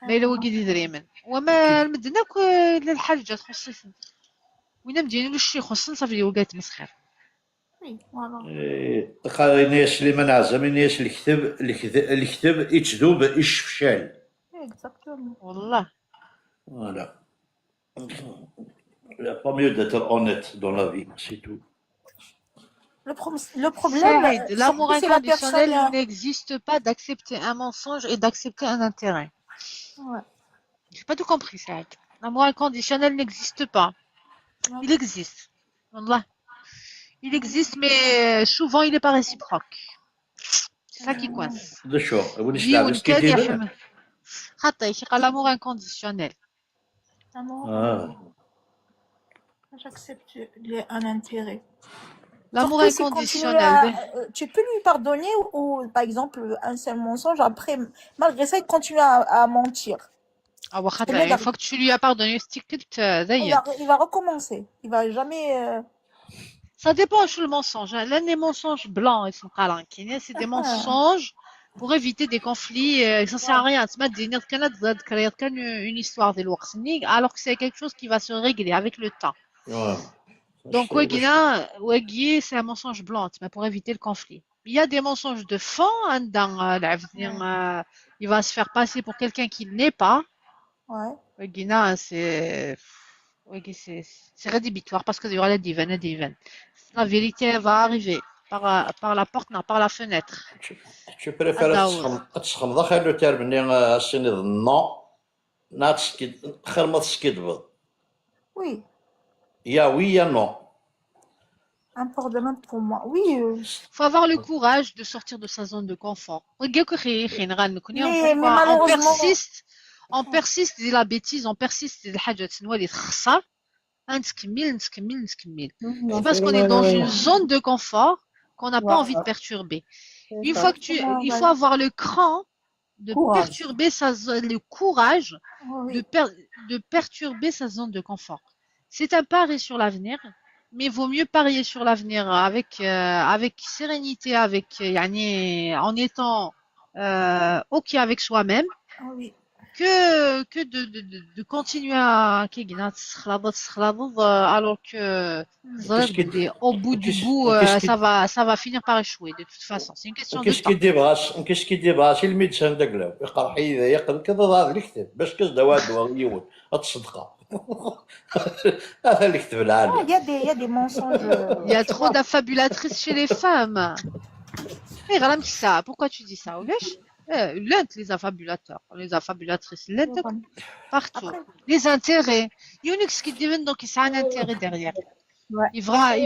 ما الا وكيد يدري من وما المدنا الحاجه تخص وين مدينة وش يخص صافي وقات مسخر. قال إني سليمان عزام إني الكتب الكتب يتذوب الشفشال. Exactement. والله. Voilà. Il n'y a pas mieux d'être honnête dans la vie, c'est tout. Le problème, Saïd, l'amour surtout, c'est la inconditionnel personne. n'existe pas d'accepter un mensonge et d'accepter un intérêt. Ouais. J'ai pas tout compris, Saïd. L'amour inconditionnel n'existe pas. Il existe. والله. Il existe, mais souvent il n'est pas réciproque. C'est ça qui coince. ده شو ونش لي لعب ونكاد سكيدي يحمل خاطي قال l'amour inconditionnel. L'amour, اه j'accepte un intérêt. L'amour Surtout s'il continue inconditionnel. à, tu peux lui pardonner ou, par exemple, un seul mensonge, après, malgré ça, il continue à mentir. Ah, Parce que واخا là, une fois que tu lui as pardonné, كنت il زين. va, il va recommencer. Il va jamais. Ça dépend sur le mensonge. Hein. L'un des mensonges blancs, ils sont قالان c'est des mensonges pour éviter des conflits, ça sert à rien. تسمى دير كان تذكر كان une histoire ديال الوقت alors que c'est quelque chose qui va se régler avec le temps. Ouais. Donc, وكينا وكي c'est un mensonge blanc, تسمى pour éviter le conflit. Il y a des mensonges de fond, hein, dans l'avenir, il va se faire passer pour quelqu'un qu'il n'est pas. Ouais. وكينا c'est وكي c'est rédhibitoire parce que il y aura la divan, la divan. La vérité elle va arriver par la porte, non, par la fenêtre. Tu préfères هذا تسخم خير le terme ني السيني non نا تسكيد خير ما تسكيدبض Oui, يا oui يا non. Un pardon pour moi. Oui. Faut avoir le courage de sortir de sa zone de confort. Mais Pourquoi on malheureusement. persiste, on persiste de la bêtise, on persiste de الحاجات اللي تخسر نتكمل نتكمل نتكمل. C'est parce qu'on est dans une zone de confort qu'on n'a pas envie de perturber. Une fois que tu, il faut avoir le cran de Courage. Perturber sa zone, le courage de perturber sa zone de confort. C'est un pari sur l'avenir, mais il vaut mieux parier sur l'avenir avec sérénité, avec يعني, en étant ok avec soi-même, que de continuer à alors que au bout du bout, ça va finir par échouer de toute façon. C'est une question de qu'est-ce temps. Qui débrasse qu'est-ce qui débrasse ال médecin داك يقرا حي يقرا كذا هذا اللي كتب باش كاش دواء دواء يول تصدقه هذا اللي كتب Ah, العالم. il y a des mensonges. Il y a Tu trop vois. d'affabulatrices chez les femmes. Eh, غلام ça. Pourquoi tu dis ça, ولاش؟ لانت les affabulateurs, les affabulatrices, لانت partout. Les intérêts. Unix qui dit donc il a un intérêt derrière. يبغى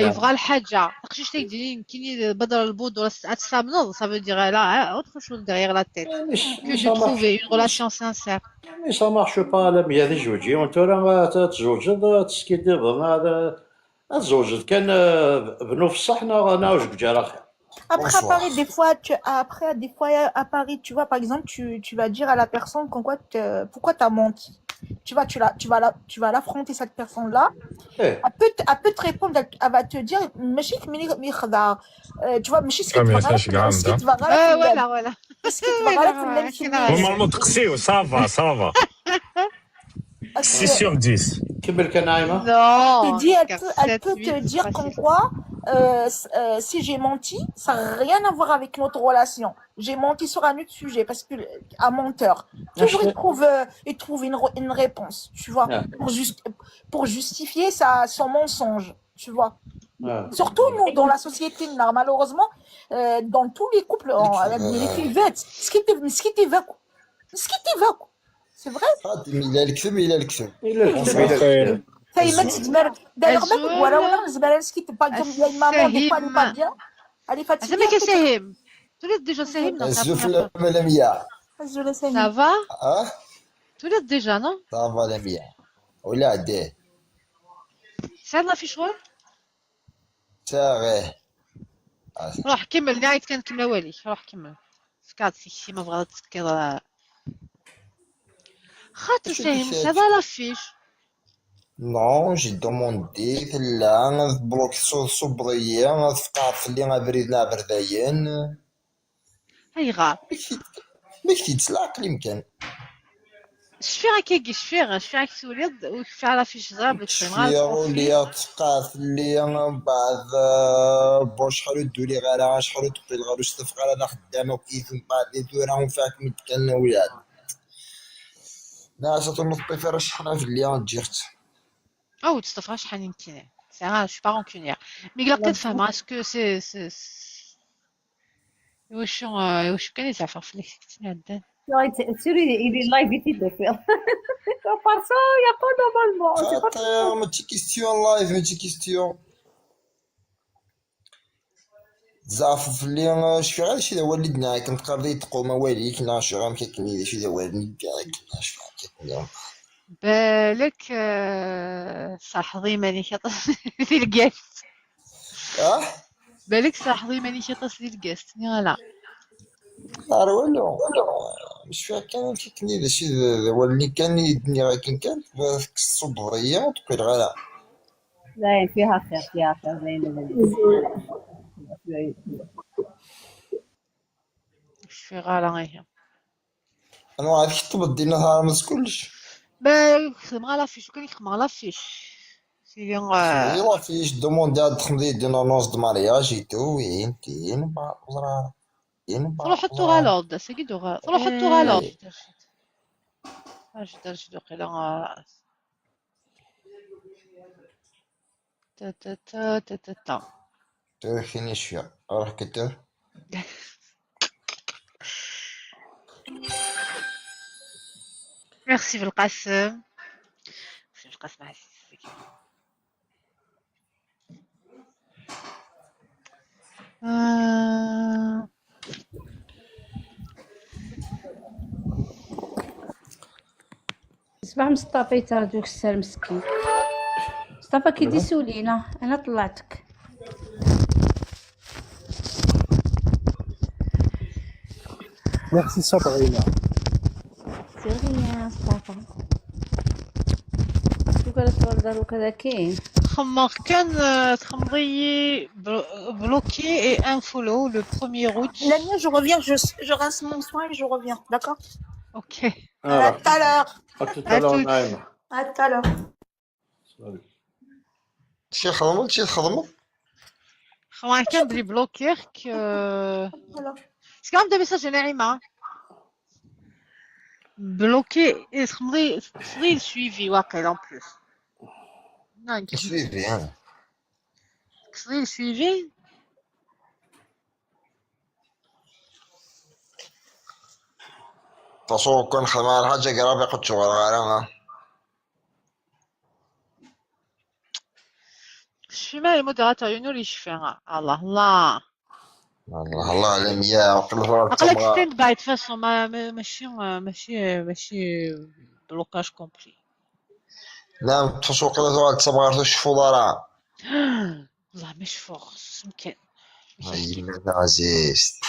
يبغى الحاجة. تقشيش تيدير كيني بدل البوض ولا تسامنض, ça veut dire elle a autre chose derrière la tête que de trouver une relation sincère. Mais ça marche pas لم هذه زوجي وانت راه تزوجد تسكيدي هذا تزوجد كان بنو في الصح ناوج بجارة خير. Après, à Paris, des fois, après, des fois, à Paris, tu vois, par exemple, tu vas dire à la personne quoi, pourquoi tu as menti. Tu vois, tu vas l'affronter, cette personne-là. Elle peut te répondre, elle va te dire, ماشي tu vois, ماشي ce qui te va Voilà, voilà. Ce qui te va Normalement, تقسيو ça va, ça va. 6 sur 10. كمل كان نايمة. Non. Te dis, elle peut te dire comme quoi, si j'ai menti, ça n'a rien à voir avec notre relation. J'ai menti sur un autre sujet parce que un menteur, toujours il trouve une réponse, tu vois, pour justifier son mensonge, tu vois. Surtout nous, dans la société, malheureusement, dans tous les couples, ce qui te veut, c'est vrai. إلا الكذب إلا الكذب. إلا الكذب إلا الكذب. D'ailleurs, même, voilà, par exemple, il y a une maman, des fois, elle n'est pas bien. Elle est fatiguée. زعما كساهم تولد déjà ساهم. الزفلة لميا. Ça va? اه. تولد déjà, non? Ça va لميا ولا عديه. سعد في شغل. ساغي. روح كمل نعيط كان كمل والي روح كمل فكات سي ما بغات تسكر خاطر ساهم ça va l'affiche. Non, j'ai demandé لا bloque صبرية تفقع فلي بريد لا برداين. ايغا. ما كتيتس العقل يمكن. شفيغ كيكي شفيغ شفيغ تولد وشفيغ l'affiche زراب. شفيغ وليا تفقع فلي من بعد bon شحال دولي غير شحال تقيل غير تفقع انا خدامة وكيف من بعد دورا ونفاك متكن ولاد لا ساتو راه شحال في اللي جيرت. Oh, تستفرغ شحال يمكن. C'est vrai, je suis pas rancunière. Mais قلت تفهم est-ce que c'est وش كان يزعف في عندنا. Il est live ici de faire. À part ça, il n'y a pas normalement. خاطر ماشي question live ماشي question زعف في اللي شفي غير شي والدنا كنت قريت تقوم والي كنا شي غير كيكني شي والدنا كنا شي كيكني. بالك صح ضيماني في الكاس. اه بالك صاحبي مانيش تصلي الكاست ني لا نهار والو مش فيها كان كيكني ذا شي واللي كان يدني غا كان كان الصبغية وتقول غلا زين فيها خير فيها خير زين زين. في غالا غير انا عاد كتب دينا نهار كلش با خدم غا لافيش وكان يخدم غا لافيش سيدي خدمي لافيش دوموندي عاد تخدمي دينا نونس دو مارياج اي تو وين تين زرارة روح حطو غا لورد ساكي دو غا روح حطو غا لورد رشيد رشيد وقيلا تا تا تا تا تا تا تو فيني شوية روح كتر ميرسي بالقاسم ميرسي بالقاسم عزيز. آه، صباح مصطفى يترجوك السر مسكين. مصطفى كي ديسولينا انا طلعتك. Merci Sabrina. سيري يا مصطفى شو قالت دارو كذا كاين. خمر كان تخمري bloqué et un follow le 1er août. Lamia, je reviens, je rince mon soin et je reviens, d'accord? Ok. À tout à l'heure. À tout à l'heure, Naïma. À tout à l'heure. Salut. شي خدمت شي تخدمت خمر كان بلي bloqué que C'est quand même des messages de Naïma. Bloqué et تخمري تخمري le suivi واقيلا en plus. Non, suivi ها تخمري le suivi. تصور كون خدمة على حاجة قرابة قد شغل غيرها. شو ما الموديراتور ينو اللي شفيها الله الله الله الله على مية وقل عقلك ستاند باي فاسون ما ماشي ماشي ماشي بلوكاج كومبلي. نعم تفسوق وقل تبغى تشوفوا دارا. والله مش فوق يمكن. هاي عزيز.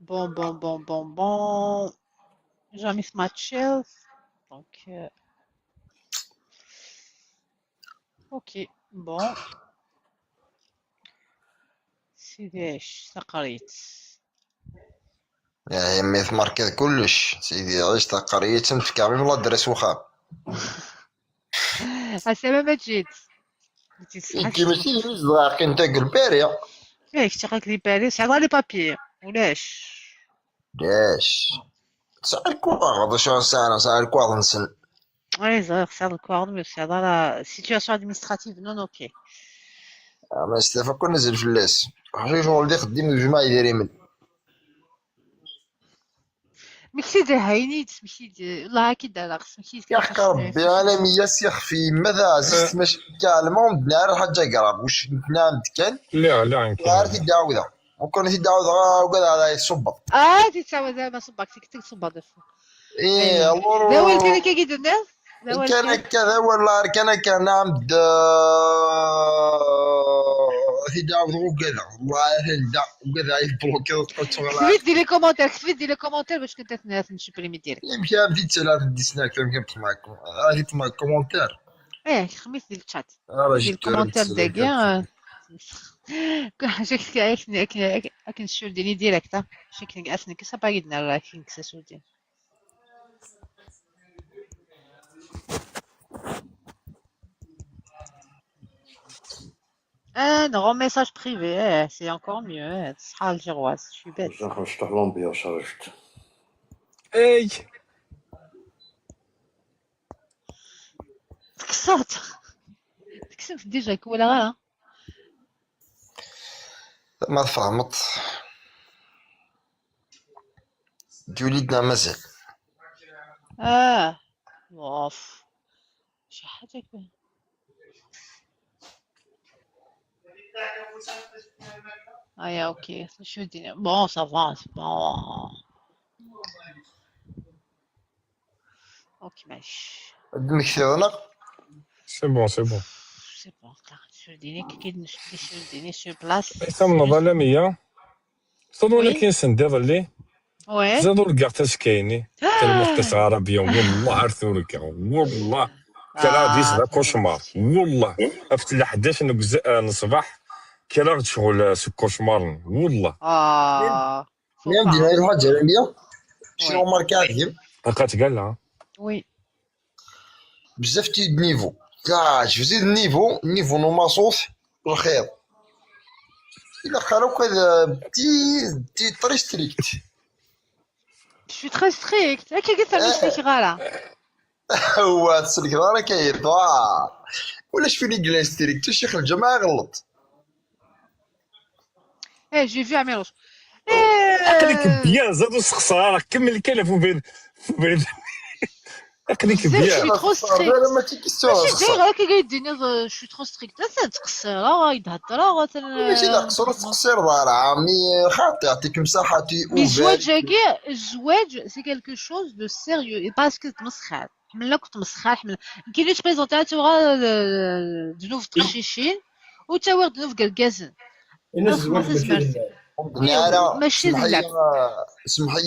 Bon, bon, bon, bon, bon. Jamais smart shelf. Donc, ok, bon. سيدي عيش تقريت. يا يمي مركز كلش سيدي عيش تقريت تمتكع من l'adresse وخا. السلامة مجيد. انت ماشي صغار كنت تاكل باري. ياك تاكل باري سعد les papiers ولاش؟ علاش؟ سعر كواغ شو ساعة سعر كواغ نسن. Oui, سعر الكواغ mais c'est la situation administrative non ok. ما استفا كون نزل فلاس. حاجة شغل اللي خديم الجماعة يدير من. ماشي دي هاينيت ماشي والله كي دار ماشي. يا حق ربي عالمية سيخ في ماذا عزيز ماشي كاع الموند نعرف حاجة قراب واش نعم كان. لا لا عارف يدعوذا وكون تدعوذا وكذا على يصبط. تتعوذ ما صباك تكتب صباط. ايه الله. لا هو كان كي الناس. كان كذا ولا كان كان نعم تدعوذ وكذا والله لا وكذا يبلوكي. كتبت دي les commentaires كتبت دي les commentaires باش كنت نسبريمي direct. يمكن بديت ثلاث ديسناك يمكن تما غادي تما commentaire. ايه خميس ديال الشات ديال ال commentaire داكيا حاجة كنشوف ديالي direct شي كنسني كسا باغي راه كنكسا ديال. Ah non, message privé, c'est encore mieux. صحة algéroise, je suis bête. نخرج l'ambiance خرجت. اي تكسرت تكسرت déjà ولا غير. ما فهمت دوليدنا مازال. اوف شي حاجة كبيرة. Ah, ok, je dis, bon, ça va, c'est bon. Ok, ماشي. مكثرنا. c'est bon c'est bon. sais pas, سرديني كي سرديني sur place. ثم الظلامية صدو oui كاين سندير اللي oui زادو الكاع كايني المختص عربية والله عرفتو لك والله كان ديس اه ذا cauchemar والله افت 11 الصباح كان شغل ce cauchemar والله. اه faut ميم pas. دينا الحاجة لميا شنو oui remarqué عندي بقات قالها. oui. بزاف تي niveau كاع زيد ال niveau ال niveau نوماسوس الخير الى خلوك هذا t'es très strict. Je suis très stricte. هكا قلت لها مش غالا. هو تسلك راه كاين ولا شفي لي strict الشيخ الجماعة غلط. ايه j'ai vu عميروش. عقلك ايه bien زادو السخسارة كمل كان فوبيد فوبيد عقلك بزاف bien. je suis trop stricte. لا ماشي question. ماشي دايره هكا كيديني je suis trop stricte تقصر يتهضر. ماشي لا قصر تقصير دار عمي خاطي يعطيك مساحة t'es mais الزواج كاع الزواج c'est quelque chose de sérieux parce que تمسخر حمل كنت مسخر حمل كي لي تبريزونتي تبغى دنوف تقشيشين وتا دنوف قرقازن. الناس الزواج ما ماشي تزمرت. لله. نارا ماشي سمح لي اللعب. سمح لي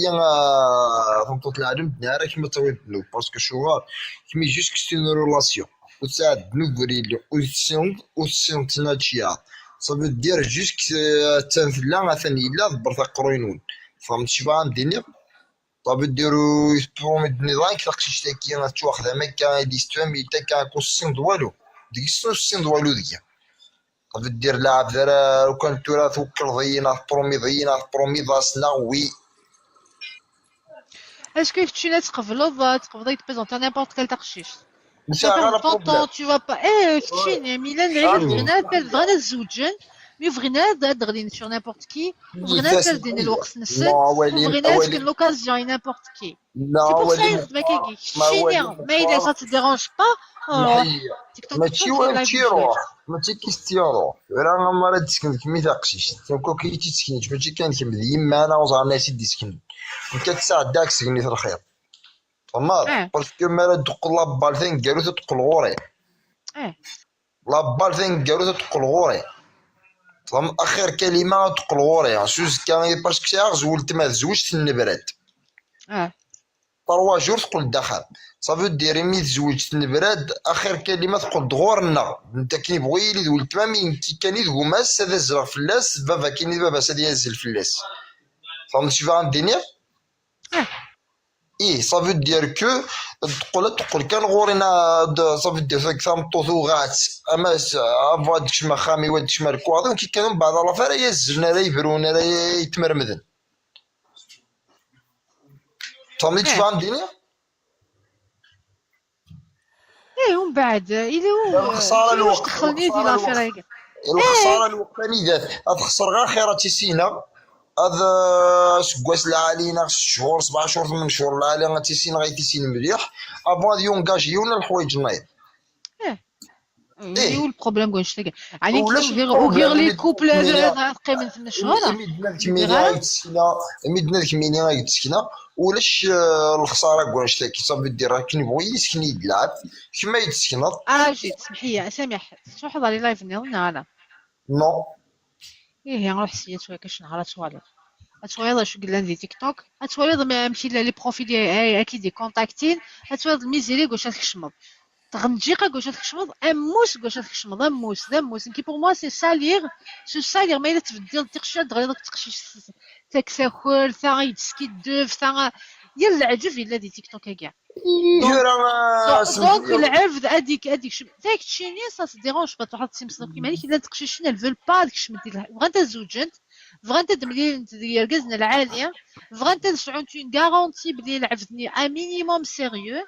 فهمت العالم نارا كيما تاوي الذنوب parce que شغال كيما juste question relation وتساعد الذنوب وريلي وتسيون وتسيون تناتشيا ça veut dire juste تنفلا مثلا الا دبرت قرينون فهمت شي باغا ندير ça veut dire بروميت النظام كي تقشيش تاكي تواخذ ما كان ليستوام تا كان كوسين دوالو ديك السين دوالو ديك ça veut dire لاعب دار لو كان تورا توكل ضينا برومي ضينا برومي ضاسنا oui. est-ce que كنتي تقبلض تقبض يتبريزونتي n'importe quel تقشيش. ماشي Tu vas غير perdre ton problème. temps, tu vas pas. Eh, كتشيني ميلان العيلة بغينا بغينا تزوجن mais بغينا دغلين sur n'importe qui بغينا تردين الوقت نسن وبغينا تكون l'occasion n'importe qui. لا c'est pour ça ولي يخدم كيكي ما كتشيني ولي ما الا ça te dérange pas روح تيك توك ماشي تيك live ماشي الزواج. روح ماشي question روح راه ما راه تسكن كمي تاقشيش تنكو كي تسكن ماشي كان كمل يما انا وزعما ناس يسكن انت تساعد داك سكني في الخير فهمت اه parce que ما راه تدق la balle ثين قالو تدق الغوري اه la balle ثين قالو تدق الغوري فهم اخر كلمة تدق الغوري سوز كان parce que ساعة زولت ما تزوجت النبرات اه 3 jours تقول دخل ça veut dire مي تزوجت نبراد اخر كلمة تقول دغورنا انت كي بغي لي ولد ما من كي كان يدغماس هذا زرع فلاس بابا كاين بابا سادي ينزل فلاس فهمت شو فاهم دينير اه ايه ça veut dire que تقول كان غورينا ça veut dire فاك ثام غات اما افوا ديك ما خامي وديك ما الكواضي كي كانوا بعض l'affaire يزلنا لا يبرون لا يتمرمدن فهمت شو اه فاهم دينير ايه ومن بعد الى هو الخسارة كي واش الوقت دخلني دي الخسارة l'affaire الوقت هكا. الخسارة الوقتاني ذات تخسر غير خيرات سينا هذا سكواس العالي 6 شهور 7 شهور 8 شهور العالي غاتيسين غايتيسين مليح avant يونغاجيونا الحوايج النايض. اه ايه où ال problème كون شتاك يعني ولاش كي وغير ال problème les couples تقريبا 8 شهور ميدنا كميني غايتسكنا ميدنا كميني غايتسكنا ولاش الخسارة كون شتاكي ça veut dire راه كنبغي يسكن يلعب كما يتسكنط. اه جيت سمحي سامح تروح على live نظن انا non. ايه نروح سيت شوية كاش نهار توالي اتوالي شو قلنا دي تيك توك اتوالي ما مشي les profils اكيد كونتاكتين اتوالي ميزيري واش تخشمض تغنجيقه واش تخشمض اموس واش تخشمض اموس ذا موس كي pour moi c'est salir se salir ما الا تبدل تقشى دغيا داك تقشيش تاكساكل تا يتسكي دوف تا يا العجب الا دي تيك توك كاع donc راه donc العبد هذيك داك تشيني ça se dérange pas تروح تسمس كيما هذيك الا تقشيشين elles veulent pas ديك شمدي بغا تزوجنت بغا تدملي يركزنا العالية بغا تسعون une garantie بلي العبد un minimum sérieux.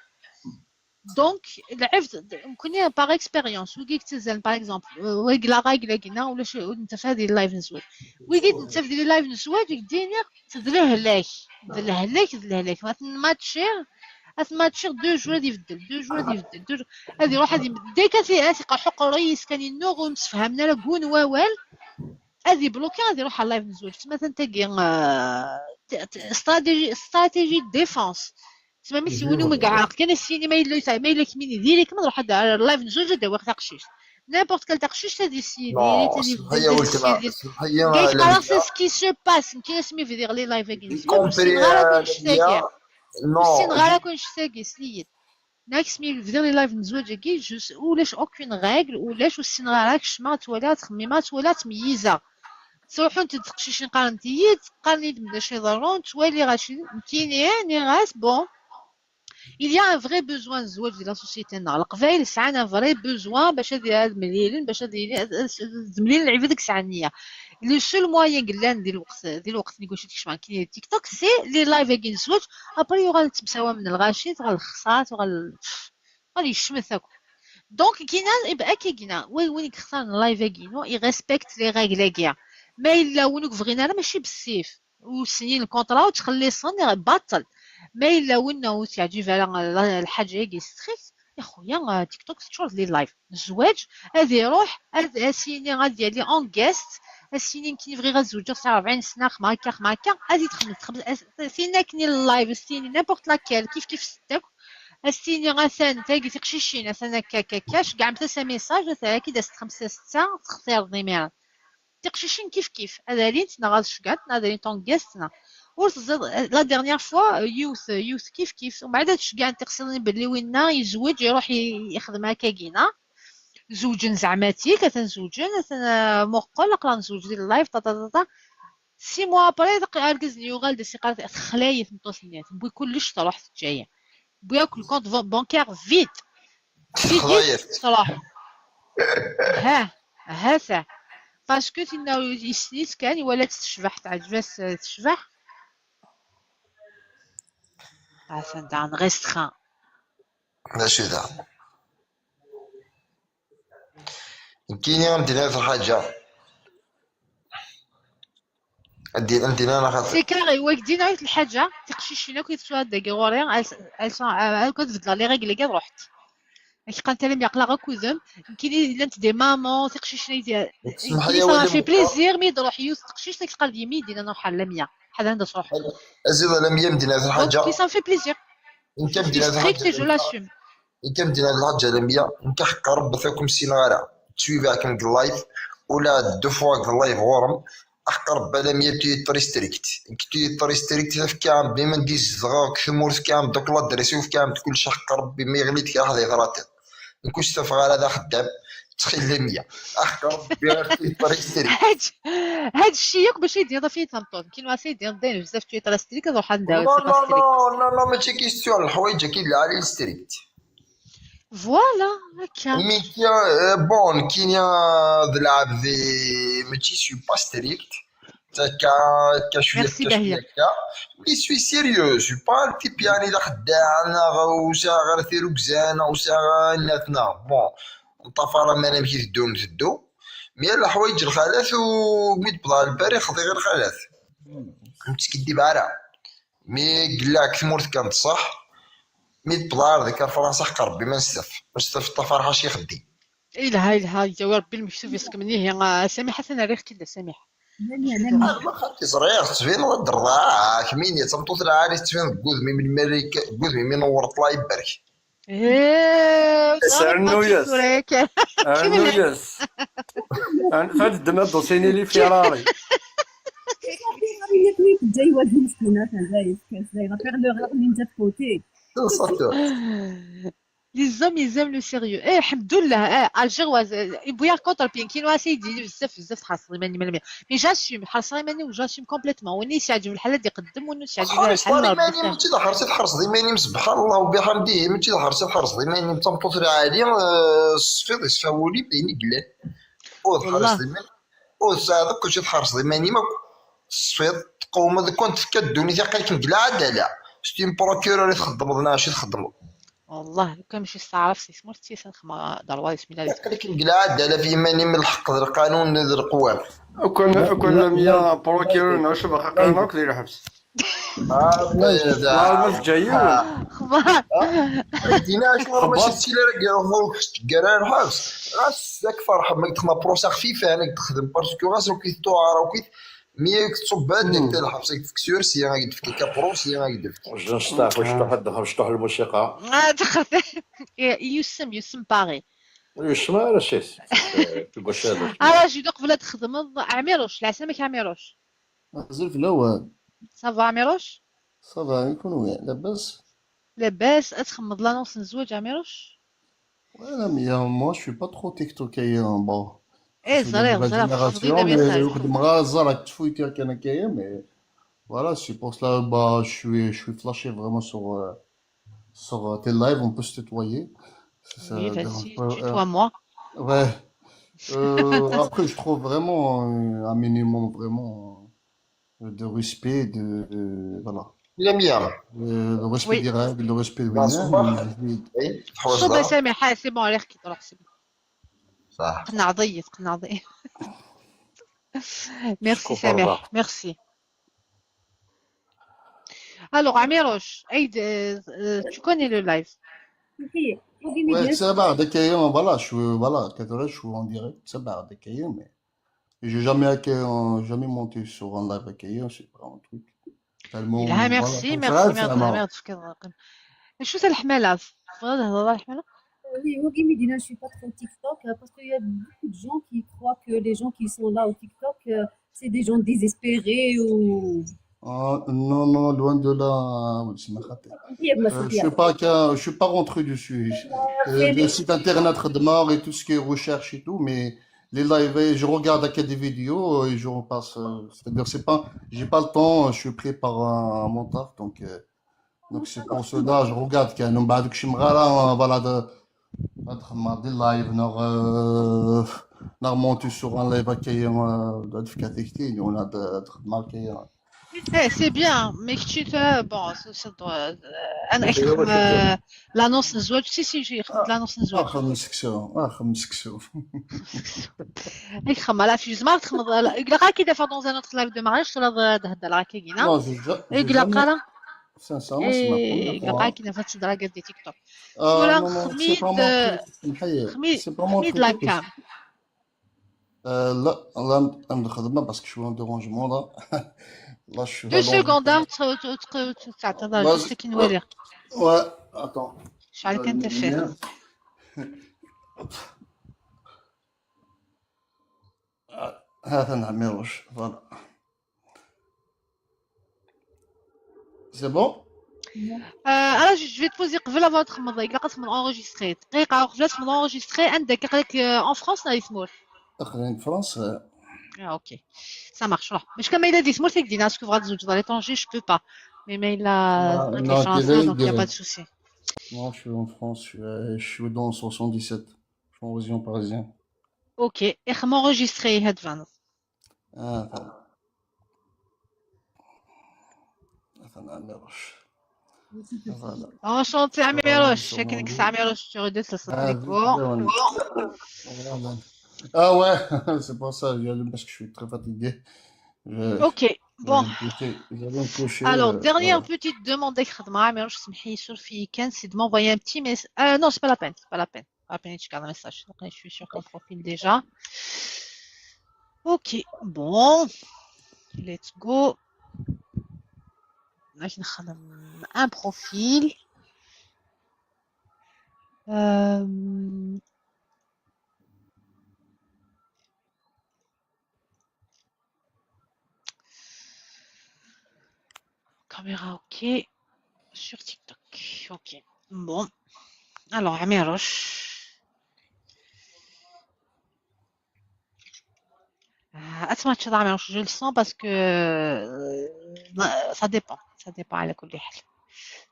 donc العبد ممكن par expérience وكيك تزال par exemple ويك la règle كينا ولا شي انت في هذه ال live نزوج ويك انت في هذه ال live نزوج دينير تذلهلاك ذلهلاك ذلهلاك ما ماتشير ماتشير deux jours غادي يبدل deux jours غادي يبدل deux jours غادي يروح غادي ديك غادي حق رئيس كان ينوغ ومتفهمنا لا كون واوال غادي بلوكي غادي يروح على ال live نزوج تما تاكي stratégie défense تما مي سيوني وما كاع كان السينما يلو ما يلا كميني direct ما نروح على ال live نزوج دا وقت تقشيش N'importe quelle تقشيش تدي سيدي Non, تدي سمحية ولتنا سمحية قالك لميا alors c'est ce qui se passe كي اسمي في دير les lives كي y compris غير كون شتاكي لميا وسين non غير كون شتاكي سليت ناكس مي في دير les lives نزوج كي je ولاش aucune règle ولاش وسين غير شما تولات خميمات ولا تمييزه تروحون تقشيش قارنتيت قارني بدا شي ضرون توالي غاشي كيني ني غاس bon. Il y a un vrai besoin الزواج ديال la société نتاع القبائل سعنا un vrai besoin باش هذه مليلين باش هذه مليل العباد ديك الساعه النيه le seul moyen قلان ديال الوقت نيغوشي ديك كاين تيك توك c'est les lives كي الزواج après يغال تمساوى من الغاشي تغال الخصات وغال غادي يشمث هاك. Donc كينا يبقى كي كينا وين وين يختار ال live كينو ي respecte les règles كاع ما الا وينك فغينا راه ماشي بالسيف وسنين ال contrat وتخلي صن باطل ما الا وين تعجب على الحاجه كي stricte يا خويا تيك توك تشور les lives الزواج هذا يروح هذا سيني غادي لي en guest السنين كي بغي غتزوج 49 سنه خما هكا خما هكا غادي تخدم تخدم سينا كني ال live سيني n'importe laquelle كيف كيف ستاك السيني غاسان تاقي تقشيشين مثلا كا كاش كاع مثلا message مثلا كي دازت خمسة ستة تختار ديميرا تقشيشين كيف كيف هذا لين تنا غاد شكات هذا لين en guest ور la dernière fois يوث يوث كيف كيف ومن بعد تشكع تقصدني باللي وينا يزوج يروح يخدم هكا كينا زوجن زعماتي كتنزوجن مقل قرا نزوج ديال ال live طا طا طا 6 mois après اركز يوغال دي سيقارات خلايف متوصلنيات بوي كلش تروح جايه بويا كل compte bancaire vide vide خلايف تروح ها هذا parce que تينا يسنيت كان ولا تشبح تعجبس تشبح عشان تاع restreint. ماشي ذا كاين عندنا في الحاجة عندي عندنا انا خاطر c'est carré واك دينا عيط الحاجة تقشيشينا كي تسوى داكي غوري كتبدل les règles كاع رحت كي قالت لهم يقلا غا كوزم كاين الا انت des mamans تقشيشنا تسمح لي كاين ولا ça fait plaisir mais تروح يوس تقشيش تقال دي ميدي نروح على لميا حدا عندها تروح ازيد على 100 مدينة في donc الحاجة كي ça fait plaisir. انت je مدينة في stricte الحاجة je l'assume. انت مدينة الحاجة لميا انت حق رب فيكم سينغارا تسويفاكم ال live ولا deux fois ال live غورم حق رب على 100 t'es très stricte t'es très stricte في كام بما نديز زغا كثمور في كام دوك l'adresse في كام كلشي حق ربي ما يغليت كي راح يغرات نكوش تفغ هذا خدام تخيل 100 حق ربي غير t'es très strict. هاد الشيء ياك باش يدير فيه تنطون كاين واسي يدير داير بزاف t'es très stricte نروح عندها non non non non non ماشي question الحوايج كي اللي على strict. Voilà هكا. Mais كي bon كاين ذلعب ذي ماشي suis pas strict تا كا كا شويه ميرسي كا شويه باهية. كا mais suis sérieux suis pas ال type يعني لا خداع وسا غير ثيروكزان وسا ناتنا bon نطفى ما نمشي تدو نتدو mais الحوايج الخلاث وميت بلا الباري خضي غير الخلاث متكدي بعرا mais قلاك ثمورت كانت صح ميت بلا ذيك فرنسا حق ربي ما نستف ما نستف طفرها شي خدي. إلها إلها يا ربي المكتوب يسكمني هي سامحة أنا ريختي لا سامحة. لميا لميا ما صغير تفين الرضاعة كميني تمطوط العالي تفين قوذمي من المريكا قوذمي من ورط الله يبارك. إيه سعنويس عنويس فهاد الدم دوسيني لي فيراري. جاي واد مسكينة زايد كان زايد غير لو غير من côté. Les hommes, ils aiment le sérieux. Eh, الحمد لله, eh, algéroise, بويا contre bien كاين واسي بزاف بزاف حاصل ماني ماني mais j'assume حاصل ماني و j'assume complètement وني يعجب الحالات يقدم وني يعجب حرص الحال ربي ماني فاهم. ماشي حرص حرص ماني سبحان الله وبحمده ماشي حرص حرص ماني تمطوط العالي الصفيض يسفاولي بيني قلال والله. وحرص ماني وساعة كلشي تحرص ماني ما الصفيض تقوم كنت كدوني ثقيل كنت عدالة c'est un procureur تخدم شي تخدم. والله لو كان ماشي استعرف سي سمورتي سنخما ضروري بسم الله. قال لك نقلع عدالة في ماني من الحق ذا القانون ذا القوام. وكان لم يا procureur نعش باقي قرنوك دير الحبس. لا ما جايين. خبار. دينا شو ماشي تسيلا قرار الحبس غاس ذاك فرح ما تخدم procès خفيفه انا تخدم parce que غاس وكي توعر وكي mais تصب عندك الحبس في sursis غادي تفك ك procès غادي تفك. واش نستعرف واش تروح واش تروح الموسيقى. يسم يسم باغي. يسمع راه سيس باش هذا اه جي دوك بلا تخدم عميروش العسلامة عميروش. مازال في الأول. ça va عميروش؟ ça va يكون وين لاباس. لاباس تخمض l'annonce نزوج عميروش؟ Voilà, mais moi je suis pas trop TikToker bon. Je ايه suis de la زريغ nouvelle زريغ تخفضي génération des mais messages. وخدم غير زرك تفويتي كان كاين mais voilà, c'est pour cela bah je suis flashé vraiment sur tes lives, on peut se tutoyer. Ça Oui, dérange vas-y, pas. tutoie-moi. Ouais. Après je trouve vraiment un minimum vraiment de respect de voilà. Lamia. Le respect Oui. des règles, le respect de مع وين الصباح اي تحوس شو دار سامح c'est bon على كي تروح c'est bon. صح قنع ضيف قنع ضيف. Merci شكون Sameh, فرضا merci. Alors Amirouche, tu connais le live. Ouais, ça va, dès qu'il y a, voilà, je suis, voilà, 4 heures, je suis en direct, ça va, dès qu'il y a, mais j'ai jamais accueilli, jamais monté sur un live accueilli, c'est pas un truc tellement, Il a voilà, merci, comme ça, merci, ça merci, m'a. merci. شو الحمالة تفضل هضر الحمالة. Oui, oui, Medina, je suis pas trop TikTok parce qu'il y a beaucoup de gens qui croient que les gens qui sont là au TikTok, c'est des gens désespérés ou. Ah, non, non, loin de là, oui, c'est ma raté. Il y a Je suis pas, je suis pas rentré dessus. Le site internet de mort et tout ce qui est recherche et tout, mais les lives, je regarde à des vidéos et je repasse. C'est-à-dire, c'est pas, j'ai pas le temps, je suis pris par un mon taf, donc c'est pour cela, je regarde كان من بعد كشي مغارة voilà ندخل مع des lives نغ monter sur un live هكايا في كاتيكتي ولا تخدم هكايا. ايه c'est bien mais كنتي bon انا خدم l'annonce نزواج si si j'ai خدمت l'annonce نزواج. اخر سكسو اخر سكسو. يخدم لا في زمان تخدم يقول كي دافع dans un autre live de mariage ولا تهدر هكا كينا. Non, j'ai يقول jamais قال sincèrement c'est ma première ايه fois. كي نفات دراكا des TikTok. شو Non, non, c'est خميد pas mon truc. نحيي خميد c'est pas mon خميد truc. la cam. لا لا نخدم parce que je suis en dérangement là. Là, je suis deux allongé. secondes تعتذر Vas-y. juste كي نوري. Ouais, attends. شحال كنت J'allume les فيه. lumières. هذا نعميروش voilà. C'est bon? انا je vais te poser قبل avant تخمض يقول تخمض enregistrer دقيقه قبل تخمض enregistrer عندك قال لك en France نا يثمور. داخلين فرنسا. اه OK ça marche روح باش كما الا دي ثمور تيك est-ce que بغات تزوج dans l'étranger je peux pas mais mais الا Non, بغيت non, فرنسا donc y a désolé. pas de souci. Non, je suis en France, je suis dans le 77. Je suis en région parisienne. OK اخم enregistrer هاد فان. Ah, attends, نعميروش. Voilà. Enchanté Voilà, عميروش sûrement شكلك lui. عميروش tu Ah, تصدق. voilà. Ah ouais, c'est pour ça, j'allume parce que je suis très fatigué. Je, OK bon. j'allais me coucher, j'allais me coucher. Alors, dernière Voilà. petite demande d'Ekhdma, mais je suis c'est de m'envoyer un petit message. Non, c'est pas la peine, c'est pas la peine. Pas la peine, tu gardes un message. Donc, je suis sur ton profil déjà. Ok, bon, let's go. Un profil. Caméra, ok. Sur TikTok, ok. Bon, alors, Amirouche. اسمع تشد عميروش je le sens parce que ça dépend, ça dépend على كل حال.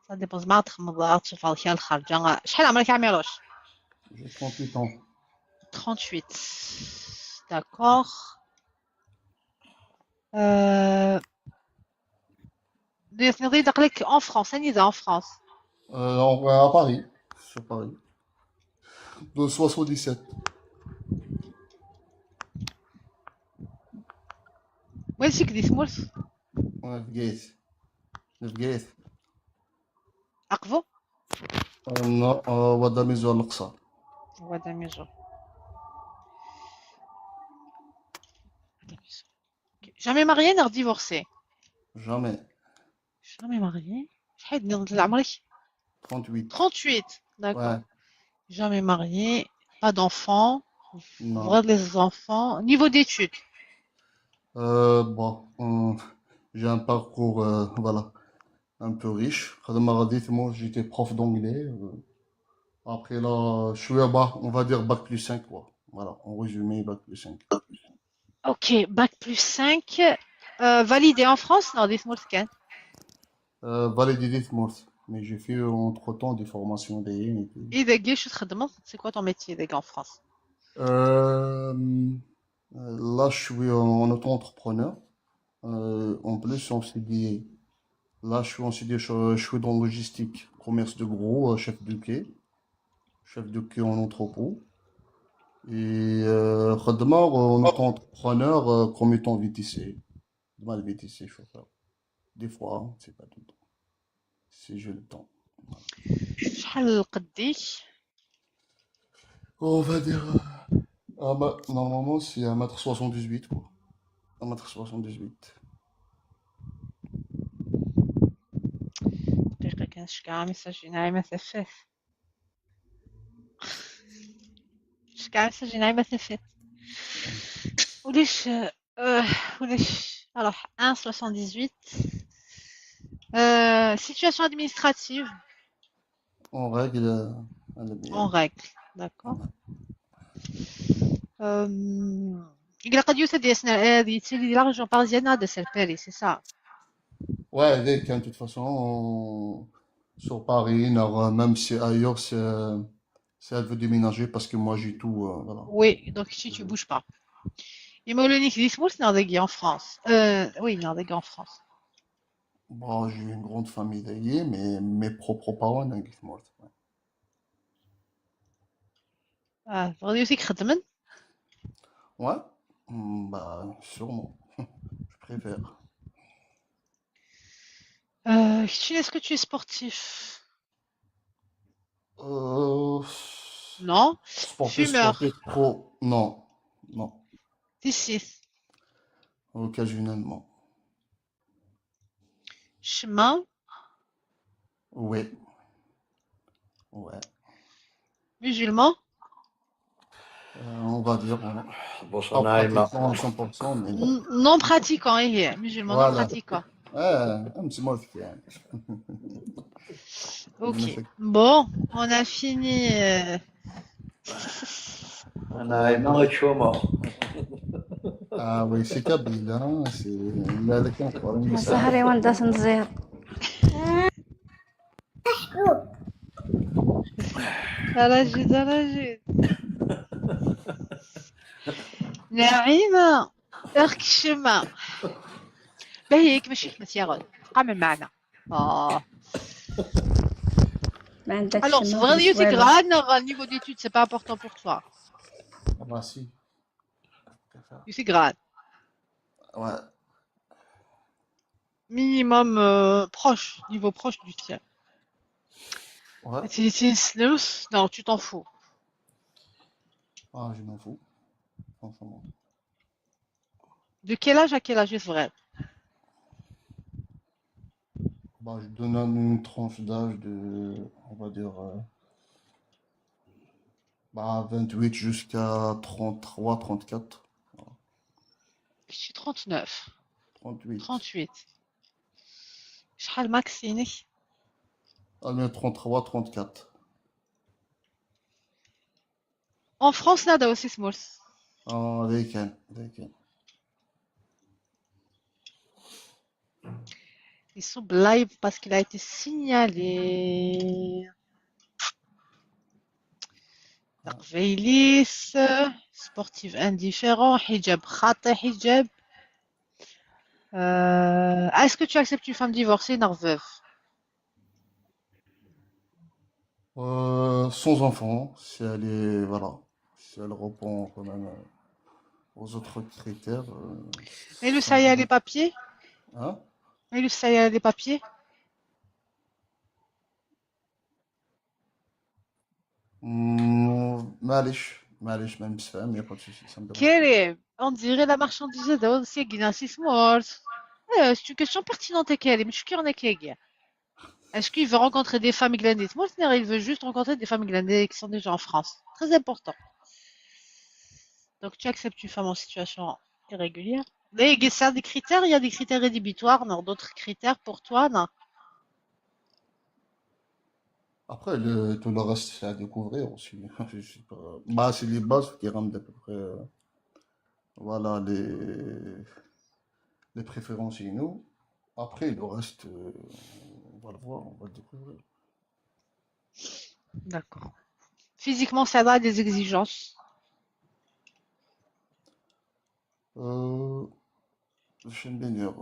Ça dépend زعما تخمض تشوف الخيال الخارجة. شحال عمرك عميروش؟ J'ai 38 ans. 38. D'accord. نضيق لك en France, أني en France. À Paris, sur Paris. De 77. وين سيك دي ثمورث؟ Ouais, فقيت. فقيت. أقفو؟ Non, ودا ميزو الأقصى. واد ميزو. Jamais marié ni divorcé. Jamais. Jamais marié. شحال نضل عمرك؟ 38. 38. D'accord. Ouais. Jamais marié. Pas d'enfants. Non. Vrai les enfants. Niveau d'études. Bon, j'ai un parcours, voilà, un peu riche. خدمة غادي moi, j'étais prof d'anglais. Après là, je suis à bas, on va dire bac plus 5, quoi. Voilà, en résumé, bac plus 5. Ok, bac plus 5. Validé en France? Non, dites-moi le scan. Validé di tmurt. Mais j'ai fait entre-temps des formations d'AIN et tout. Et dagi, je te demande, c'est quoi ton métier dagi en France? Là, je suis en auto-entrepreneur. En plus, on s'est dit, là, je suis en CDI, je suis dans logistique, commerce de gros, chef de quai, chef de quai en entrepôt. Et خدمة en auto-entrepreneur comme étant VTC. Dans le VTC, chauffeur. Des fois, hein, c'est pas tout le temps. Si j'ai le temps. شحال قديك؟ On va dire. Ah bah, normalement, c'est 1m78, quoi. 1m78. دقيقة كنشكع message نعيمة ثفاف. شكع message نعيمة ثفاف. وليش وليش alors 1,78. Situation administrative. En règle, elle est bien. En règle, d'accord. Il a dit c'est la région parisienne de Paris, c'est ça? Ouais, dès de toute façon, sur Paris, nord, même si ailleurs, si elle veut déménager, parce que moi j'ai tout, voilà. Oui, donc si tu bouges pas. Imawlan-ik di tmurt neɣ dagi en France. Oui, neɣ dagi en France. Bon, j'ai une grande famille d'ailleurs, mais mes propres parents, ils sont morts. Ouais. Ah, tebɣiḍ yiwet i ixeddmen? Ouais, bah, sûrement. Je préfère. Est-ce que tu es sportif? Non. Sportif, Fumeur? sportif pro, non, non. Tissis. Occasionnellement. Chemin? Oui. Ouais. Musulman? On va dire, voilà. Bonsoir, Pas Naïma. pratiquant à 100%, mais Non pratiquant, eh, musulman non Voilà. pratiquant. Ouais, un petit mot, c'est Ok. Bon, on a fini. Naïma, tu vois, moi. Ah oui, c'est Kabyle, hein, c'est là, là, quand on parle, ça. سهري ونداس نزير. رجد رجد نعيمة اركشمة باهيك ماشي خمس يا غد قام معنا اه. ما عندكش Alors, ما vraiment, عندكش c'est والو. grave, non, niveau d'études, c'est pas important pour toi. Ah bah si. C'est grave. Ouais. Minimum proche, niveau proche du tien. Ouais. C'est snooze. Non, tu t'en fous. Ah, je m'en fous. Franchement. De quel âge à quel âge est vrai? Bah, je donne une tranche d'âge de, on va dire, bah, 28 jusqu'à 33, 34. Voilà. Je suis 39. 38. 38. شحال max يعني؟ Ah, mais 33, 34. En France, là, aussi, small. Ah, ذيك ذيك. Ils sont live parce qu'il a été signalé. Veilis, sportif indifférent, hijab خاطئ hijab. Est-ce que tu acceptes une femme divorcée, neɣ veuve? Sans enfant, si elle est, voilà, si elle répond quand même aux autres critères, Et le ça ça y me est, les papiers? Hein? Et le ça y est, les papiers? معليش معليش ما نفهم, y a pas de souci, ça me dérange pas. Karim, on dirait la marchandise de c'est Guinassis Morse. C'est une question pertinente, Karim. Je suis qui. Est-ce qu'il veut rencontrer des femmes irlandaises? Moi, il veut juste rencontrer des femmes irlandaises qui sont déjà en France. Très important. Donc tu acceptes une femme en situation irrégulière. Mais c'est des critères, il y a des critères rédhibitoires, non, d'autres critères pour toi, non. Après, tout le reste, c'est à découvrir aussi. Je sais pas. Bah, c'est les bases qui rentrent à peu près. Voilà, les préférences et nous. Après, le reste, on va le voir, on va le découvrir. D'accord. Physiquement, ça va, des exigences. J'aime bien dire,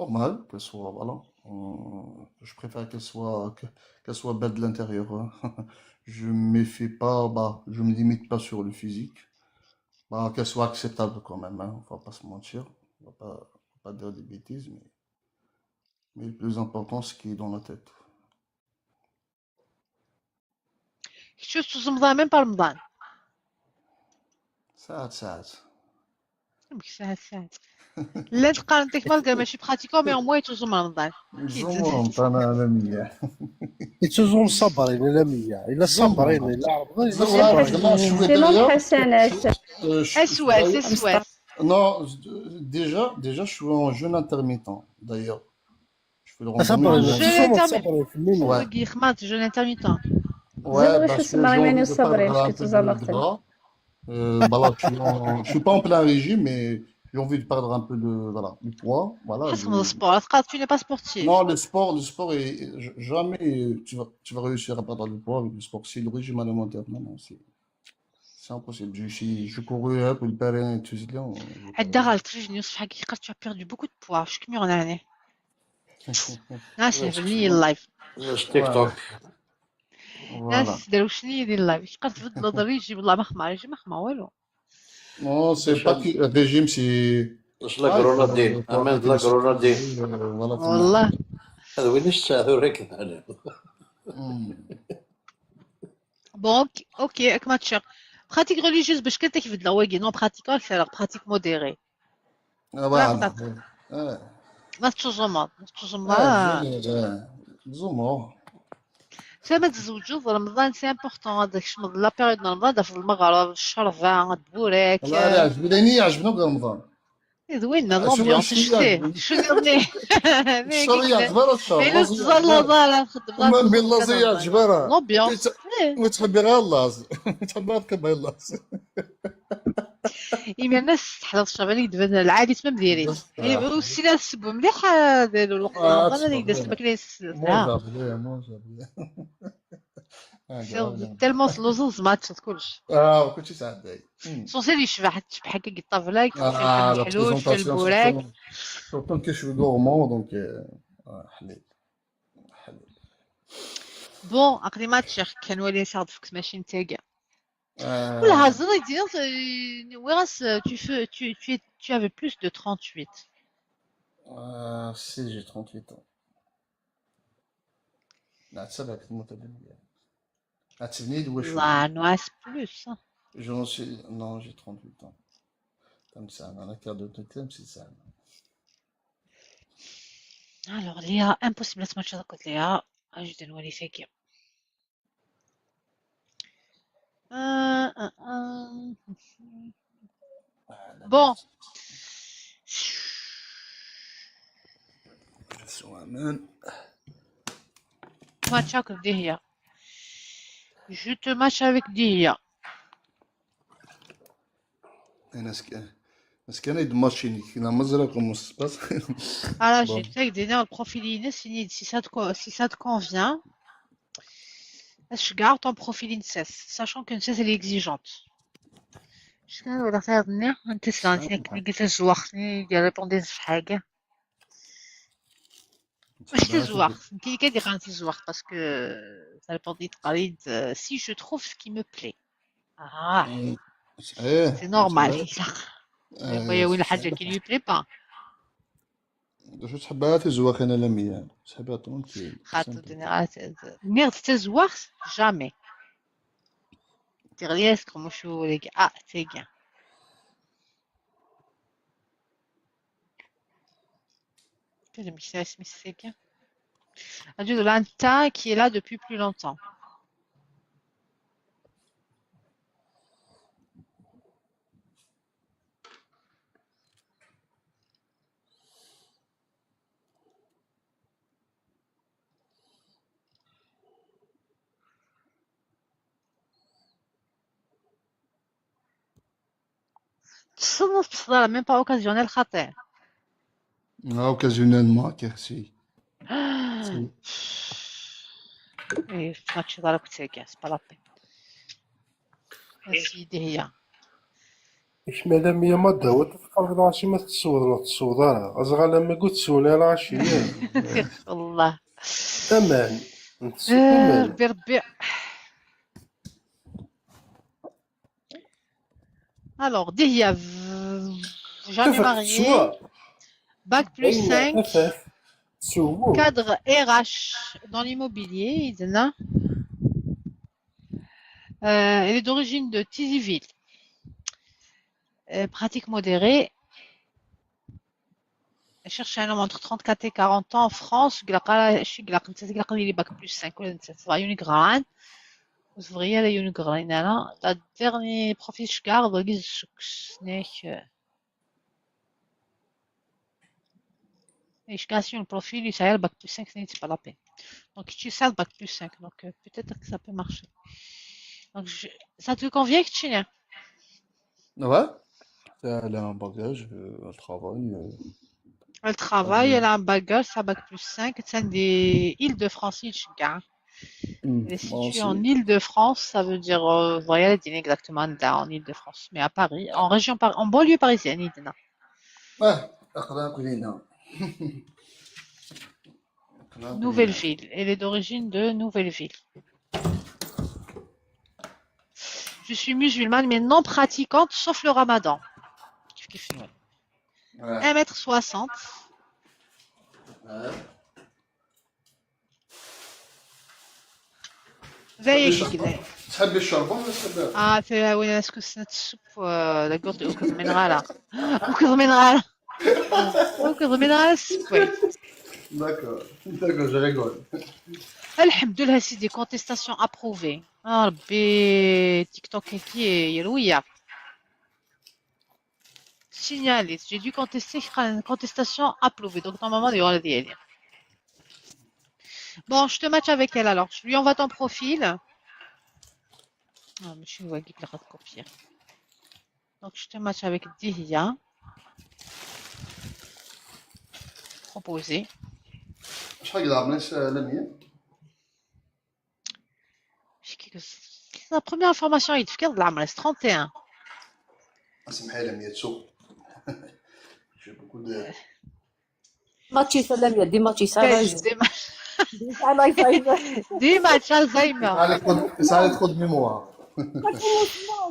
normal qu'elle soit, voilà. Je préfère qu'elle soit belle de l'intérieur, hein. Je me méfie pas, bah, je me limite pas sur le physique. Bah, qu'elle soit acceptable quand même, hein, on va pas se mentir. On va pas dire des bêtises, mais le plus important, c'est ce qui est dans la tête. Quelque chose de même pas Ramadan. ساعات ساعات. ساعات ساعات. لا تقارن malgré ماشي pratiquant mais au moins يتوزم رمضان. نزوم رمضان انا مليح. يتوزون صبرين لا مية إلا صبرين إلا عرض إلا صبرين. C'est mon حسنات. اسواس اسواس. Non, déjà, je suis en jeûne intermittent, d'ailleurs. Je fais le صبرين ramadan. Jeûne يتوزون صبرين في المينو. Ouais. خمات jeûne intermittent. Ouais, زعما parce شو que سماري j'ai ماني envie de صبرين perdre un شكون peu de تزمرتن. gras. Bah là, je suis pas en plein régime, mais j'ai envie de perdre un peu de, voilà, du poids. Voilà, حسب le sport تقعد tu n'es pas sportif. Non, le sport, jamais tu vas réussir à perdre du poids avec le sport. C'est le régime alimentaire. Non, non, c'est impossible. Je courais un peu le terrain et tout ça. الدغال ترجني يوسف حقيقة tu as perdu beaucoup de poids. شو كمير انا ناس هبلني اللايف. تيك توك. Voilà. ناس داروا شنو ديال اللايف قالت تبدل الريجيم والله ما خما ريجيم ما خما والو. Non, c'est pas que le régime, c'est. اش لا Ah, il faut, كرونادين faut امان arrêter لا de se كرونادين. Voilà, tout والله. هذا وين الساعة راكب انا. Bon, ok, كما تشير pratique religieuse باش كنت كيف واقي non pratiquant c'est alors pratique modérée. Ah, لا voilà. Ouais. ما تشوزوما ما تشوزوما. Ah, زوما. سما تزوجوا رمضان c'est important هذاك شمض la période رمضان في المغرب الشرفة البوراك. لا لا عجبني عجبنا رمضان. زوين شو l'ambiance شو شتي شو درني الشهر يعجبها الشهر. إلا تزال لا خدم بالله يعجبها. l'ambiance. وتحبي غير الله تحبي غير الله. إيما الناس تحضر الشرفة تبان العادي تما مديرين والسي السبو مليح داروا الوقت رمضان هذيك دازت ما كاين. تالمون لوزوز ما تشد كلش. اه كلشي ساعد. سونسي يشبح تشبح هكا الطابله اه la الحلو شويه présentation البوراك. Surtout que je suis gourmand, donc حليل حليل. Bon عقلي ما تشيخ كان ولي ساعد فك ماشي نتاقع ولا هزر يدير وغاس tu fais tu tu tu avais plus de 38. Si, j'ai 38 ans. لا تسبك المتدنية عتبني واش. لا نواس plus. J'en suis. Non, j'ai 38 ans. Comme ça, dans la carte de thème, c'est ça. Alors ليا impossible تماتش قلت ليا اجي نولي فاكية. Bon. سوامان. Match avec Dihya. Je te match avec Dihya. انا سكان يدماشيني كنا مازال comment ça se passe. Alors, Bon. j'ai fait donner le profil Inès, si ça te convient, je garde ton profil INSES, sachant que INSES elle est exigeante. شنو ولا خيرني انت سلانتي قلت الزواخ ريبوندي في حاجه ماشي تزواخ انت اللي كدير انت زواخ parce que ça répondit قريد si je trouve ce qui me plaît. Ah, صحيح. c'est normal. خويا وين الحاجه qui lui plaît pas. شو تحبها تزواخ انا لمية تحبها tranquille. خاطر نيغ تزواخ jamais تغليس كومو شو ليك اه تيجا كلمة اسمي c'est bien. Adieu de l'Anta qui est là depuis plus longtemps. تصنف même pas occasionnel خاطئ. Ah, occasionnellement, si. Si. ايه ماتش دارك تاكا c'est pas la peine. سيدي هي. إيش مادام هي ما داوت تقرب العشي ما تسود ولا تسود راه أزغال ما قلت تسول على العشي والله. تمام نتسو تمام. ربي ربي. Alors, Dihya, jamais تفرق marié, تسوى bac plus أين 5, أفاف تسوو cadre RH dans l'immobilier, Idna. Elle est d'origine de Tizi-Ville. Pratique modérée. Elle cherche un homme entre 34 et 40 ans en France. Bac plus 5, la dernière profil je garde, et je casse le profil, il s'appelle bac plus 5, c'est pas la peine. Donc tu sais bac plus 5, donc peut-être que ça peut marcher. Donc ça te convient que tu n'es? Ouais. Elle a un bagage, elle travaille. Elle travaille, elle a un bagage, ça bac plus 5, c'est des Îles-de-France, il Elle est située en Île-de-France, ça veut dire voyage exactement là, en Île-de-France, mais à Paris, en région, en banlieue parisienne, Idna. Ouais, Nouvelle ville. Elle est d'origine de Nouvelle-Ville. Je suis musulmane, mais non pratiquante, sauf le ramadan. Ouais. 1m60. Ouais. زي كده. تحبي الشربة ولا تحبي؟ اه في وين est-ce que c'est السوب d'accord وكذ من غالا وكذ من غالا وكذ من غالا السوب. D'accord, d'accord, je rigole. الحمد لله سيدي contestation approuvée. ربي تيك توك كي يرويا. Signalé, j'ai dû contester une contestation approuvée. Donc normalement il y aura des. Bon, je te match avec elle alors. Je lui envoie ton profil. Ah, mais je suis qui l'a copier. Donc je te match avec Dihya. Proposé. شحال قدر لمية؟ La première information, il te fait de la 31. اسمحي لي لمية تسوق. J'ai beaucoup de. ماتشي سلام يا دي ماتشي سلام. دي ماتش الزهايمر. Ça allait trop de mémoire.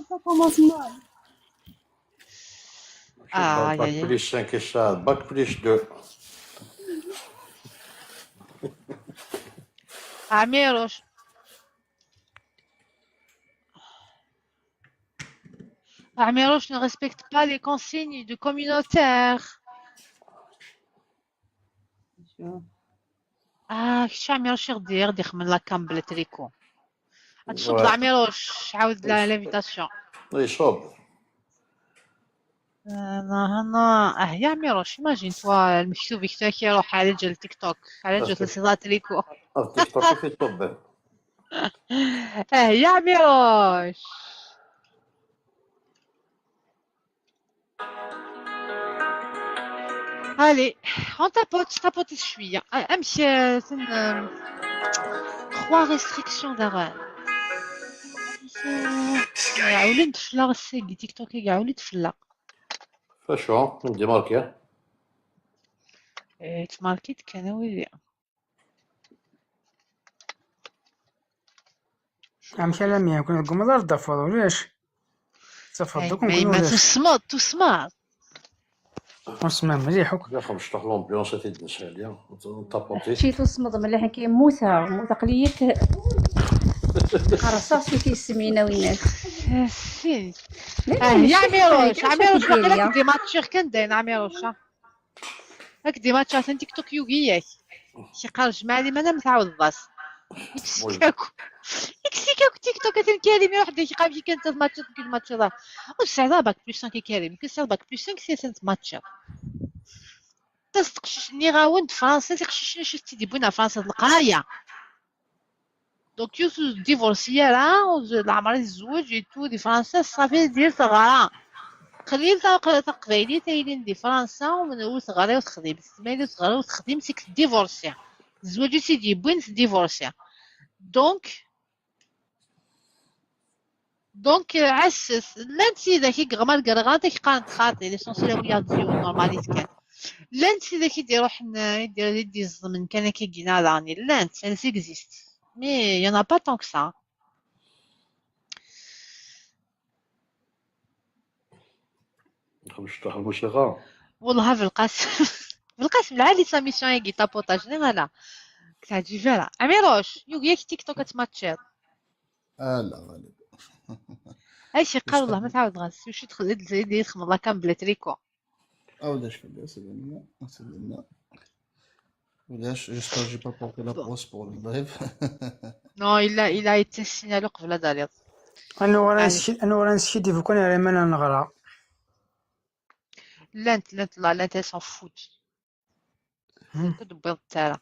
Ça commence mal. Ah, bac plus 5 ça, bac plus 2. عميروش عميروش ne respecte pas les consignes du communautaire. اه كيش عميروش يغدي يغدي يخمن la cam بلا تريكو. تصب عميروش عاود l'invitation. يصوب. انا هنا اه يا عميروش imagine toi المكتوب يكتاك يروح على جال تيك توك على جال صيغة تريكو. تيك توك في الطب. اه يا عميروش. Allez, on tapote, tapote شوية. امشي 3 restrictions d'arrêt. عاولي نتفلا السيدي تيك توك عاولي نتفلا. فاشو ندي ماركي. ايه تماركيت كان ويلي. عم كلامي كنا نقوم دار الضفر ولاش تفضل ما ما تسمط تسمط نسمع مليح. يا خمس تروح لومبيونس تيد نسالي نطابونتي. شي تصمد مليح كي موسى موسى قليك قرصاص في كيسمينا وينات. سي يا عميروش عميروش باقي لك دي ماتشير كان داين عميروش هاك دي ماتش عشان تيك توك يوغياك شي قال جماعة لي مانا متعاود الضاس يكسيكاكو يكسيكاكو تيك توك كان كريم يروح ديك قال كي كانت ماتش كي ماتش هذا وسعدا bac plus 5 كريم كي bac plus 5 c'est سنت ماتش تستقششني غاوند فرنسا تقششني شي تيدي بونا فرنسا القرايه. donc يوسف divorcé راه العمر الزوج et tout دي فرنسا صافي ديال ثغره. قليل تقبايلي تايلين دي فرنسا ومن وتغري وتخدم مالي وتغري وتخدم سيك ديفورسيا الزواج سيدي بوين ديفورسيا donc donc عسس لانتي ذاك يغمر قرغاتك قانت خاطي l'essentiel ويا ديو normalement كان لانتي ذاك يروح يدير يدي الزمن كان كيجينا راني لانت ça existe mais y en a pas tant que ça. نشطح الموسيقى. والله في القاسم في القاسم العالي sa mission يجي tapotage لا تعجب فيها عميروش يوك تيك توك تماتشير. لا غالب. اي قال والله ما تعاود غاس واش تدخل يدخل la cam بلا تريكو. ولاش في سيدنا سيدنا ولاش j'espère j'ai pas porté la poisse pour le live. Non, il a été signalé قبل داليط. انا ورا نسكي فكون على ما نغرا. لانت لانت لا لانت s'en fout. تبيض تاع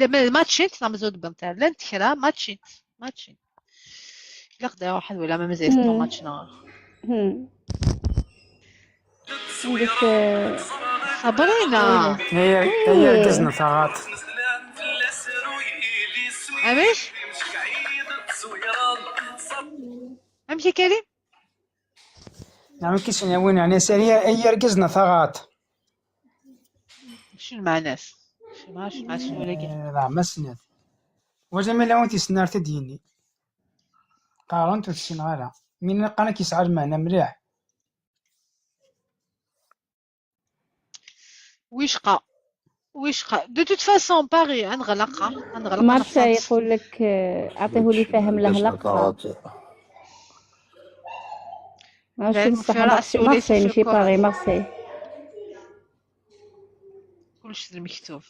ماتشيت مازال بيض تاع لانت كرا ماتشيت ماتشيت لا قدر واحد ولا ما مازال يستو ماتش نا. عندك صبرينا هي ركزنا ثغات. امش امشي كريم. نعم كيسن وين يعني سريع هي ركزنا ثغات. شنو مع ناس شنو مع شنو ولا كاع. لا ما سنات وزعما لا وانت سنارت ديني قارنت وتسين غالا من قانا كيسعى المعنى مليح. ويشقى ويشقى de toute façon باغي نغلقها نغلق. مارسا يقول لك اعطيه لي فاهم له لقطه. ماشي بصح مارسي ماشي باغي مارسي كلشي المكتوب.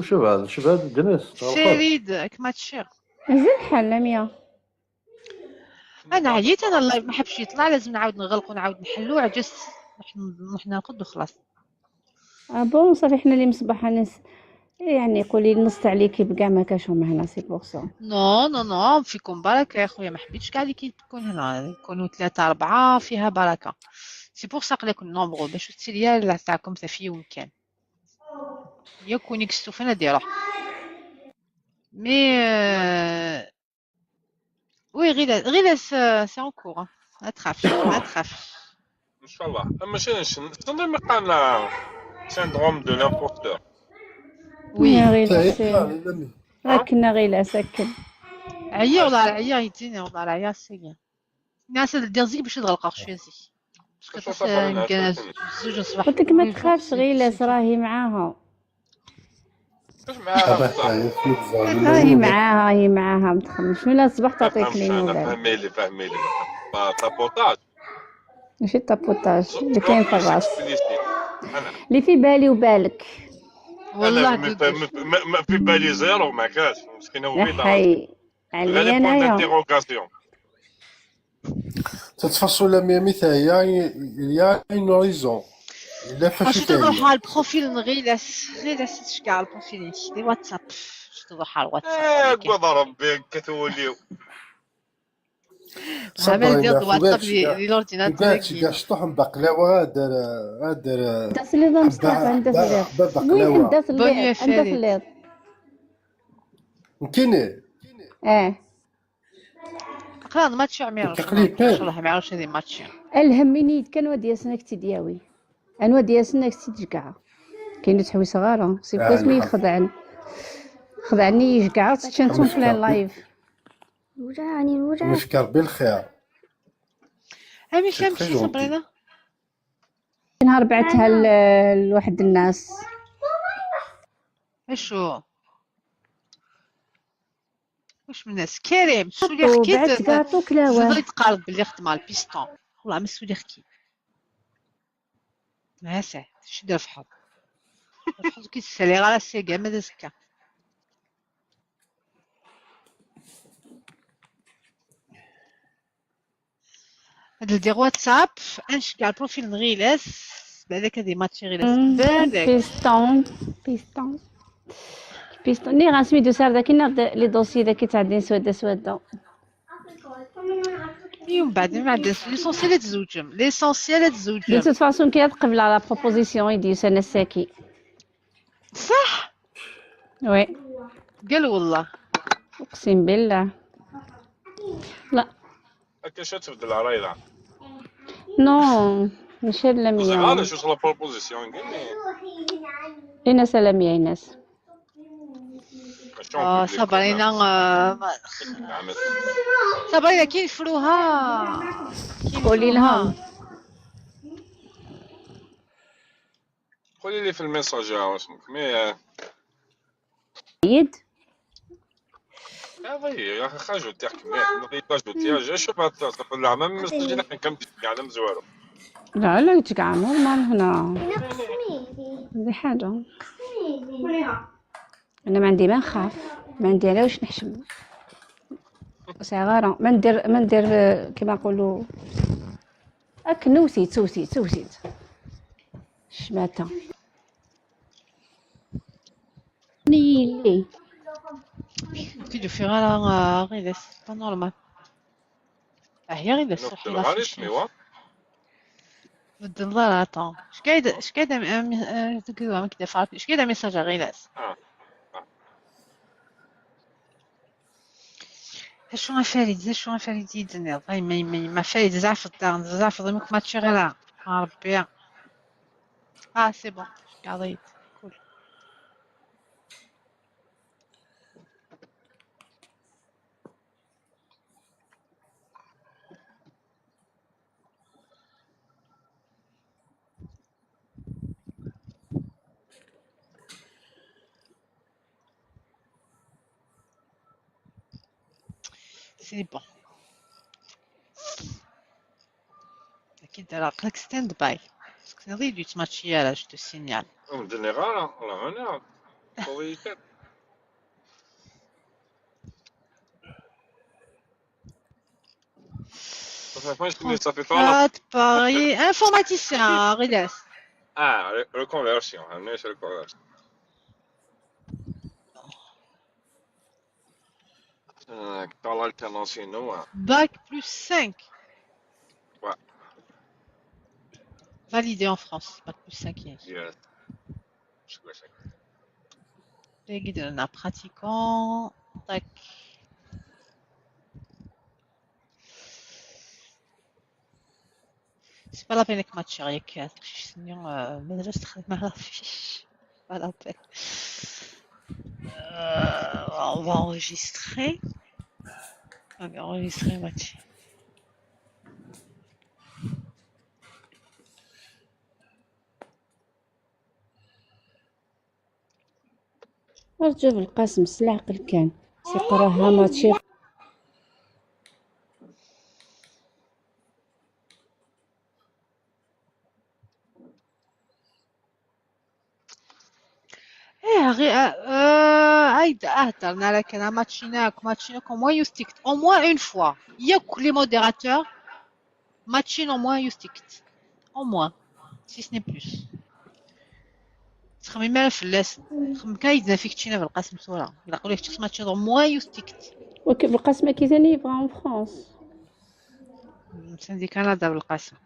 شوف هذا شوف هذا الجنس فريد كما تشير مازال الحال لميا. انا عييت انا ال live ما حبش يطلع لازم نعاود نغلق ونعاود نحلو عجزت نروح نرقد وخلاص. Bon صافي حنا اللي مصباح نس يعني قولي نص تاع l'équipe كاع ما كاشهم هنا c'est pour ça. Non non non فيكم بركه يا خويا ما حبيتش كاع l'équipe تكون هنا يكونوا 3 4 فيها بركه c'est pour ça قلت nombreux باش تسيليا تاعكم في يوم كان يكون يكستوفنا ديروح mais oui غير c'est en cours ما تخافش ما تخافش ان شاء الله. ماشي نظن قال syndrome de l'imposteur. Oui راكنا غير ساكن عيا والله عيا يديني والله عيا ساكن الناس دير زيك باش تغلق شويه زيك زوج الصباح. قلت لك ما تخافش غيلاس راهي معاها راهي معاها راهي معاها ما تخممش ولا الصباح تعطيك les nouvelles. فهمي لي فهمي لي tapotage ماشي tapotage اللي كاين في الراس اللي في بالي وبالك. والله ما في بالي zéro ما كاش مسكينه وبيضه حي عليا انايا. تتفصل لا ميمي هي il y a une raison. إلا فاش شو تروح على ال profil نغيلاس غيلاس تشكع على ال profil دي واتساب شو تروح على الواتساب. قوض ربي كتوليو عمل ديال الواتساب ديال l'ordinateur كاع شطوح بقلاوه دار دار تسليط مصطفى انت سليط وين انت سليط انت سليط كاين اه قرا ماتش عمير والله ما عرفتش هذه ماتش. الهميني كان ودي سنك تدياوي انا ودي سنك تجكع كاين تحويس غاره سي بوس مي خدعن خدعني يجكع تشانتون في لايف وجعني وجع نشكر بالخير. امي كمشي صبرينا نهار بعتها لواحد الناس. اشو واش من الناس كريم شو اللي حكيت بعت كاطو كلاوه تقدر تقارب باللي خدم على البيستون والله ما سولي حكي ما ساه شو دار في حظ حظ كيتسالي غير السيكا ماذا سكا. هاد دير واتساب انشكع ال profil نغيلاس بعداك هادي ماتشي غيلاس بالك piston piston piston ني غنسميتو سار داك les dossiers داك تعدين سواده سواده. ومن بعد ما عندناش l'essentiel تزوجم l'essentiel De تزوجم toute façon كي تقبل la proposition يدي سنة ساكي. صح oui. قال والله اقسم بالله لا. هكا شا تبدل عرايضة non ماشي غالا لميا. شو la proposition قال ايناس لميا ايناس. ماشي en public صابرينا عمل صابرينا كي نفروها كي قولي نفروها لها. قولي لي في ال message يا اسمك mais يد هذا هي يا اخي خرجوا تحكي مليح ajouter شوف العمام مستجد كم على مزوارو. لا لا يتقع normal هنا هذه حاجة. انا ما عندي ما نخاف، ما عندي علاش نحشم. صغيرة ما ندير ما ندير كيما نقولوا اك نوسيت توسيت توسيت شماتة نيلي. كي دو فيغ على غير c'est pas normal. هي غير صحي نبدل غالي l'affiche سميوا بدل الله attends اش قاعد ما كده اش قاعد message غيلاس. اه شو فريد شو فريد يدني الله ما ما ما فريد زعف الدار زعف ضمك ما تشغلها ربي. C'est bon قضيت cool c'est bon. اكيد راه قالك stand-by parce que نغير دو تماتشي là je te signale. ندني غالا والله انا قوي. Ça fait pas la 34 Paris informaticien غيلاس. اه reconversion عملناش reconversion تاع l'alternance نو. Bac plus 5 validé en France bac plus 5 yes. قدرنا pratiquant tac. C'est pas la peine que match ياك شنو مدرسة تخدم على fiche pas la peine. On va enregistrer. On va enregistrer match. أرجو بالقاسم العقل كان سيقراها ماتشي. ايه غير عيد اهدرنا لكن ماتشيناك ماتشيناك au moins يستكت au moins une fois ياك les modérateurs ماتشين au moins يستكت au moins si ce n'est plus. تخمم مالا فلاس تخمم كايدنا فيك تشينا بالقاسم صورة إلا قولك تشخص ماتشين au moins يستكت. وكي بالقاسم كي ثاني يبغى en France. سندي كندا بالقاسم.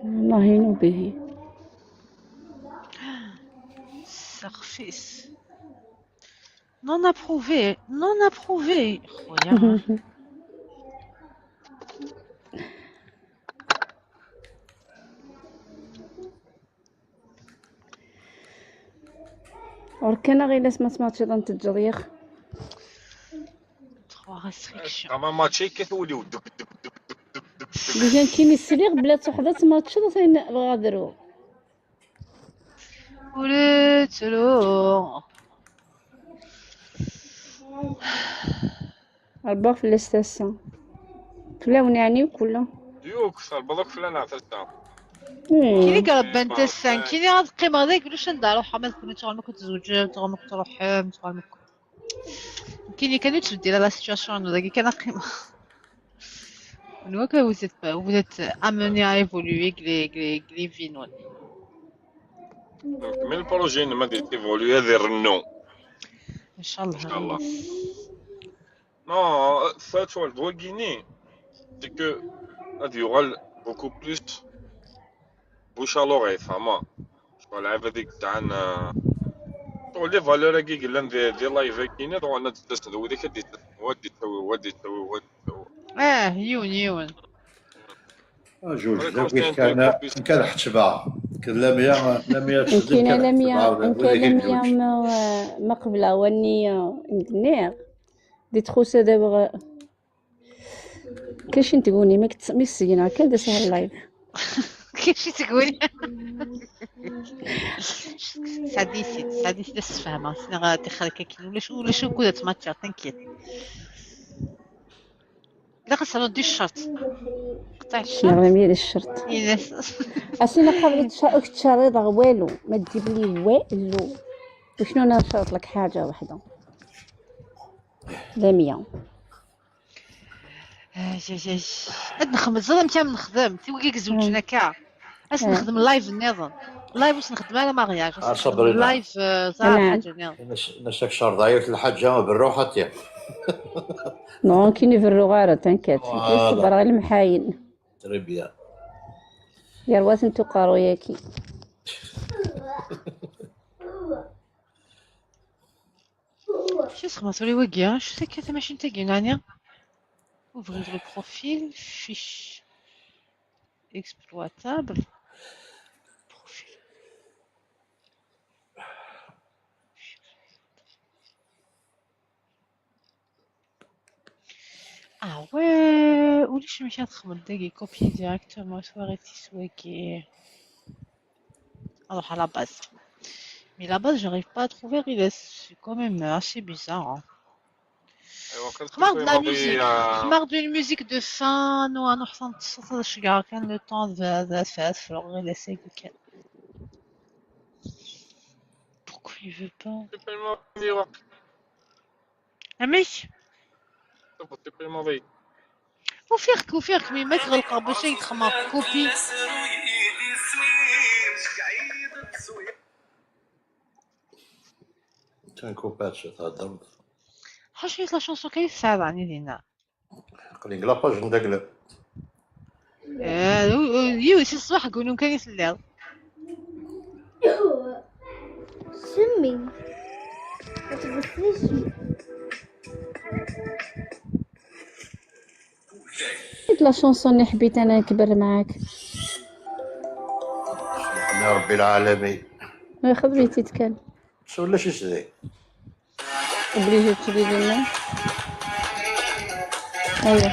الله ينو به. Surface. Non approuvé, non approuvé. خويا وركنا غير ما سمعتش ظن تجريخ. Trois restrictions. اما ماتشي كتوليو دك دك دك دك دك دك. اللي كان كاين السريغ بلا تحدث ماتش ثاني غادرو. ولتلو أربعة في ال station فلاون يعني وكله. ديوك صار بضك فلان عطيتها. كاين اللي قرب انت السان كاين اللي غاد القيمة هذاك يقولوا شنو ندير روح ما تكون تغمك تزوج تغمك تروح تغمك. كاين اللي كانوا تبدل la situation هذاك كان قيمة. On voit que vous êtes amené à évoluer que les vies non. من ال projet ما دير évoluer هذه الرنو. ان شاء الله. ان شاء الله. Non, ça, tu vois, le droit Guinée, c'est que, il y aura beaucoup plus bouche à l'oreille, فهمت؟ شغل العباد هذيك تاعنا شغل les valeurs كي قلنا des lives كاينه دونك انا تدس وديك دي ودي تسوي ودي تسوي ودي تسوي. اه يون يون. جوج ولكن ذاك c'est un truc كان plus. كان حتبع كان لميا لميا تخدم كاينه كان لميا حتبع ولا كاينه ولا لميا يتزوج. ما قبله واني ندنير دي تخوسه دابا كاش تقولي ما كتسمي كان دا سهر live. كيفاش تقولي ساديسي ساديسي تفهمها سينا غادي خليك كي ولا شو كودا تماتشا t'inquiète. لا خاصها ندي الشرط قطع الشرط. نعم الشرط. ينس. أسينا قبل تشريط والو ما تجيب لي والو وشنو انا نشرط لك حاجه واحده لميا. اش اش هاد نخدم زاد متى نخدم تيوكيك زوجنا كاع اش نخدم live النظام live واش نخدم على mariage واش نخدم صبرينا. live زعما حاجه النظام. نساك شهر ضعيف الحاجه بالروحه تاعك. non كي نفرو غير t'inquiète. voilà. صبر غير المحاين. très bien. يا روات انتو قارو ياكي. شو سخمت ولي وكيا شو سكت ماشي نتا كينانيا. Ouvrir le profil, fiche exploitable, profil. Ah ouais, وليش مش هتخمم دقي copier directement soirée تسواكي. Alors à la base. Mais la base, j'arrive pas à trouver Riles. C'est quand même assez bizarre. Hein. ايوا خلصت خمار de la ماضي musique. خمار d'une musique de fin. نو انا حسن تصل شكا كان le temps de فات فلوغ Riles كان. Pourquoi il veut pas? الماضي وقت عميش الماضي. وفيرك وفيرك مي ما تغلق باش يتخمر كوبي. تنكوباتش تهضر. حشيت la chanson كيف صعب عني دينا. قلي la page ندقلب. يو سي الصباح قولوا كان يسلل. سمي ما تبصليش. la chanson اللي حبيت انا نكبر معاك. يا ربي العالمين. خذ تكال. ولا شي سيدي. obligé تشري لنا. ايوا.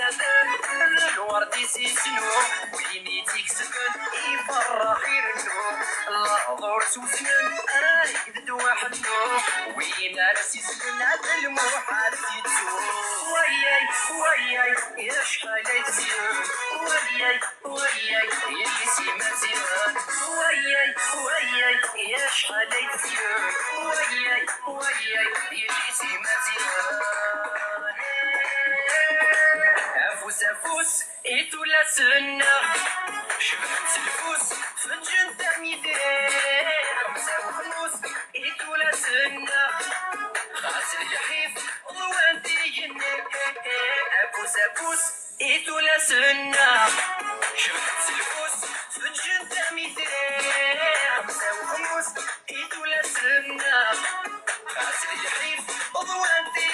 يزادن الورد يسيسنو ويميتيك سكن يفرح يرنو الهضور سوسنن رايد وحنو ويمارس يسكن عد الموحال تيتسو وياي وياي يا شحال يزيان وياي وياي يا اللي سيما زيان وياي وياي يا شحال يزيان وياي وياي يا اللي سيما زيان أفوس أفوس إتولا سنة شبحت الفوس فنجان تاع ميتين خمسة وخموس إتولا سنة خاس الحيف ضوانتي أفوس أفوس إتولا سنة شبحت الفوس فنجان تاع ميتين خمسة وخموس إتولا سنة خاس الحيف ضوانتي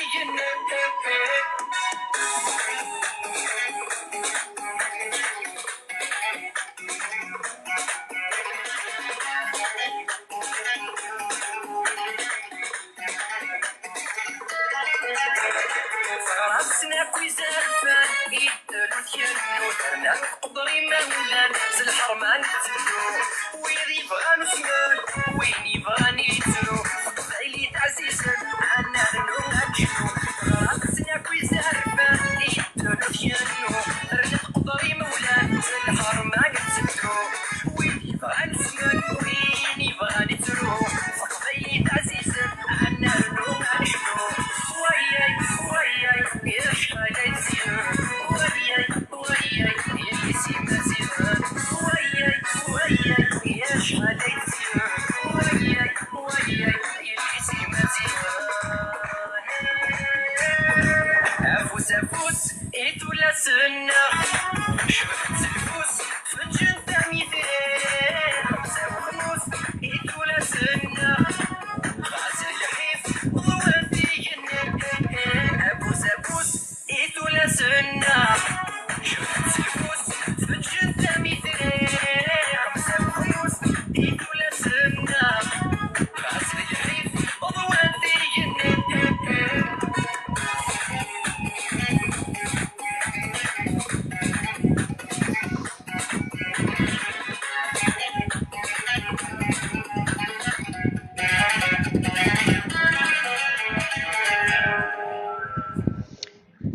راسنا كوي زرفان يدلو ثيرنو درنا قدري ما ولان الحرمان تلو وين يبغى نسمان وين يبغى نيترو قبايلي تعزيزا عنا رنو أجنو راسنا كوي زرفان يدلو ثيرنو درنا قدري مولان الحرمان تلو وين يبغى نسمان وين يبغى نترو قبايلي تعزيزا عنا رنو أجنو وياي وياي يا شحال يزيان وياي وياي يا اللي سيما زيان وياي وياي يا شحال يزيان وياي وياي يا اللي سيما زيان أفوس أفوس إتولا سنة شبحت الفوس فنجان تاع ميتين خمسة وخموس إتولا سنة خاس الحيف ضوانتي أبوس أبوس إتولا سنة شفت الفوس فنجان تاع ميتين خمسة وخموس إتولا سنة خاس الحيف ضوانتي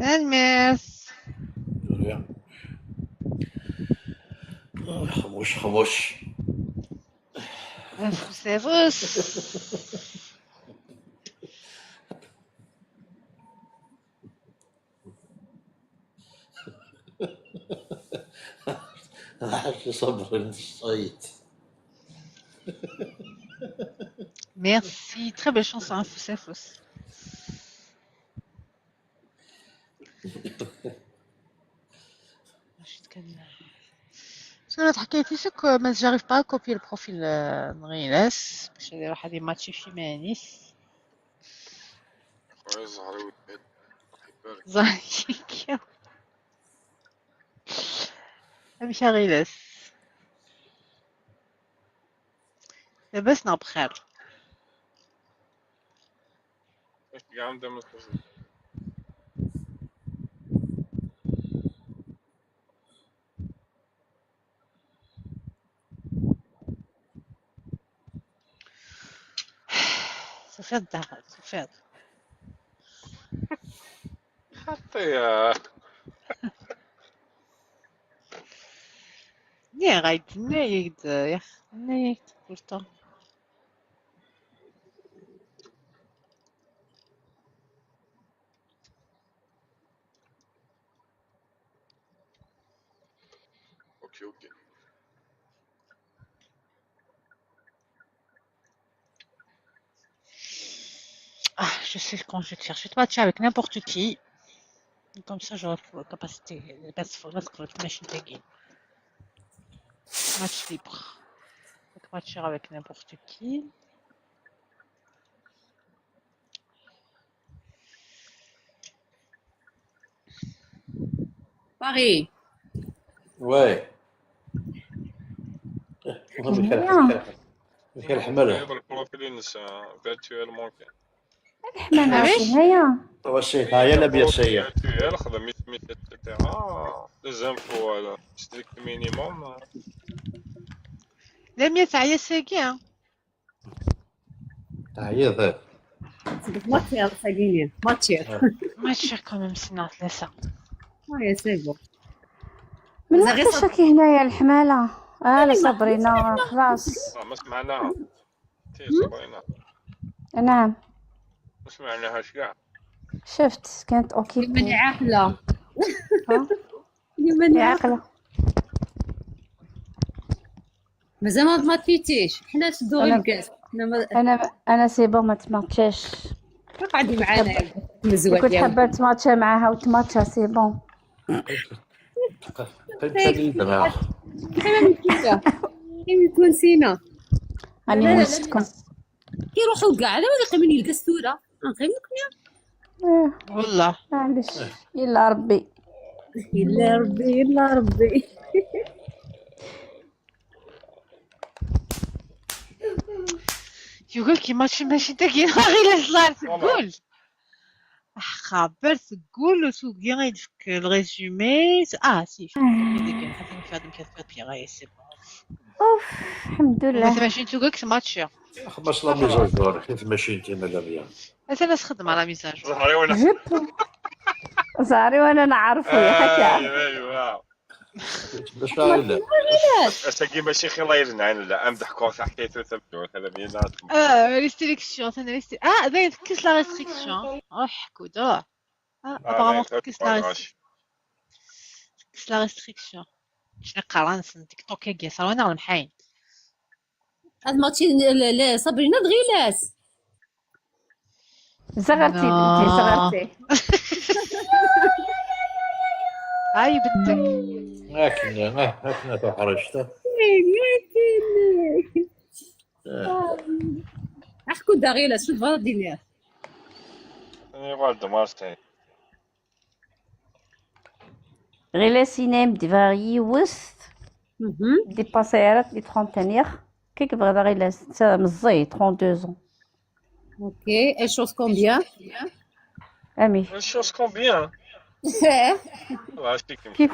الماس خموش خموش أفوس أفوس حاج صبر الصيد. Merci, très belle chanson, أفوس أفوس. ماشي تكلم. Parce que l'autre حكايتي c'est que ما j'arrive pas à copier le profil نغيلاس باش ندير واحد ماتشي في مانيس. خويا زهري وليد الله يبارك. زايك امشي غيلاس لاباسنا بخير. واش كاع عندها من الخزي؟ صوفيا الداخل صوفيا خطيه ني غايد نايد يا خ نايد بورتون. OK OK. Ah, je sais quand je vais te faire. Je vais te matcher avec n'importe qui. Comme ça, j'aurai la capacité. بس ندخل machine تاعي. Match libre. Donc, matcher avec n'importe qui. Paris. Ouais. Bien. الحمالة. هذا ال profil نس virtuellement كان. الحمامة علاش؟ هنايا. وسيت هيا لميا سيا. Actuel, خدم et cetera. Les infos, strict minimum. لميا تعيا ساكي. تعيط. matière ساقيني matière. ماشي quand même سنة ثلاثة. oui c'est bon. من زغي وقتاش راكي هنايا الحمالة؟ لا صبرينا خلاص. ما سمعناها. تي صبرينا. نعم. ما سمعناهاش كاع. شفت كانت occupée. ماني عاقلة. ها؟ ماني يا عاقلة. مازال ما تفيتيش، حنا نشدو غير انا الكاس، حنا ما انا c'est bon ما تماتشاش. قعدي معانا يا مزوج. كنت يا حابة تماتشا معاها وتماتشا c'est bon. قريب تسالي حنا مكيكه تونسينا. راني لا لا لا. ونستكم. كيروحوا كاع على ما يقيمني يلقى الصورة نقيمكم يا والله معليش يلا ربي. يلا ربي يلا ربي. يقول كي ماشي ماشي تا كي غير طلع تقول خبر تقول وتوقي غيدفك ال résumé si شوف ديك حتى نفهم كيف بيغي c'est bon. اوف الحمد ما لله. ماشي توقك ماتشي. خمس la mise à jour كيف ماشي انت مالا مثلا نخدم على mise à jour. زهري وانا جبت زهري وانا نعرفه يا حكا. ايوا ايوا. باش لا اساكي ماشي خي الله يرن عين لا امدح كوث حكايته تبدو ثلاث restriction ثاني باين تكس la restriction روح كود روح apparemment تكس la تكس la restriction شنو قرا نسن تيك توك كي صار وانا المحاين. هاد ماتشي لا صبرينا دغيلاس. زغرتي بنتي زغرتي. هاي بنتك. لكن لكن تحرجت. احكوا دغيلاس شو تبغى دير؟ يغال دمارتي. غير سينام ديفاري وسط ديباسيرات لي ترونتينير كي كبغي غير مزي 32. OK elle chose combien؟ امي chose combien؟ والله شتي كيف؟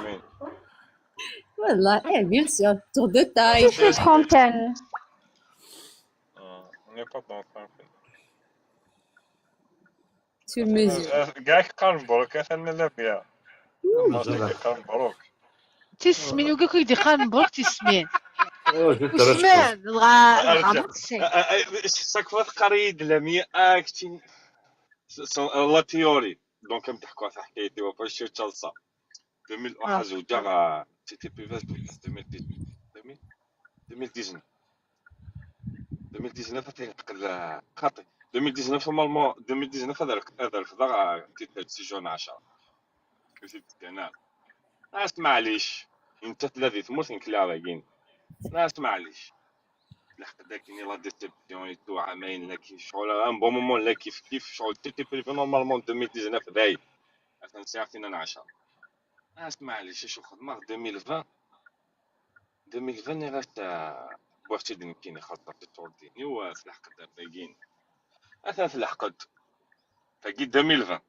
والله ايه bien sûr tour de taille. كيف trentaine؟ n'est pas dans sur mesure. كاع قال مبروك انا لا بيا قال مبروك. تسمين وكاك يدي قال مبروك تسمين وسمان الغا chaque fois تقريد لميا اكتي la théorie donc نضحكوا على حكايتي باش تشلصا 2001 زوجة c'était بي 2019 2019 تنقل خاطي 2019 normalement 2019 هذا الفضاء séjour 10 كنت انا ناس معليش انت ثلاثي ثمورت نكلا راكين ناس معليش لحق داك la déception et tout عامين لا كيف شغل un bon moment لا كيف كيف شغل c'était prévu normalement 2019 داي ساعتين 10 ناس معليش شو خدمة 2020 2020 غاش بوحدي ديني خاطر ترديني وفي الحق باقيين اثنا في الحقد فاقي 2020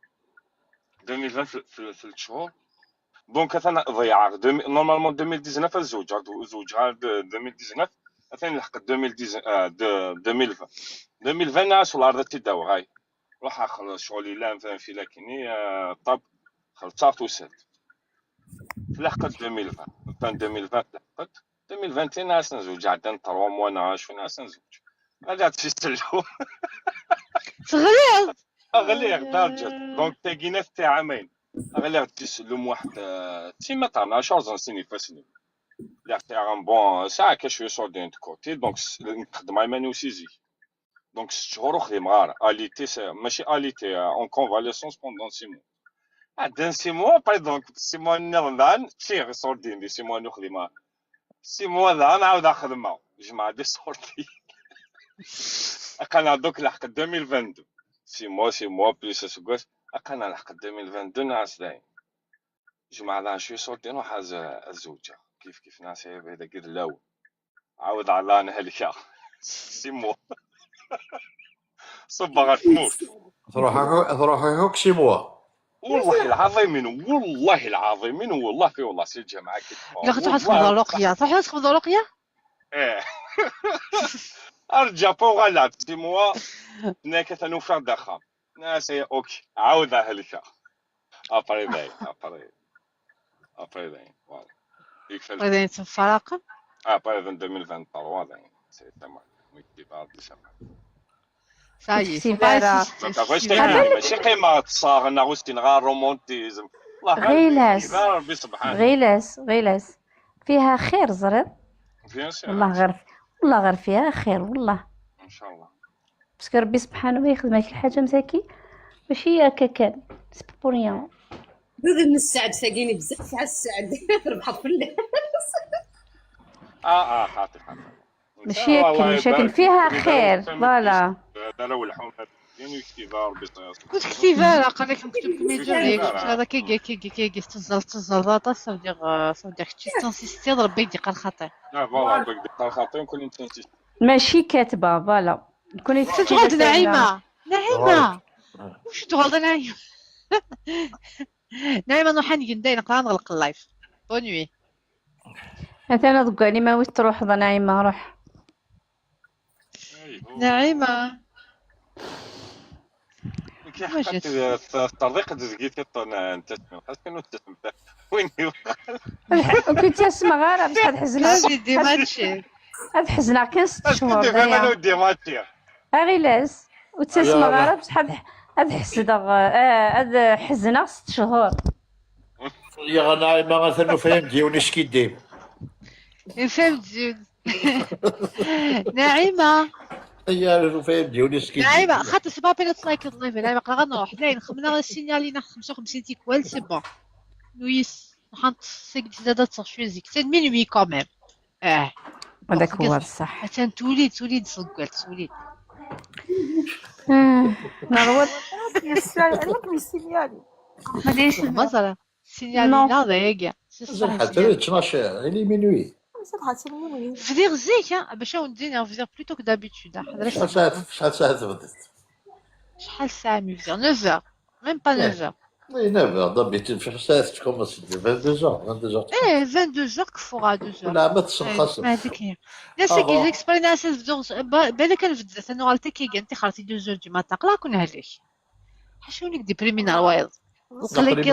2020 في 3 شهور donc اثنا ضياع normalement 2019 زوج زوج 2019 اثنا الحق 2020 2020 ناس والارض تداو غاي روح خلص شغلي لا مثلا في لكني طب خلصت وسالت في الحق 2020 2020 لحقت 2021 ناس نزوج عندنا 3 mois نعاش وناس نزوج غادي تسلو تغليظ غليغ درجة donc تاقينا في عامين غليغ تسلم واحد تيما تاع 10 سنين فاسني اللي تاع un bon ساعة كاش soldes de côté donc نخدم عامين وسيزي donc 6 شهور وخدم غار alité ماشي alité en convalescence pendant 6 mois عندنا 6 mois par donc 6 mois نظن تشيغ soldes دي 6 mois نخدم 6 mois ذا نعاود نخدمها جماعة des soldes اقل دوك لحق 2022 6 mois 6 mois plus سكوت اقل لحق 2022 ناس داين جماعة ذا شوي soldes نروح الزوجة كيف كيف ناس هذا كير الاول عاود على نهلكا 6 mois صبا غتموت. تروح هوك 6 mois. والله العظيم، والله العظيم، والله في والله سي الجماعة كي الا تروح والله تخبط رقيه، تروح تخبط رقيه. ايه، ارجع بوغ لعب 6 mois هناك تنوفر دخل ناس OK عاود هلكا après باين après باين voilà يكفي. غادي نتفرق. après 2023 باين c'est تمام ويكتب ça y est faut pas donc واش تاكل ماشي قيمة تصاغ ناغوستين غير romantisme الله غيلاس. ربي سبحانه. غيلاس غيلاس فيها خير زرد. bien sûr. والله غير فيها خير والله. ان شاء الله. parce que ربي سبحانه يخدم لك الحاجة مساكي ماشي هكا كان c'est pour rien. بذل من السعد ساقيني بزاف على السعد ربحت في الله. اه خاطي خاطي. ماشي هكا مشاكل فيها خير voilà. هذا لو الحومه ربي. كنت كتيفة قال لك مكتوب كميديا هذا كي كي كي كي تزل تزل ça veut dire ça veut dire كي تنسيستي ربي يديق الخطير. اه voilà ربي يديق الخطير نكون تنسيستي. ماشي كاتبه voilà كوني. تغلط نعيمه، نعيمه واش تغلط نعيمه؟ نعيمه نروح نقنداي نقرا نغلق ال live، bonne nuit. مثلا تقولي ما وش تروح نعيمه روح. نعيمه. كي حقت الطريقة تزكيت انت كانوا وين؟ كنت تسمع غير باش تحزن. دي ماتشي. هاد كان 6 شهور. دي ماتشي. اغيلاس وتسمع غير بصح هاد حسد هاد حزنه 6 شهور. يا نعيمه غاثنو فهم ديوني شكي فهمت نعيمه. يا فهم ديوني شكي. نعيمه خاطر c'est pas peine تلايك ال live نعيمه، قرا غنروح داين خمنا سينيالينا 55 تيكوال c'est bon نويس نحط زادت شوية زيك c'est minuit quand même اه. هذاك هو الصح. حتى تولي تولي تسقل تولي. نروض. سينيالي. ما ديرش. مثلا سينيالينا ضيق. حتى 12 il est minuit. فدير زيك باش ندير فدير plus tôt que d'habitude. شحال ساعة، شحال ساعة تبدت؟ شحال ساعة مي فدير 9 même pas 9. Oui, 9 d'habitude, في ساعة تكومونس 22 22. ايه 22 كفوغا 2. لا ما تسخص. ما هذيك هي الناس كي expérience بالك نفدت انا غالتي كي انت خرجتي 2 du matin قلا كون هليك حشونيك déprimé نار وقلك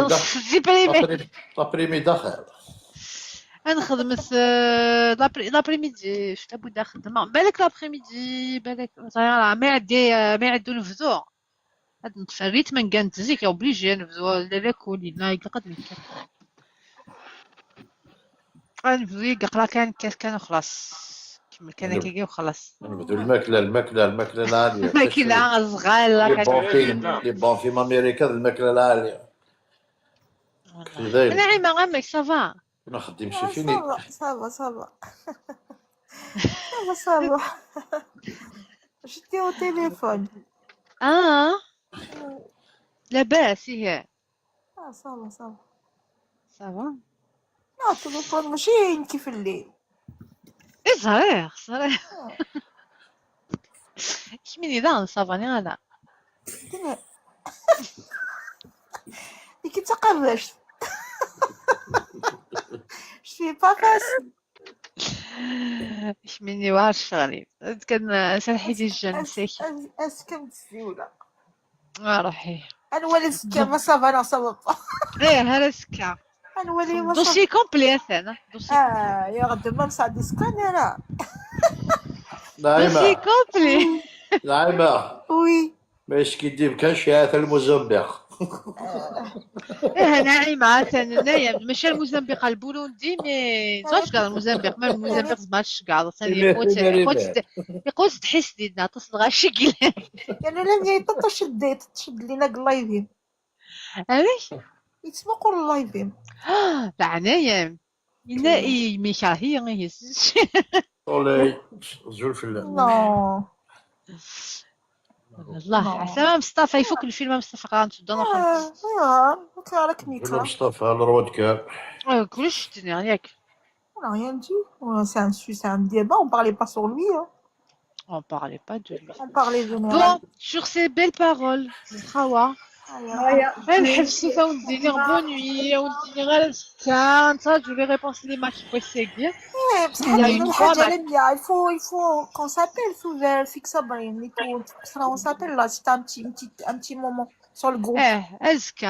déprimé. l'après-midi داخل. نخدم l'après-midi شتا بودا خدمة بالك l'après-midi بالك ما يعدي ما يعدو نفذو هاد نطفى ال rythme كانت زيك obligé نفذو لا كولي لا يقد نفذو يقرا كان كاس كان خلاص كما كان كي وخلاص. نبدو الماكلة الماكلة الماكلة العالية. الماكلة صغال. les bons films، les bons films américains، الماكلة العالية. نعيمه غامك ça va؟ نخدم شي fini. ça va ça va ça va ça va، j'étais au téléphone. اه لاباس هي. اه ça va ça va. ça va. لا التليفون ماشي كيف الليل. اي صحيح صحيح كيميني ذا ça va انا. كي تقرشت c'est pas facile. مني وار الشغلي كان سرحيتي الجن ساكن. اسكن السيولة. روحي. نولي سكا ما ça va non ça va pas. ايه هذا سكا. نولي ما dossier complet انا dossier. اه يا غد ما نصعد سكان انا. نعيمة. dossier complet. نعيمة. oui. ماش كيدير كان شي الموزمبيق. ايه نعيمة ثاني ماشي الموزمبيق البوروندي mais زاش كاع الموزمبيق ما الموزمبيق زماتش كاع ثاني يقوت يقوت تحس دينا تصل غاشي كي. يعني لم يتشد تشد لينا اللايفين. علاش؟ يتسبقوا اللايفين. العناية إنا إي ميكا هي هي. طولي زول في الله. non. الله عسلامة مصطفى يفك الفيلم مصطفى قرا نشدو نروح. اه راك ميكرا. مصطفى الرواد كاب. كلش شتني ياك. On n'a rien dit. C'est un débat, on parlait pas sur lui. Hein. On parlait pas de lui. On parlait général. Bon, sur ces belles paroles, خوا نحبسو وندير bonne nuit وندير غير نتراجعو les réponses les matchs بوسيكير. إيه، بصح Il y a eu نقول trois حاجة matchs. لميا, il faut qu'on s'appelle souvent فيك صابرين et tout. On s'appelle là, c'est un petit moment sur le groupe. Eh, est-ce que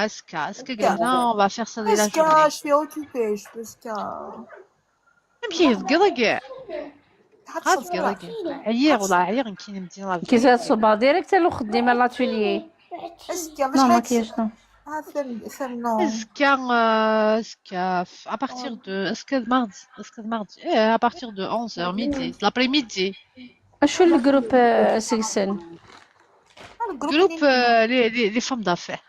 قلنا on va faire ça de la Est-ce que journée. je suis occupée, je pense que نمشي تقضق غاد تقضق عيير والله عيير نكين مدينة la كي vérité. تصبح direct لو خديمه l'atelier. Est-ce que باش non ما حد كاينش non. اه فهم فهم non. Est-ce que à partir de est-ce que mardi eh, à partir de 11h midi, l'après-midi. شو ال groupe سيكسن Groupe les femmes d'affaires.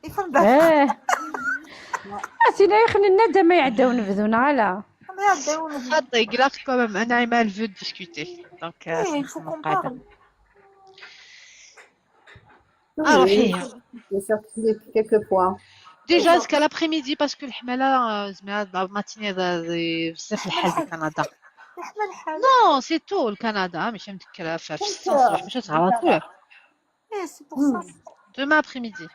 Les femmes اه عرفتي يا خلي الندى ما يعداو نبذونا على خاطي قلت quand même انا elle veut discuter. Donc إيه, il faut qu'on parle. Ah, روحي. Sur quelques points. Déjà jusqu'à l'après-midi parce que الحمالة زعما la matinée بزاف الحال في كندا. Non, c'est tôt الكندا ماشي متكلة في الستة الصباح ماشي على طول. إيه, c'est pour ça. Demain après-midi.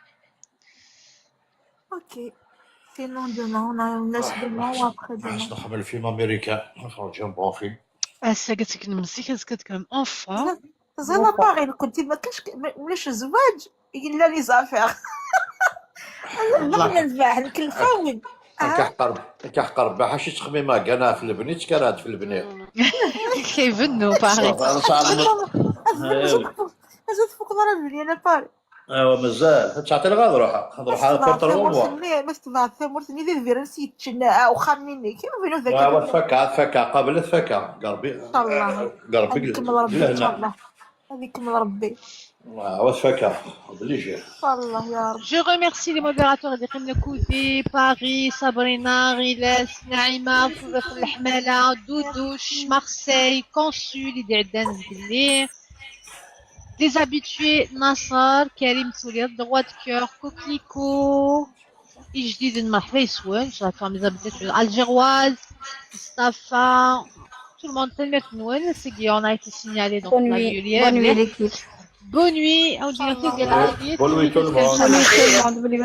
Ok. Sinon demain, on a une laisse demain ou après-demain. باش نخمل film américain نخرج un bon film. هسه قلت لك نمسك قلت لك enfin. زعما باغي كنت ما كاش ولاش الزواج الا les affaires. لا نذبح نكلفاو. كحقر رباح شي تخميمه كان في البني تكرات في البني. كيفنو باغي. زاد فوق ضرب لي انا باري. ايوا مازال تعطي غاد روحها نروح على كونتر موا. ما تبع ثمورتني ذي الفيروس يتشنا وخميني كيف بينو ذاك. ايوا تفكا تفكا قبل تفكا قربي. ان شاء الله قربي. هذيك من ربي ان شاء الله هذيك من ربي. ايوا تفكا obligé. ان شاء الله يا رب. Je remercie les modérateurs اللي قمنا Koudi, Paris, Sabrina, Riles, Naïma, Fouza الحمالة, Doudouche, Marseille, Consul, اللي عدنان زبلي. Les habitués, Nassar, Karim Soulier, Droit de Cœur, Coquelicot, جديد مرحبا يسون, j'attends mes habitués, Algéroise, Mustafa, tout le monde, تنمية نون, c'est on a été signalé donc Bonne on a nuit. eu les Bonne nuit l'équipe. Bonne nuit, on dit Bonne nuit tout le monde. Bonne nuit tout le monde. Bonne nuit.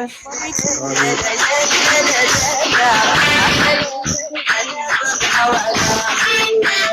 Bonne nuit.